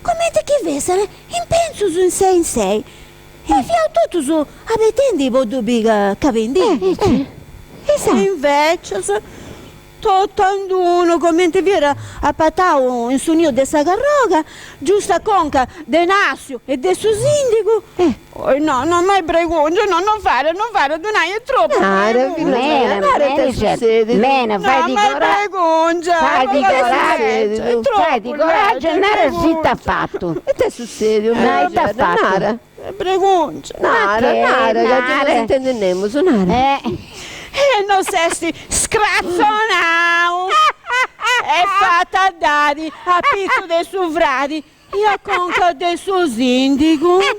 S11: comente chi fessat in pentzus in sei in sei, e fiaus totus abetendi po ddu biri cabendindi. E invecias, totu in d'unu, comente fiat apatau in su niu de sa carroga, giustu a conca de Nàssiu e de su sìndigu, Oi no, no, ma est bregungia, no, no fait, no fait, ddu nai est tropu
S10: Nara, filla mia, nara ita sutzedit.
S13: Mena,
S11: fai
S13: di
S11: bregungia,
S13: fai di coraggiu, fai di coraggiu e nara si ita at fatu.
S10: Ita est sutzediu,
S13: Nara ita at fatu.
S10: Nara.
S11: Est bregungia.
S10: Nara, nara, ca giai no s'intendit nemus, nara.
S11: E no s'est scratzonau e fata dd'at a pitzu de su fradi E a conca de su sìndigu.
S13: E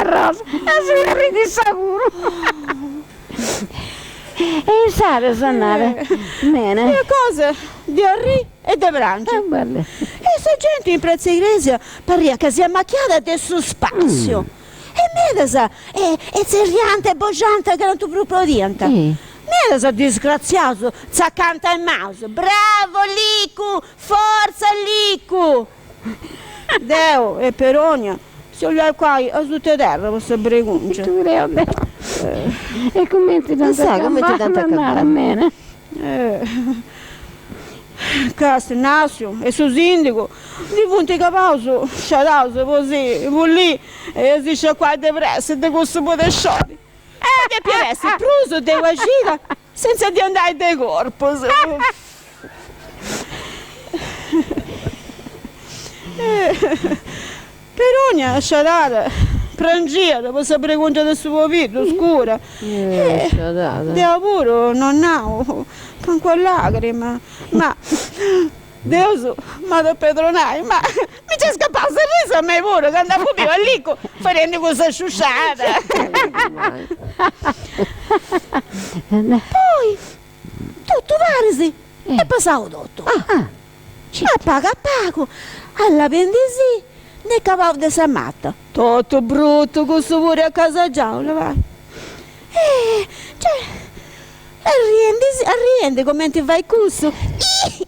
S13: Rosa, a si nd'arrit issa puru. E insaras nara, mena.
S11: Est cosa de arrì e de prangi. E sa genti in pratza 'e cresia parriat ca siat machiada de su spàssiu. E medas e tzerriant e boxant cantu prus podiant. Medas disgratziaus tzacant is manus, Bravo Licu! Fortza Licu! Deu e Peronia si 'oliaus cuai asuta 'e terra po sa bregungia.
S13: Ddu creu deu. E cumenti dd'ant acabada, nara mena.
S11: Casti, Nàssiu e su sìndigu ndi funt cabaus sciadaus po si pullì e si sciacuai de pressi de cussu pudescioni. Ma depiat essi prus de una cida Senza di andai de corpus. Peronia sciadada prangiat po sa bregungia de su pobiddu, scura. Deu puru no nau cancu lagrima, ma Deus m'at a pedronai, ma mi nc'est scapau s'arrisu a mei puru candu apu biu a Licu fadendi cussa sciusciada. Poi totu paris est passau totu. A pagu a pagu, allabendisì, nd'est cabau de sa mata. Totu brutu cussu puru acasagiau, labai. E cioè Arriendi, arriendi comenti fait cussu, ihihihihi,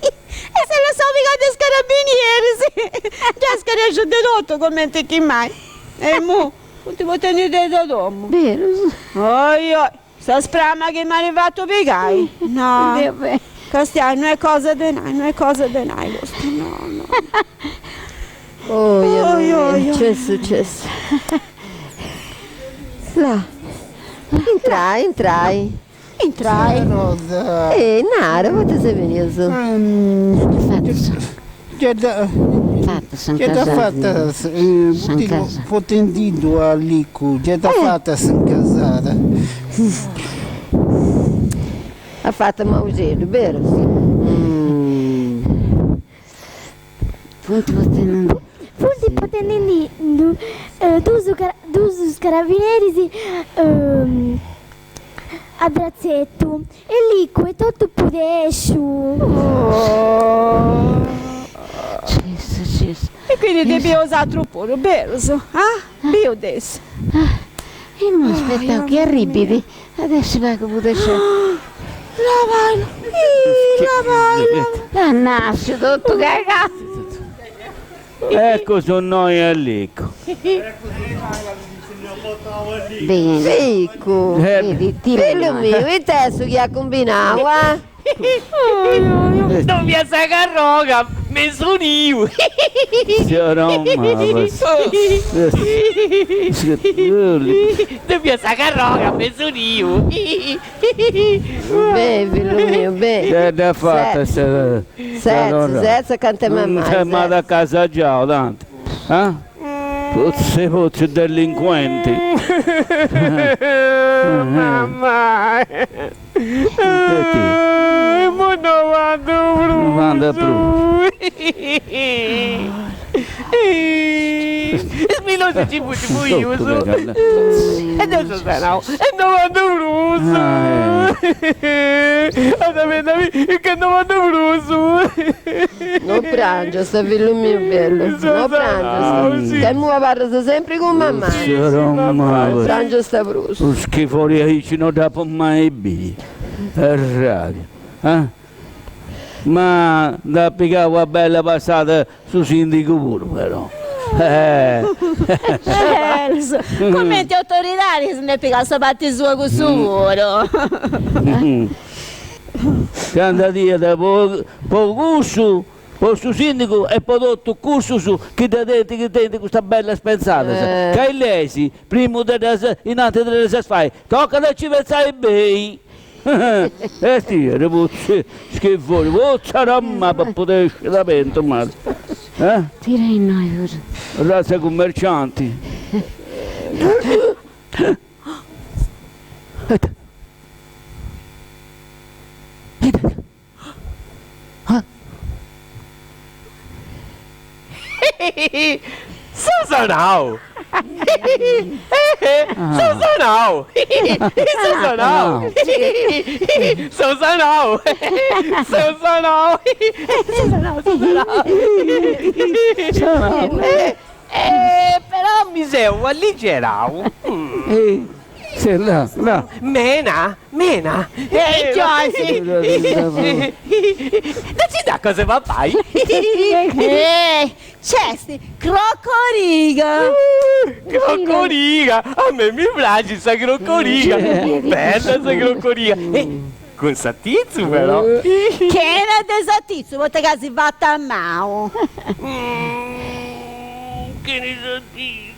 S11: e s'est lassau pigai de is carabinieris, giai scaresciu de totu comenti chi mai. E imui funt portendideddu a domu.
S13: Berus.
S11: Oi oi, sa sprama chi m'ant fatu pigai. No, castiai, no est cosa de nai, no est cosa de nai custu, no no.
S10: Oi oi oi, cessu cessu. Là. Intrai, intrai.
S11: Intrai.
S6: Rosa.
S10: E nara, poita seis benius?
S6: Ce dd'at fata, potendiddu a Licu, ce dd'at fata a s'incasada.
S10: At fatu mauxeddu, berus?
S13: Funt potendi.
S7: Funt potendi dus carabineris. a bratzetu e Licu etotu pudesciu.
S11: E quindi ddi biu s'atru puru, berus? Ah? Biu dd'eis.
S13: Imoi aspetau chi arribit, at essi pagu pudescia.
S11: Lavaila, ih, lavaila.
S13: At nasciu totu cagau.
S14: Ecco su noi a Licu.
S10: Licu, fillu miu, ita est su chi at cumbinau, ah?
S12: Non mi sa carroga, mesu niu. Non sa carroga, mesu niu.
S10: Beh, fillu miu, beh.
S14: Che dd'at fata sa
S10: Setzi, setzi acanta 'e mamai,
S14: setzi. M'at acasagiau tanti, ah? Putzi putzi delincuenti.
S12: Mamai. Imoi no bandu prus.
S14: No bandat prus.
S12: Is pillonis nci funt fuius e deu seu sanau e no bandu prus. Ca no bandu prus.
S10: No prangias, fillu miu bellu, no prangias, ca imui abarras sempri cun mamai, no prangias prus.
S14: Unu schifori aici no dd'apu mai biu, arràbiu, ah? Ma nd'at pigau una bella passada su sindigu puru però.
S11: Certu, cumenti autoridadi si nd'est pigau sa parti sua cussu puru.
S14: Cand'at po po cussu, po su sindigu e po totu cussus chi dda tenint chi tenint custas bellas pentzadas, ca is leis primu de ddas innantis de ddas fai tocat a ci pentzai beni. Est ira putzi schifori, putza ramma po pudesci da pentu mali.
S13: Eh? Tira innoi puru.
S14: Razza cummercianti.
S12: Seu sanau! Seu sanau! Seu sanau! Seu sanau! Seu sanau! Seu sanau, seu sanau! Però mi seu alligerau.
S14: Là, là.
S12: Mena, mena.
S11: Ei Giosi!
S12: Non ci nd'at cosa 'e papai?
S11: Ei, nc'est crocoriga!
S12: Crocoriga! A mei mi praxit sa crocoriga! Bella sa crocoriga! Cun satitzu però!
S11: Chena de satitzu, poita ca si fata a mau!
S12: Chene satitzu!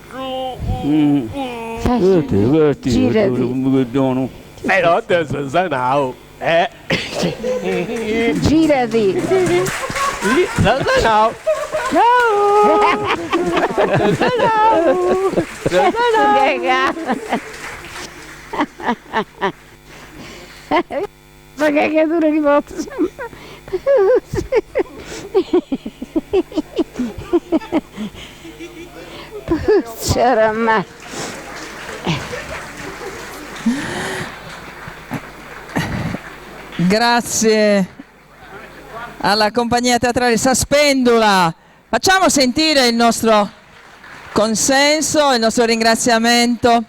S12: Però deu seu sanau, eh.
S13: Girati.
S12: Seu sanau. Ciao. Seu sanau. Seu sanau.
S13: Sa cagadura chi portu Putza
S1: Grazie alla compagnia teatrale Sa Spendula. Facciamo sentire il nostro consenso, il nostro ringraziamento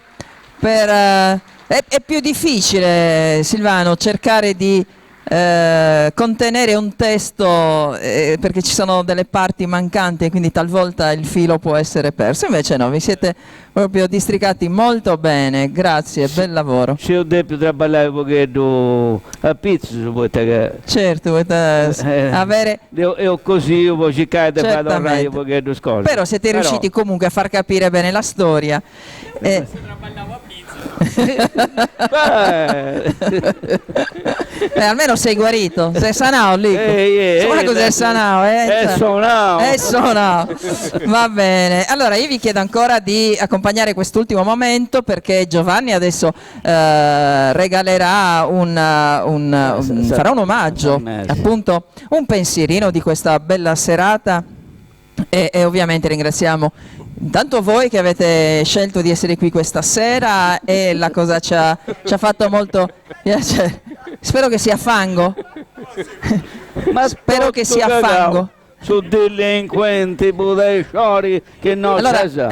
S1: per... Eh, è, è più difficile, Silvano, cercare di eh, contenere un testo eh, perché ci sono delle parti mancanti e quindi talvolta il filo può essere perso. Invece no, vi siete proprio districati molto bene, grazie, bel lavoro.
S14: Seu depiu traballai u pogheddu a pitzus poita ca.
S1: Certu, poita avere.
S14: Deu eus cosiu po circai de fai torrai u pogheddu is cosas.
S1: Però siete riusciti comunque a far capire bene la storia. E. Eh, almeno sei guarito, sei sanau, Licu. Insomma, cos'è sanau? Eh?
S14: È sonau.
S1: È sonau. Va bene. Allora, io vi chiedo ancora di accompagnare quest'ultimo momento perché Giovanni adesso eh, regalerà un, un, un, farà un omaggio, appunto, un pensierino di questa bella serata. E, e ovviamente ringraziamo. Intanto voi che avete scelto di essere qui questa sera e la cosa ci ha, ci ha fatto molto piacere. Spero che sia fango.
S14: Ma
S1: Spero che sia fango.
S14: Su delinquenti pudesciori che non
S1: Allora-
S14: si sa.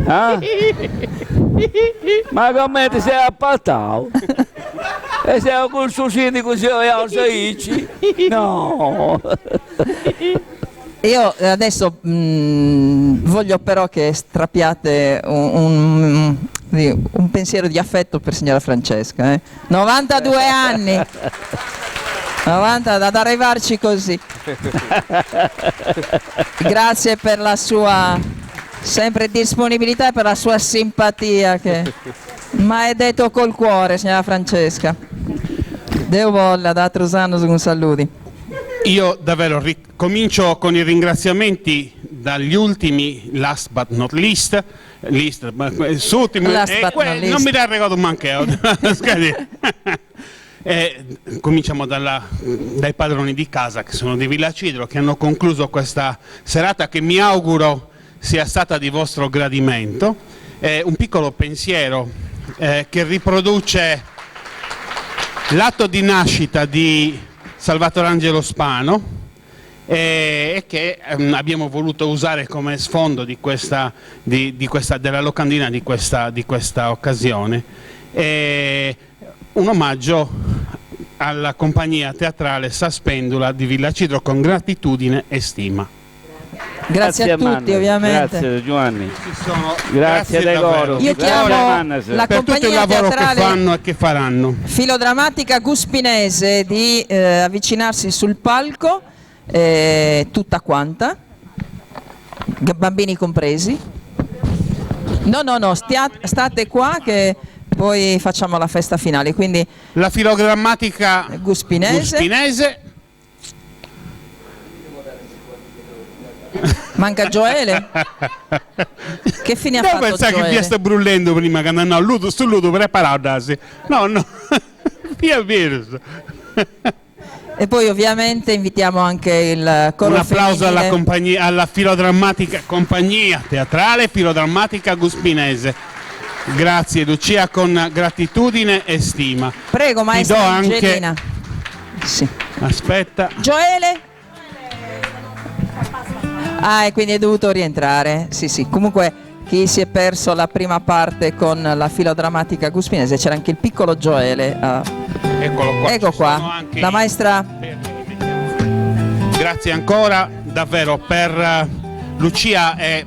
S14: Ah? Ma come ti sei appattato? E sei col suo sindaco sei a Saici? No!
S1: Io eh, adesso mm, voglio però che strappiate un, un- un pensiero di affetto per signora Francesca. eh. 92 anni, 90, ad arrivarci così. Grazie per la sua sempre disponibilità e per la sua simpatia. Che... Ma è detto col cuore, signora Francesca. Deo volla, da Trusano, un saluti.
S2: Io davvero ri- comincio con i ringraziamenti dagli ultimi, last but not least, least, ma- eh, su ultimo,
S1: Last
S2: eh,
S1: but
S2: que-
S1: not least.
S2: non mi dà ricordo manche. Scusi. Eh, cominciamo dalla- dai padroni di casa che sono di Villa Cidro che hanno concluso questa serata che mi auguro sia stata di vostro gradimento. Eh, un piccolo pensiero eh, che riproduce l'atto di nascita di Salvatore Angelo Spano eh, e che ehm, abbiamo voluto usare come sfondo di questa, di- di questa- della locandina di questa, di questa occasione. Eh, un omaggio alla compagnia teatrale Saspendula di Villa Cidro con gratitudine e stima.
S1: Grazie, a tutti,
S14: Mannas.
S1: ovviamente.
S14: Grazie Giovanni.
S2: Sono-
S14: Grazie,
S2: davvero.
S14: Decoro.
S1: Io chiamo
S14: Mannas.
S1: la
S2: per tutto il
S1: compagnia
S2: lavoro che
S1: teatrale-
S2: fanno e che faranno.
S1: Filodrammatica Guspinese di eh, avvicinarsi sul palco, eh, tutta quanta, g- bambini compresi. No, no, no, stia- state qua che poi facciamo la festa finale. Quindi
S2: La filogrammatica
S1: Guspinese.
S2: Guspinese.
S1: Manca Gioele. Che fine ha
S2: No,
S1: fatto
S2: pensavo che
S1: Gioele?
S2: vi sta brullendo prima che andando al ludo, sul ludo prepararsi. No, no. Via virus.
S1: E poi ovviamente invitiamo anche il coro
S2: Un applauso alla
S1: femminile.
S2: compagnia, alla filodrammatica compagnia teatrale filodrammatica guspinese. Grazie Lucia con gratitudine e stima.
S1: Prego,
S2: Ti
S1: maestra
S2: do anche
S1: Angelina. Sì.
S2: Aspetta.
S1: Gioele? Ah, e quindi è dovuto rientrare. Sì, sì. Comunque chi si è perso la prima parte con la filodrammatica guspinese, c'era anche il piccolo Gioele. ah.
S2: Eccolo qua.
S1: Ecco
S2: Ci sono
S1: qua.
S2: anche
S1: La
S2: i-
S1: maestra
S2: Grazie ancora davvero per eh, Lucia è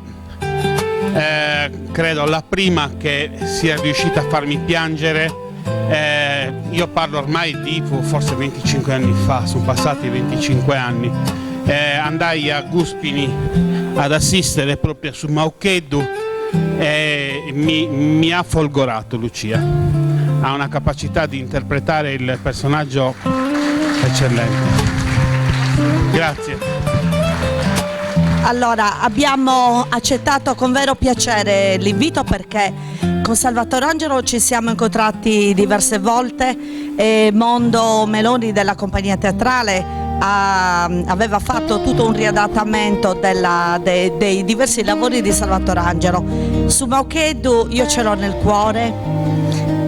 S2: eh, credo la prima che sia riuscita a farmi piangere. Eh, io parlo ormai di forse 25 anni fa, sono passati 25 anni. Eh, andai a Guspini ad assistere proprio su Maucheddu e mi, mi ha folgorato Lucia. Ha una capacità di interpretare il personaggio eccellente. Grazie.
S4: Allora, abbiamo accettato con vero piacere l'invito perché con Salvatore Angelo ci siamo incontrati diverse volte e Mondo Meloni della compagnia teatrale ha- aveva fatto tutto un riadattamento della- de- dei diversi lavori di Salvatore Angelo. Su Maucheddu io ce l'ho nel cuore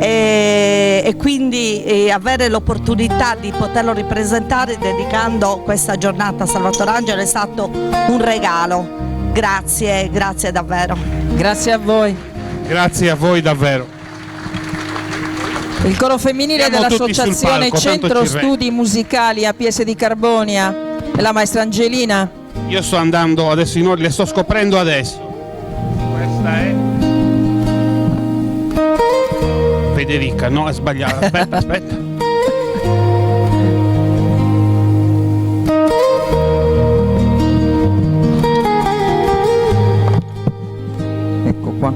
S4: e, e quindi eh, avere l'opportunità di poterlo ripresentare dedicando questa giornata a Salvatore Angelo è stato un regalo. Grazie, grazie davvero.
S1: Grazie a voi.
S2: Grazie a voi davvero.
S1: Il coro femminile
S2: Siamo tutti sul
S1: dell'associazione
S2: palco, tanto
S1: Centro
S2: ci re-
S1: Studi Musicali APS di Carbonia e la maestra Angelina.
S2: Io sto andando adesso in ordine, le sto scoprendo adesso. Questa è Federica, no, è sbagliata. Aspetta, aspetta.
S1: Ecco qua.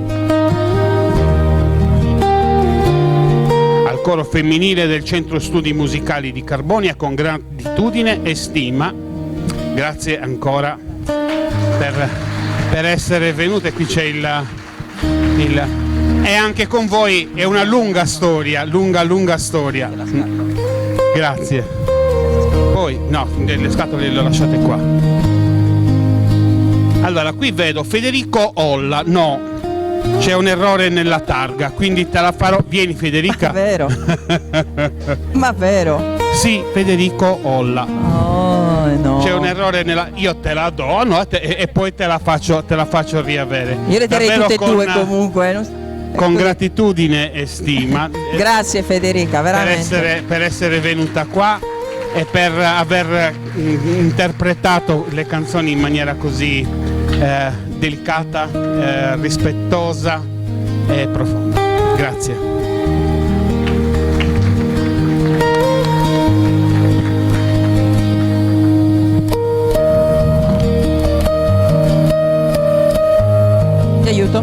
S2: Al coro femminile del Centro Studi Musicali di Carbonia con gratitudine e stima. Grazie ancora per, per essere venute. Qui c'è il, il- E anche con voi è una lunga storia, lunga, lunga storia. Grazie. Poi, no, le scatole le lasciate qua. Allora, qui vedo Federico Olla, no, c'è un errore nella targa, quindi te la farò. Vieni Federica.
S1: Ma vero. Ma vero.
S2: Sì, Federico Olla.
S1: Oh, no.
S2: C'è un errore nella. Io te la do no? e, te- e poi te la faccio, te la faccio riavere.
S1: Io le terrei
S2: Davvero
S1: tutte e
S2: con-
S1: due comunque. non-
S2: Con gratitudine e stima.
S1: Grazie Federica,
S2: per
S1: veramente.
S2: essere, per essere venuta qua e per aver mm, interpretato le canzoni in maniera così eh, delicata, eh, rispettosa e profonda. Grazie.
S1: Ti aiuto?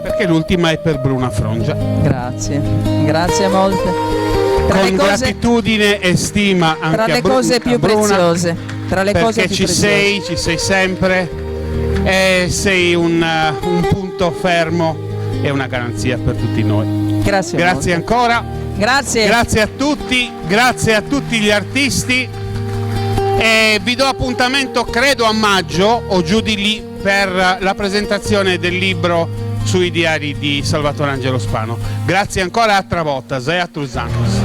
S2: Perché l'ultima è per Bruna Frongia.
S1: Grazie, grazie molte. Tra
S2: Con
S1: le cose,
S2: gratitudine e stima anche
S1: tra
S2: a
S1: le
S2: Bru-
S1: cose
S2: a
S1: più
S2: Bruna,
S1: preziose. Tra le
S2: perché
S1: cose più
S2: ci
S1: preziose.
S2: sei, ci sei sempre e sei un, eh, un punto fermo e una garanzia per tutti noi.
S1: Grazie.
S2: Grazie
S1: molte.
S2: ancora.
S1: Grazie.
S2: Grazie a tutti, grazie a tutti gli artisti. E vi do appuntamento credo a maggio o giù di lì per la presentazione del libro sui diari di Salvatore Angelo Spano. Grazie ancora a Travotas e a Trusanos.